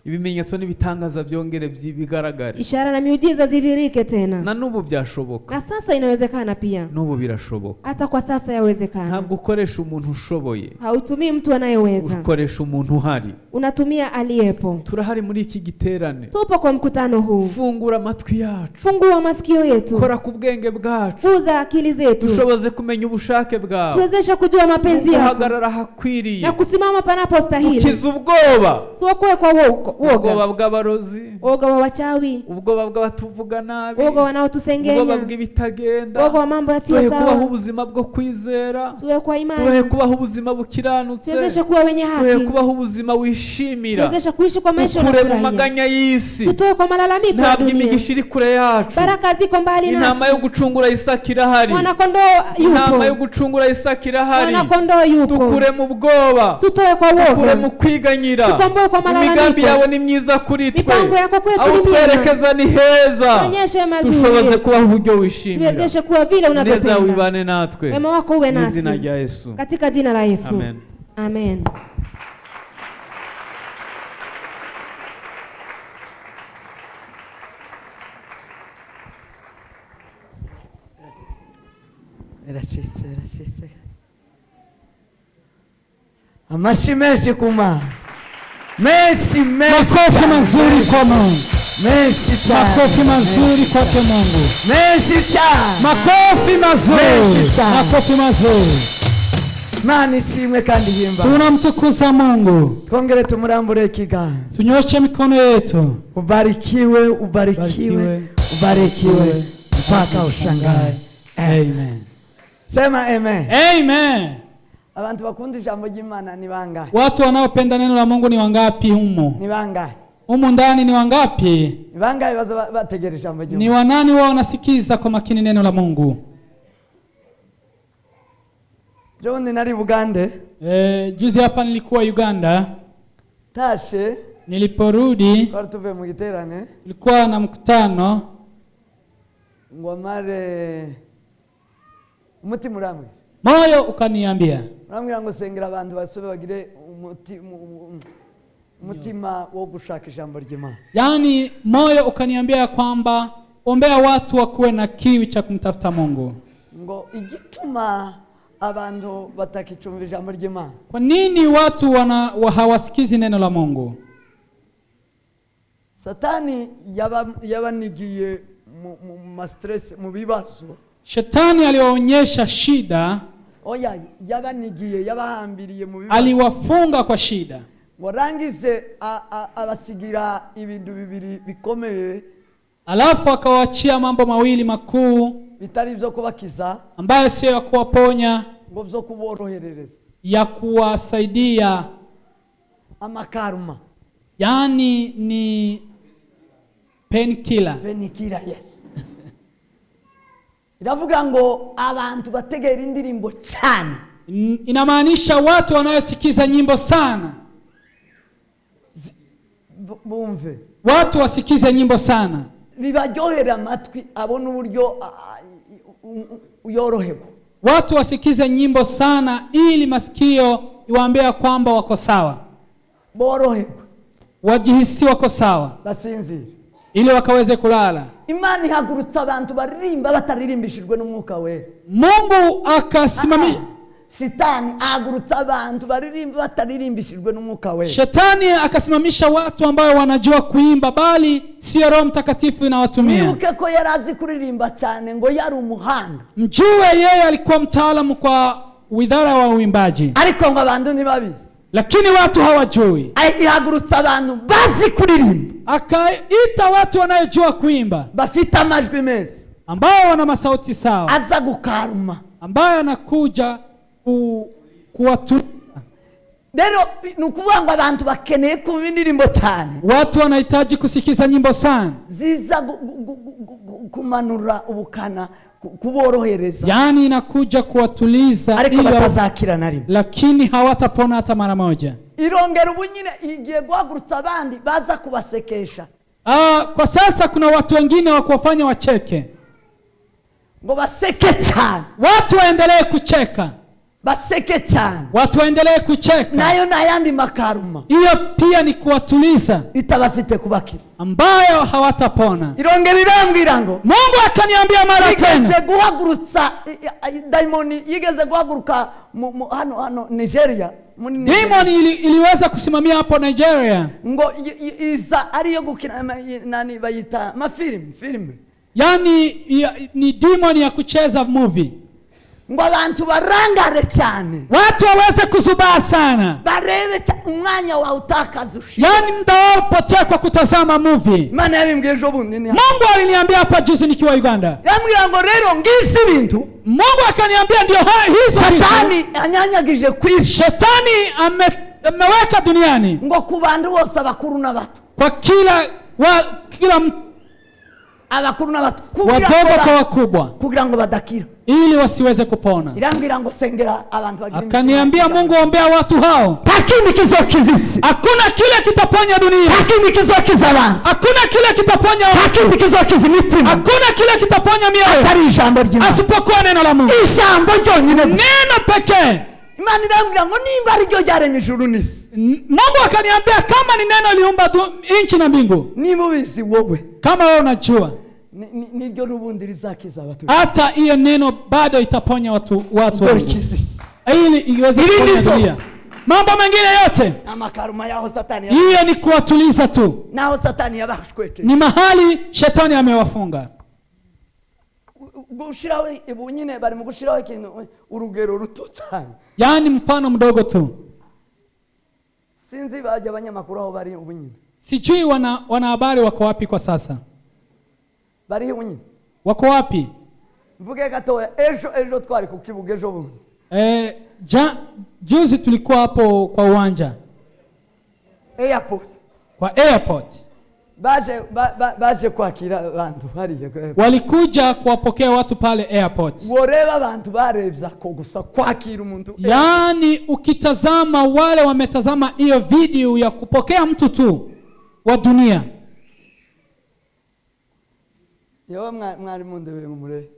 Speaker 1: ibimenyetso n'ibitangaza byongere bigaragare.
Speaker 2: Ishara na miujiza zidhihirike tena.
Speaker 1: Na n'ubu byashoboka.
Speaker 2: Na sasa inawezekana pia.
Speaker 1: N'ubu birashoboka.
Speaker 2: Hata kwa sasa yawezekana.
Speaker 1: Ntabwo ukoresha umuntu ushoboye.
Speaker 2: Hautumii mtu anayeweza.
Speaker 1: Ukoresha umuntu uhari.
Speaker 2: Unatumia aliyepo.
Speaker 1: Turahari muri iki giterane.
Speaker 2: Tupo kwa mkutano huu.
Speaker 1: Fungura amatwi yacu.
Speaker 2: Fungua masikio yetu.
Speaker 1: Kora ku bwenge bwacu.
Speaker 2: Kuza akili zetu.
Speaker 1: Dushoboze kumenya ubushake bwawe.
Speaker 2: Tuwezeshe kujua mapenzi yako.
Speaker 1: Guhagarara hakwiriye.
Speaker 2: Na kusimama panapostahili.
Speaker 1: Ukiza ubwoba.
Speaker 2: Tuokoe kwa woga.
Speaker 1: Ubwoba bw'abarozi.
Speaker 2: Woga wa wachawi.
Speaker 1: Ubwoba bw'abatuvuga nabi.
Speaker 2: Woga wanaotusengenya.
Speaker 1: Ubwoba bw'ibitagenda.
Speaker 2: Woga wa mambo yasiyo
Speaker 1: Tuhe kubaho
Speaker 2: sawa.
Speaker 1: ubuzima bwo kwizera.
Speaker 2: Tuwe kwa imani.
Speaker 1: Tuhe kubaho ubuzima bukiranutse.
Speaker 2: Tuwezeshe kuwa wenye
Speaker 1: Tuhe
Speaker 2: haki.
Speaker 1: kubaho ubuzima wishimira.
Speaker 2: Tuwezeshe kuishi kwa maisha
Speaker 1: Dukure mu
Speaker 2: unafurahia.
Speaker 1: maganya y'isi.
Speaker 2: Tutoe kwa malalamiko ya
Speaker 1: Ntabwo
Speaker 2: dunia.
Speaker 1: imigisha iri kure yacu.
Speaker 2: Baraka ziko mbali
Speaker 1: Intama
Speaker 2: nasi.
Speaker 1: yo gucungura Isaka irahari.
Speaker 2: Mwana kondoo
Speaker 1: Intama yo
Speaker 2: yupo.
Speaker 1: gucungura Isaka irahari.
Speaker 2: Mwana kondoo yupo.
Speaker 1: Dukure mu bwoba.
Speaker 2: Tutoe kwa
Speaker 1: Dukure
Speaker 2: woga.
Speaker 1: mu kwiganyira.
Speaker 2: Tukomboe kwa malalamiko.
Speaker 1: Imigambi yawe ni myiza kuri twe.
Speaker 2: Mipango yako kwetu
Speaker 1: Aho
Speaker 2: ni mema.
Speaker 1: twerekeza ni heza.
Speaker 2: Tuonyeshe mazuri.
Speaker 1: Dushoboze kubaho uburyo wishimira.
Speaker 2: Tuwezeshe kuwa vile
Speaker 1: Neza
Speaker 2: unavyopenda.
Speaker 1: wibane natwe.
Speaker 2: Wema wako uwe
Speaker 1: Mu
Speaker 2: nasi.
Speaker 1: izina rya Yesu.
Speaker 2: Katika jina la Yesu.
Speaker 1: Amen.
Speaker 2: Amen.
Speaker 3: Biracitse, biracitse. Amashi menshi ku Mana. Menshi, menshi.
Speaker 4: Makofi mazuri kwa Mungu.
Speaker 3: Menshi cyane.
Speaker 4: Makofi mazuri kwake Mungu.
Speaker 3: Menshi cyane.
Speaker 4: Makofi mazuri.
Speaker 3: Menshi cyane.
Speaker 4: Makofi mazuri.
Speaker 3: Imana ishimwe kandi ihimbawe.
Speaker 4: Tunamtukuza Mungu.
Speaker 3: Twongere tumurambure ikiganza.
Speaker 4: Tunyoshe mikono yetu.
Speaker 3: Ubarikiwe, ubarikiwe, ubarikiwe mpaka ushangae.
Speaker 4: Amen.
Speaker 3: Sema amen.
Speaker 4: Amen.
Speaker 3: Abantu bakunda ijambo ry'Imana ni bangahe?
Speaker 4: Watu wanaopenda neno la Mungu ni wangapi humu?
Speaker 3: Ni bangahe?
Speaker 4: Humu ndani ni wangapi?
Speaker 3: Ni bangahe baza bategera ijambo
Speaker 4: Ni
Speaker 3: ry'Imana?
Speaker 4: wanani wao wanasikiza kwa makini neno la Mungu?
Speaker 3: Ejo bundi nari Bugande.
Speaker 4: Juzi hapa nilikuwa Uganda.
Speaker 3: Tashe
Speaker 4: Niliporudi
Speaker 3: twari tuvuye mu giterane
Speaker 4: nilikuwa na mkutano
Speaker 3: ngo amare umutima urambwira.
Speaker 4: Moyo ukaniambia,
Speaker 3: urambwira ngo sengera abantu basube bagire umutima wo gushaka ijambo ry'Imana.
Speaker 4: Yaani moyo ukaniambia ya kwamba ombea watu wakuwe na kiu cha kumtafuta Mungu.
Speaker 3: Ngo igituma abantu batakicumva ijambo ry'Imana.
Speaker 4: Kwa nini watu hawasikizi neno la Mungu?
Speaker 3: Satani yabanigiye mu ma stress, mu bibazo.
Speaker 4: Shetani aliwaonyesha shida.
Speaker 3: Oya, yabanigiye, yabahambiriye mu bibazo.
Speaker 4: Aliwafunga kwa shida.
Speaker 3: Warangize abasigira ibintu bibiri bikomeye.
Speaker 4: Alafu akawaachia mambo mawili makuu
Speaker 3: bitari byo kubakiza,
Speaker 4: ambayo sio ya kuwaponya,
Speaker 3: ngo byo kuboroherereza,
Speaker 4: ya kuwasaidia.
Speaker 3: Amakarma.
Speaker 4: Yaani ni painkiller.
Speaker 3: Painkiller, yes. Iravuga ngo abantu bategera indirimbo cyane.
Speaker 4: Inamaanisha watu wanayosikiza nyimbo sana.
Speaker 3: Bumve.
Speaker 4: Watu wasikize nyimbo sana.
Speaker 3: Bibaryohera amatwi, abona uburyo yoroherwa.
Speaker 4: Watu wasikize nyimbo sana ili masikio iwaambie kwamba wako sawa.
Speaker 3: Boroherwe.
Speaker 4: Wajihisi wako sawa.
Speaker 3: Basinzire.
Speaker 4: Ili wakaweze kulala.
Speaker 3: Imana ihagurutsa abantu baririmba bataririmbishijwe n'umwuka we.
Speaker 4: Mungu akasimamisha.
Speaker 3: Shetani ahagurutsa abantu baririmba bataririmbishijwe n'umwuka we.
Speaker 4: Shetani akasimamisha watu ambao wanajua kuimba bali sio Roho Mtakatifu inawatumia.
Speaker 3: Mwibuke ko yari azi kuririmba cyane ngo yari umuhanga.
Speaker 4: Mjue yeye alikuwa mtaalamu kwa widhara wa uimbaji.
Speaker 3: Ariko ngo abantu ntibabizi.
Speaker 4: Lakini watu hawajui.
Speaker 3: Ihagurutsa abantu bazi kuririmba.
Speaker 4: Akaita watu wanayojua kuimba.
Speaker 3: Bafite amajwi meza.
Speaker 4: Ambao wana masauti sawa.
Speaker 3: Aza gukaruma.
Speaker 4: Ambaye anakuja kuwatuliza.
Speaker 3: Rero ni ukuvuga ngo abantu bakeneye kumva indirimbo cyane.
Speaker 4: Watu wanahitaji kusikiza nyimbo sana.
Speaker 3: Ziza kumanura ubukana, kuborohereza.
Speaker 4: Yaani inakuja kuwatuliza
Speaker 3: ariko batazakira na rimwe.
Speaker 4: Lakini hawatapona hata mara moja.
Speaker 3: Irongera ubu nyine igiye guhagurutsa abandi baza kubasekesha.
Speaker 4: Kwa sasa kuna watu wengine wa kuwafanya wacheke.
Speaker 3: Ngo baseke cyane.
Speaker 4: Watu waendelee kucheka.
Speaker 3: Baseke cyane.
Speaker 4: Watu waendelee kucheka.
Speaker 3: Nayo nayandi makaruma.
Speaker 4: Hiyo pia ni kuwatuliza.
Speaker 3: Itabafite kubakiza.
Speaker 4: Ambayo hawatapona.
Speaker 3: Irongera irambwira ngo
Speaker 4: Mungu akaniambia mara tena.
Speaker 3: Yigeze guhagurutsa daimoni, yigeze guhaguruka hano Nigeria. Muri Nigeria.
Speaker 4: Demon iliweza kusimamia hapo Nigeria.
Speaker 3: Ngo iza ariyo gukina nani bayita mafilm, film.
Speaker 4: Yaani ni demon ya kucheza movie.
Speaker 3: Ngo abantu barangare cyane.
Speaker 4: Watu waweze kuzubaa sana.
Speaker 3: Barebe umwanya wawe utakaza ushira.
Speaker 4: Yaani muda wao upotea kwa kutazama movie.
Speaker 3: Imana yabimbwiye ejo bundi ni hano.
Speaker 4: Mungu aliniambia hapa juzi nikiwa Uganda.
Speaker 3: Yambwira ngo rero ngisi ibintu.
Speaker 4: Mungu akaniambia ndio hizo vitu.
Speaker 3: Satani anyanyagije ku isi.
Speaker 4: Shetani ameweka duniani.
Speaker 3: Ngo ku bantu bose abakuru n'abato.
Speaker 4: Kwa kila
Speaker 3: abakuru n'abato.
Speaker 4: Wadogo kwa wakubwa.
Speaker 3: Kugira ngo badakira.
Speaker 4: Ili wasiweze kupona.
Speaker 3: Irambwira ngo sengera abantu bagira imitima.
Speaker 4: Akaniambia Mungu ombea watu hao.
Speaker 3: Nta kizokiza isi.
Speaker 4: Hakuna kile kitaponya dunia.
Speaker 3: Nta kindi kizokiza abantu.
Speaker 4: Hakuna kile kitaponya watu.
Speaker 3: Nta kindi kizokiza imitima.
Speaker 4: Hakuna kile kitaponya mioyo.
Speaker 3: Atari ijambo ry'Imana.
Speaker 4: Asipokuwa neno la Mungu.
Speaker 3: Ijambo ryonyine gusa.
Speaker 4: Neno pekee.
Speaker 3: Imana irambwira ngo nimba ari ryo ryaremye ijuru n'isi.
Speaker 4: Mungu akaniambia kama ni neno liumba nchi na mbingu.
Speaker 3: Niba ubizi wowe.
Speaker 4: Kama wewe unajua.
Speaker 3: Niryo n'ubundi rizakiza abatuye.
Speaker 4: Hata hiyo neno bado itaponya watu
Speaker 3: Dore
Speaker 4: wengi.
Speaker 3: ikiza isi.
Speaker 4: Ili iweze
Speaker 3: Ibindi
Speaker 4: kuponya
Speaker 3: byose.
Speaker 4: dunia. Mambo mengine yote.
Speaker 3: Amakaruma yaho Satani
Speaker 4: Hiyo ni kuwatuliza tu.
Speaker 3: Naho Satani yabashweke.
Speaker 4: Ni mahali shetani amewafunga.
Speaker 3: Gushiraho ubu nyine bari mu gushiraho ikintu, urugero ruto cyane.
Speaker 4: Yaani mfano mdogo tu.
Speaker 3: Sinzi bajya abanyamakuru aho bari ubu nyine.
Speaker 4: Sijui wanahabari wako wapi kwa sasa.
Speaker 3: Bari ubu nyine.
Speaker 4: Wako wapi?
Speaker 3: Mvuge gatoya, ejo twari ku kibuga ejo bundi.
Speaker 4: Juzi tulikuwa hapo kwa uwanja.
Speaker 3: Airport.
Speaker 4: Kwa airport.
Speaker 3: Baje kwakira abantu hariya.
Speaker 4: Walikuja kuwapokea watu pale airport.
Speaker 3: Woreba abantu barevya ko gusa kwakira umuntu.
Speaker 4: Yaani ukitazama wale wametazama hiyo video ya kupokea mtu tu wa dunia.
Speaker 3: Yo mwari munde mure.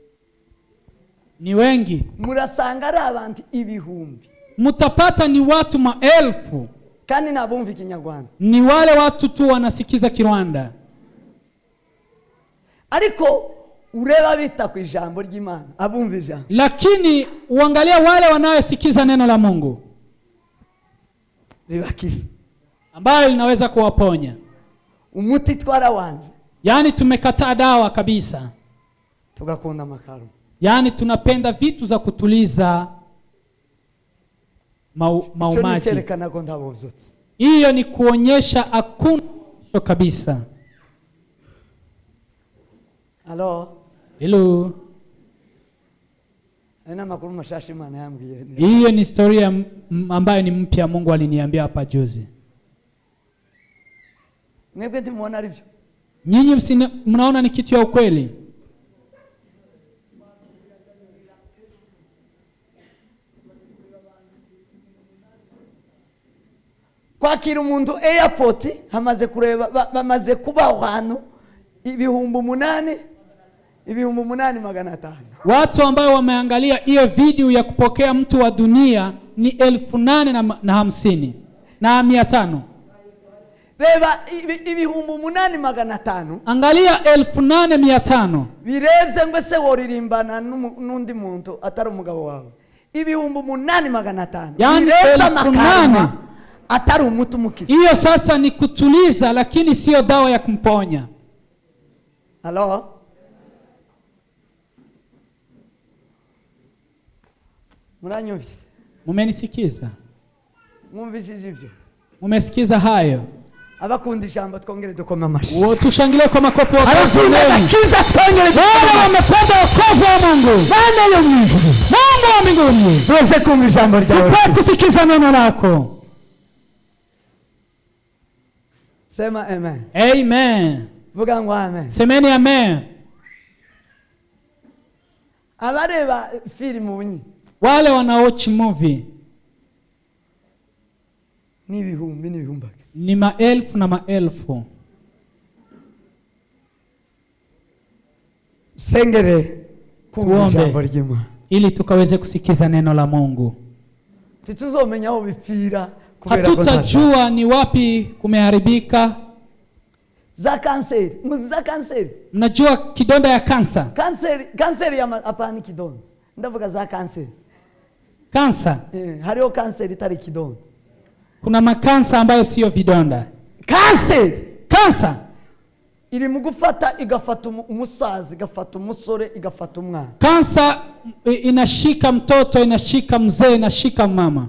Speaker 4: Ni wengi.
Speaker 3: Murasanga ari abantu ibihumbi.
Speaker 4: Mutapata ni watu maelfu.
Speaker 3: Kandi nabumva Ikinyarwanda.
Speaker 4: Ni wale watu tu wanasikiza Kirwanda.
Speaker 3: Ariko ureba bita ku ijambo ry'Imana, abumva ijambo.
Speaker 4: Lakini uangalia wale wanayosikiza neno la Mungu.
Speaker 3: Ribakiza.
Speaker 4: Ambayo linaweza kuwaponya.
Speaker 3: Umuti twarawanze.
Speaker 4: Yaani tumekataa dawa kabisa.
Speaker 3: Tugakunda makaro.
Speaker 4: Yaani tunapenda vitu za kutuliza maumaji. Hiyo ni kuonyesha hakuna kabisa.
Speaker 3: Hello.
Speaker 4: Hello.
Speaker 3: Ena makuru mashashi Imana yambwiye.
Speaker 4: Hiyo ni historia ambayo ni mpya Mungu aliniambia hapa juzi.
Speaker 3: Mwebwe ntimuona arivyo?
Speaker 4: Nyinyi mnaona ni kitu ya ukweli?
Speaker 3: Kwakira umuntu airport hamaze kureba bamaze kuba ahantu 8,500 8,500.
Speaker 4: Watu ambao wameangalia hiyo video ya kupokea mtu wa dunia ni 8,050 na 500.
Speaker 3: Reba 8,500.
Speaker 4: Angalia 8,500.
Speaker 3: Birevye ngo se woririmbana n'undi muntu atari umugabo wawe. 8,500.
Speaker 4: Yani 8,000.
Speaker 3: Atari umutu mukiza.
Speaker 4: Hiyo sasa ni kutuliza, lakini sio dawa ya kumponya.
Speaker 3: Hello. Muranyumvise?
Speaker 4: Mumenisikiza?
Speaker 3: Mwumvise ivyo?
Speaker 4: Mumesikiza hayo?
Speaker 3: Abakunda ijambo twongere dukoma amashi.
Speaker 4: Tushangilie kwa makofi.
Speaker 3: Wale
Speaker 4: wamependa wokovu wa Mungu.
Speaker 3: Bwana yo mwingi.
Speaker 4: Mungu wa mbinguni.
Speaker 3: Tuweze kumva ijambo ryawe.
Speaker 4: Tupate kusikiza neno lako.
Speaker 3: Sema amen.
Speaker 4: Amen.
Speaker 3: Vuga ngo amen.
Speaker 4: Semeni amen.
Speaker 3: Abareba filmu nyi.
Speaker 4: Wale wanaochi movie
Speaker 3: ni ibihumbi n'ibihumbi.
Speaker 4: Ni maelfu na maelfu.
Speaker 3: Sengere kumva ijambo ry'Imana
Speaker 4: ili tukaweze kusikiza neno la Mungu.
Speaker 3: Tituzomenya aho bipfira.
Speaker 4: Hatutajua ni wapi kumeharibika.
Speaker 3: Za kanseri, muzi za kanseri.
Speaker 4: Mnajua kidonda ya kansa?
Speaker 3: Kanseri ya hapana kidonda. Ndavuga za kanseri.
Speaker 4: Kansa.
Speaker 3: Hariho kanseri itari kidonda.
Speaker 4: Kuna makansa ambayo sio vidonda.
Speaker 3: Kanseri.
Speaker 4: Kansa
Speaker 3: iri mu gufata igafata umusaza, igafata umusore, igafata umwana.
Speaker 4: Kansa inashika mtoto, inashika mzee, inashika mama.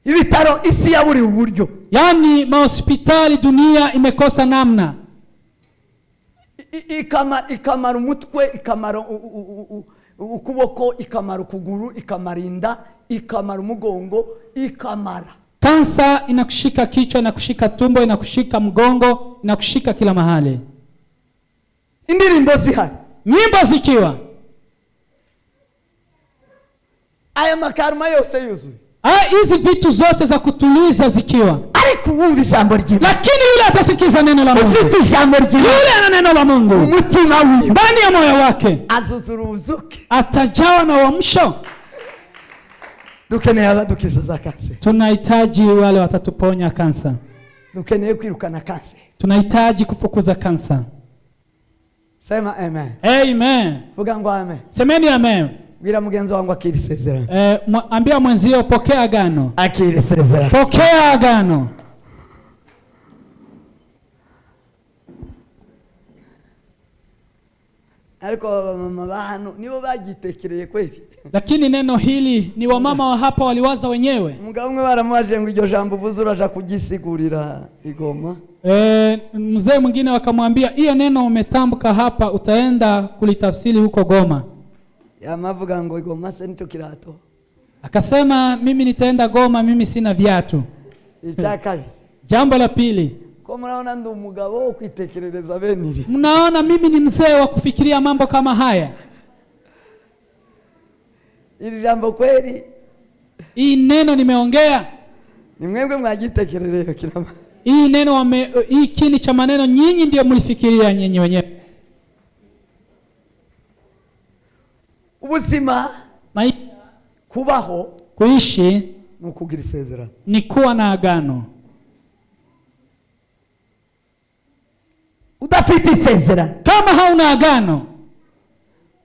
Speaker 3: Ibitaro isi yaburi uburyo.
Speaker 4: Yaani mahospitali dunia imekosa namna.
Speaker 3: Ikamara umutwe, ikamara ukuboko, ikamara ukuguru, ikamara inda, ikamara umugongo, ikamara.
Speaker 4: Kansa inakushika kichwa, inakushika tumbo, inakushika mgongo, inakushika kila mahali.
Speaker 3: Indirimbo zihari.
Speaker 4: Nyimbo zikiwa.
Speaker 3: Aya makarma yose yuzuye.
Speaker 4: Hizi vitu zote za kutuliza zikiwa.
Speaker 3: Ariko wumva ijambo ry'Imana.
Speaker 4: Lakini yule atasikiza neno la Mungu.
Speaker 3: Ufite ijambo ry'Imana.
Speaker 4: Yule ana neno la Mungu.
Speaker 3: Umutima wiwe.
Speaker 4: Ndani ya moyo wake.
Speaker 3: Azuzura ubuzuke.
Speaker 4: Atajawa na uamsho.
Speaker 3: Dukeneye abadukiza za kanseri.
Speaker 4: Tunahitaji wale watatuponya kansa.
Speaker 3: Dukeneye kwirukana kanseri.
Speaker 4: Tunahitaji kufukuza kansa.
Speaker 3: Sema amen.
Speaker 4: Amen.
Speaker 3: Vuga ngo amen.
Speaker 4: Semeni amen.
Speaker 3: Bwira mugenzi wangu akiri isezerano.
Speaker 4: Ambia mwenzio pokea agano.
Speaker 3: Akiri isezerano.
Speaker 4: Pokea agano.
Speaker 3: Ariko abamama ba hano nibo bagitekereye kweli.
Speaker 4: Lakini neno hili ni wamama wa hapa waliwaza wenyewe.
Speaker 3: Umugabo umwe baramubaje ngo iryo jambo uvuze uraja kugisigurira igoma.
Speaker 4: Mzee mwingine wakamwambia hiyo neno umetamka hapa utaenda kulitafsiri huko Goma.
Speaker 3: Yamavuga ngo igoma se nicyo kirato.
Speaker 4: Akasema mimi nitaenda Goma, mimi sina viatu.
Speaker 3: Icya kabiri.
Speaker 4: Jambo la pili.
Speaker 3: Ko muraona ndi umugabo wo kwitekerereza bene ibi.
Speaker 4: Mnaona mimi ni mzee wa kufikiria mambo kama haya.
Speaker 3: Iri jambo kweli.
Speaker 4: Hii neno nimeongea.
Speaker 3: Ni mwebwe mwagitekerereye kirama.
Speaker 4: Hii neno hii kini cha maneno nyinyi ndio mlifikiria nyinyi wenyewe.
Speaker 3: Ubuzima
Speaker 4: maisha
Speaker 3: kubaho
Speaker 4: kuishi
Speaker 3: ni ukugira isezerano.
Speaker 4: Ni kuwa na agano.
Speaker 3: Udafite isezerano.
Speaker 4: Kama hauna agano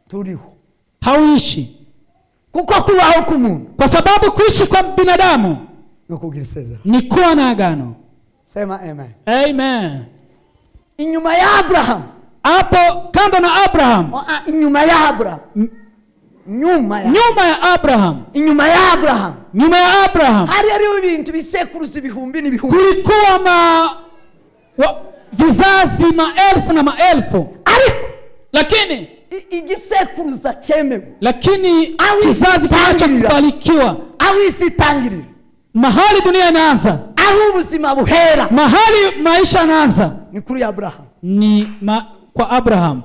Speaker 3: turiho.
Speaker 4: Hauishi.
Speaker 3: Kuko kubaho k'umuntu.
Speaker 4: Kwa sababu kuishi kwa binadamu
Speaker 3: ni ukugira isezerano.
Speaker 4: Ni kuwa na agano.
Speaker 3: Sema amen.
Speaker 4: Amen.
Speaker 3: Inyuma ya Abraham.
Speaker 4: Hapo kando na Abraham.
Speaker 3: Inyuma ya Abraham. Nyuma ya Abraham. Inyuma ya Abraham.
Speaker 4: Nyuma ya Abraham.
Speaker 3: Hari hariho ibintu bisekuruza ibihumbi n'ibihumbi.
Speaker 4: Kulikuwa vizazi maelfu na maelfu.
Speaker 3: Ariko
Speaker 4: lakini
Speaker 3: igisekuruza cyemewe.
Speaker 4: Lakini kizazi kinachokubalikiwa.
Speaker 3: Aho isi itangirira.
Speaker 4: Mahali dunia inaanza.
Speaker 3: Aho ubuzima buhera.
Speaker 4: Mahali maisha yanaanza.
Speaker 3: Ni kuri Abraham.
Speaker 4: Ni kwa Abraham.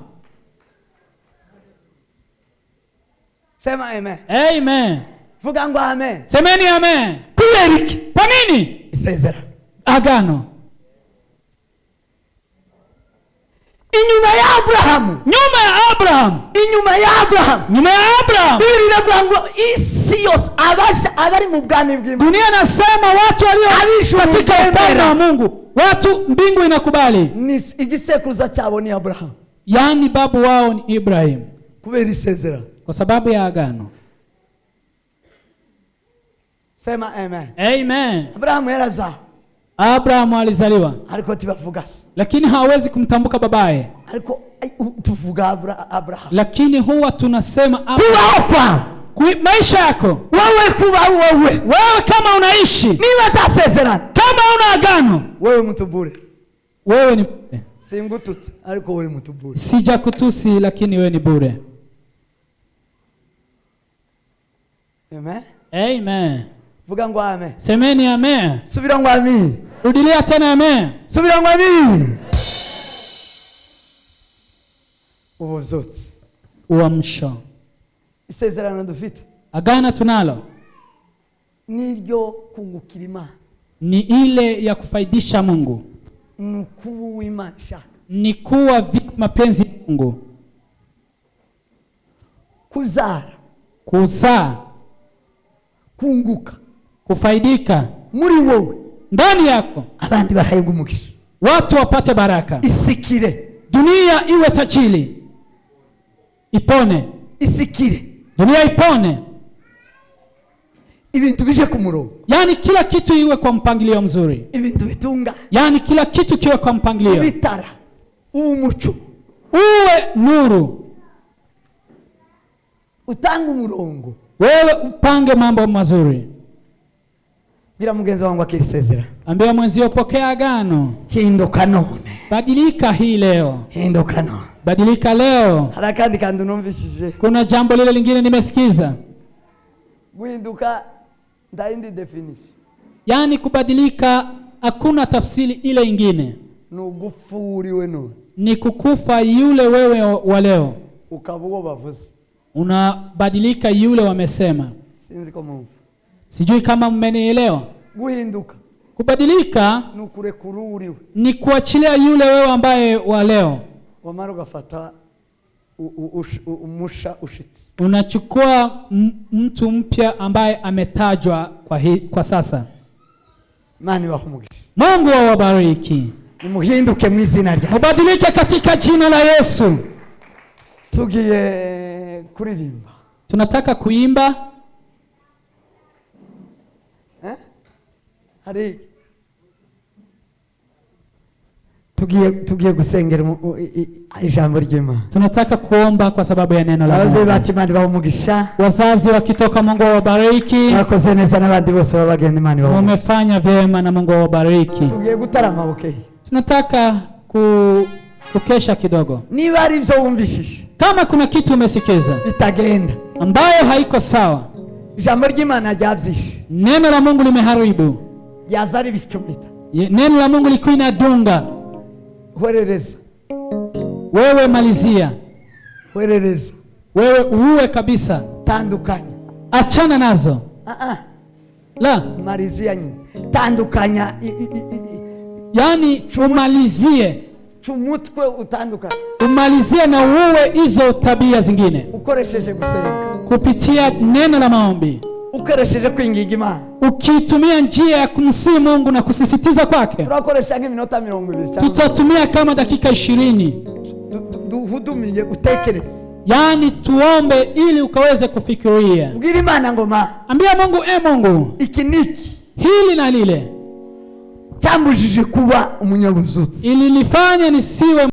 Speaker 3: Sema amen.
Speaker 4: Amen.
Speaker 3: Vuga ngo amen.
Speaker 4: Semeni amen.
Speaker 3: Kubera iki?
Speaker 4: Kwa nini?
Speaker 3: Isezerano.
Speaker 4: Agano.
Speaker 3: Inyuma ya Abraham.
Speaker 4: Nyuma ya Abraham.
Speaker 3: Inyuma ya Abraham.
Speaker 4: Nyuma ya Abraham.
Speaker 3: Biblia inavuga ngo isi yose abasha abari mu bwami bw'Imana.
Speaker 4: Dunia nasema watu walio katika ufalme wa Mungu, watu mbingu inakubali.
Speaker 3: Ni igisekuruza cyabo ni Abraham.
Speaker 4: Yaani babu wao ni Ibrahim.
Speaker 3: Kubera isezerano.
Speaker 4: Kwa sababu ya agano.
Speaker 3: Sema amen.
Speaker 4: Amen.
Speaker 3: Abraham yaraza.
Speaker 4: Abraham alizaliwa.
Speaker 3: Ariko tibavuga.
Speaker 4: Lakini hawezi kumtambuka babaye.
Speaker 3: Ariko tuvuga Abraham.
Speaker 4: Lakini huwa tunasema
Speaker 3: kubaho kwa
Speaker 4: maisha yako.
Speaker 3: Wewe kuba wewe.
Speaker 4: Wewe kama unaishi.
Speaker 3: Niba atasezerano.
Speaker 4: Kama una agano.
Speaker 3: Wewe mtu bure.
Speaker 4: Wewe ni bure.
Speaker 3: Singututse ariko wewe mtu bure.
Speaker 4: Sijakutusi lakini wewe ni bure.
Speaker 3: Amen.
Speaker 4: Amen.
Speaker 3: Vuga ngo amen.
Speaker 4: Semeni amen.
Speaker 3: Subira ngo amen.
Speaker 4: Rudilia tena amen.
Speaker 3: Subira ngo amen. Ubuvyutse.
Speaker 4: Uamsho.
Speaker 3: Isezerano dufite.
Speaker 4: Agano tunalo.
Speaker 3: Niryo kungukira Imana.
Speaker 4: Ni ile ya kufaidisha Mungu.
Speaker 3: Ni kuba uw'Imana ishaka.
Speaker 4: Ni kuwa mapenzi ya Mungu.
Speaker 3: Kuzara.
Speaker 4: Kuzaa.
Speaker 3: Kunguka.
Speaker 4: Kufaidika.
Speaker 3: Muri wowe.
Speaker 4: Ndani yako.
Speaker 3: Abandi bahebwe umugisha.
Speaker 4: Watu wapate baraka.
Speaker 3: Isikire.
Speaker 4: Dunia iwe tajiri. Ipone.
Speaker 3: Isikire.
Speaker 4: Dunia ipone.
Speaker 3: Ibintu bije ku murongo.
Speaker 4: Yaani kila kitu iwe kwa mpangilio mzuri.
Speaker 3: Ibintu bitunga.
Speaker 4: Yaani kila kitu kiwe kwa mpangilio.
Speaker 3: Bitara. Umuco.
Speaker 4: Uwe nuru.
Speaker 3: Utanga umurongo.
Speaker 4: Wewe upange mambo mazuri.
Speaker 3: Bila mugenzi wangu akirisezera.
Speaker 4: Ambia mwenzio pokea agano.
Speaker 3: Hinduka none.
Speaker 4: Badilika hii leo.
Speaker 3: Hinduka none.
Speaker 4: Badilika leo.
Speaker 3: Harakandi kandi numvishije.
Speaker 4: Kuna jambo lile lingine nimesikiza.
Speaker 3: Guhinduka ndaindi definition.
Speaker 4: Yaani kubadilika hakuna tafsiri ile ingine.
Speaker 3: Ni ugufuriwe none.
Speaker 4: Ni kukufa yule wewe wa leo.
Speaker 3: Ukaba uwo bavuze.
Speaker 4: Unabadilika yule wamesema.
Speaker 3: Sinzi ko mumva.
Speaker 4: Sijui kama mmenielewa.
Speaker 3: Guhinduka.
Speaker 4: Kubadilika
Speaker 3: ni ukurekura uriwe.
Speaker 4: Ni kuachilia yule wewe ambaye wa leo.
Speaker 3: Wamara ugafata umusha ushitse.
Speaker 4: Unachukua mtu mpya ambaye ametajwa kwa sasa.
Speaker 3: Imana ibahe umugisha.
Speaker 4: Mungu awabariki.
Speaker 3: Nimuhinduke mu izina rya.
Speaker 4: Mubadilike katika jina la Yesu.
Speaker 3: Tugiye kuririmba.
Speaker 4: Tunataka kuimba.
Speaker 3: Hari tugiye Tugiye tugiye gusengera ijambo ry'Imana.
Speaker 4: Tunataka kuomba kwa sababu ya neno la
Speaker 3: Ababyeyi
Speaker 4: Mungu.
Speaker 3: bacu, Imana ibahe umugisha.
Speaker 4: Wazazi wakitoka, Mungu awabariki.
Speaker 3: Mwakoze neza, n'abandi bose babagenda, Imana ibahe umugisha.
Speaker 4: Mumefanya vyema na Mungu awabariki.
Speaker 3: Tugiye gutarama bukeye.
Speaker 4: Tunataka kukesha kidogo.
Speaker 3: Niba ari ibyo wumvishije
Speaker 4: Kama kuna kitu umesikiza
Speaker 3: bitagenda,
Speaker 4: ambayo haiko sawa,
Speaker 3: ijambo ry'Imana ryabyishe,
Speaker 4: neno la Mungu limeharibu,
Speaker 3: ryaza ribicumita.
Speaker 4: Neno la Mungu likiwa inadunga,
Speaker 3: Horereza.
Speaker 4: Wewe malizia,
Speaker 3: Horereza.
Speaker 4: Wewe uue kabisa,
Speaker 3: Tandukanya.
Speaker 4: Achana nazo.
Speaker 3: Ah, ah,
Speaker 4: La,
Speaker 3: malizia nyine, tandukanya
Speaker 4: yaani umalizie,
Speaker 3: ca umutwe utandukanye.
Speaker 4: Umalizie na uue hizo tabia zingine
Speaker 3: Ukoresheje gusenga,
Speaker 4: kupitia neno la maombi,
Speaker 3: ukoresheje kwinginga Imana.
Speaker 4: Ukitumia njia ya kumsihi Mungu na kusisitiza kwake.
Speaker 3: Turakoresha nk'iminota 20 cyangwa
Speaker 4: Tutatumia kama dakika 20,
Speaker 3: duhudumiye utekereze.
Speaker 4: Yaani tuombe ili ukaweze kufikiria.
Speaker 3: Ubwira Imana ngo ma
Speaker 4: Ambia Mungu, e Mungu,
Speaker 3: iki niki
Speaker 4: hili na lile
Speaker 3: cyambujije kuba umunyabuzutsi.
Speaker 4: ilinifanya nisiwe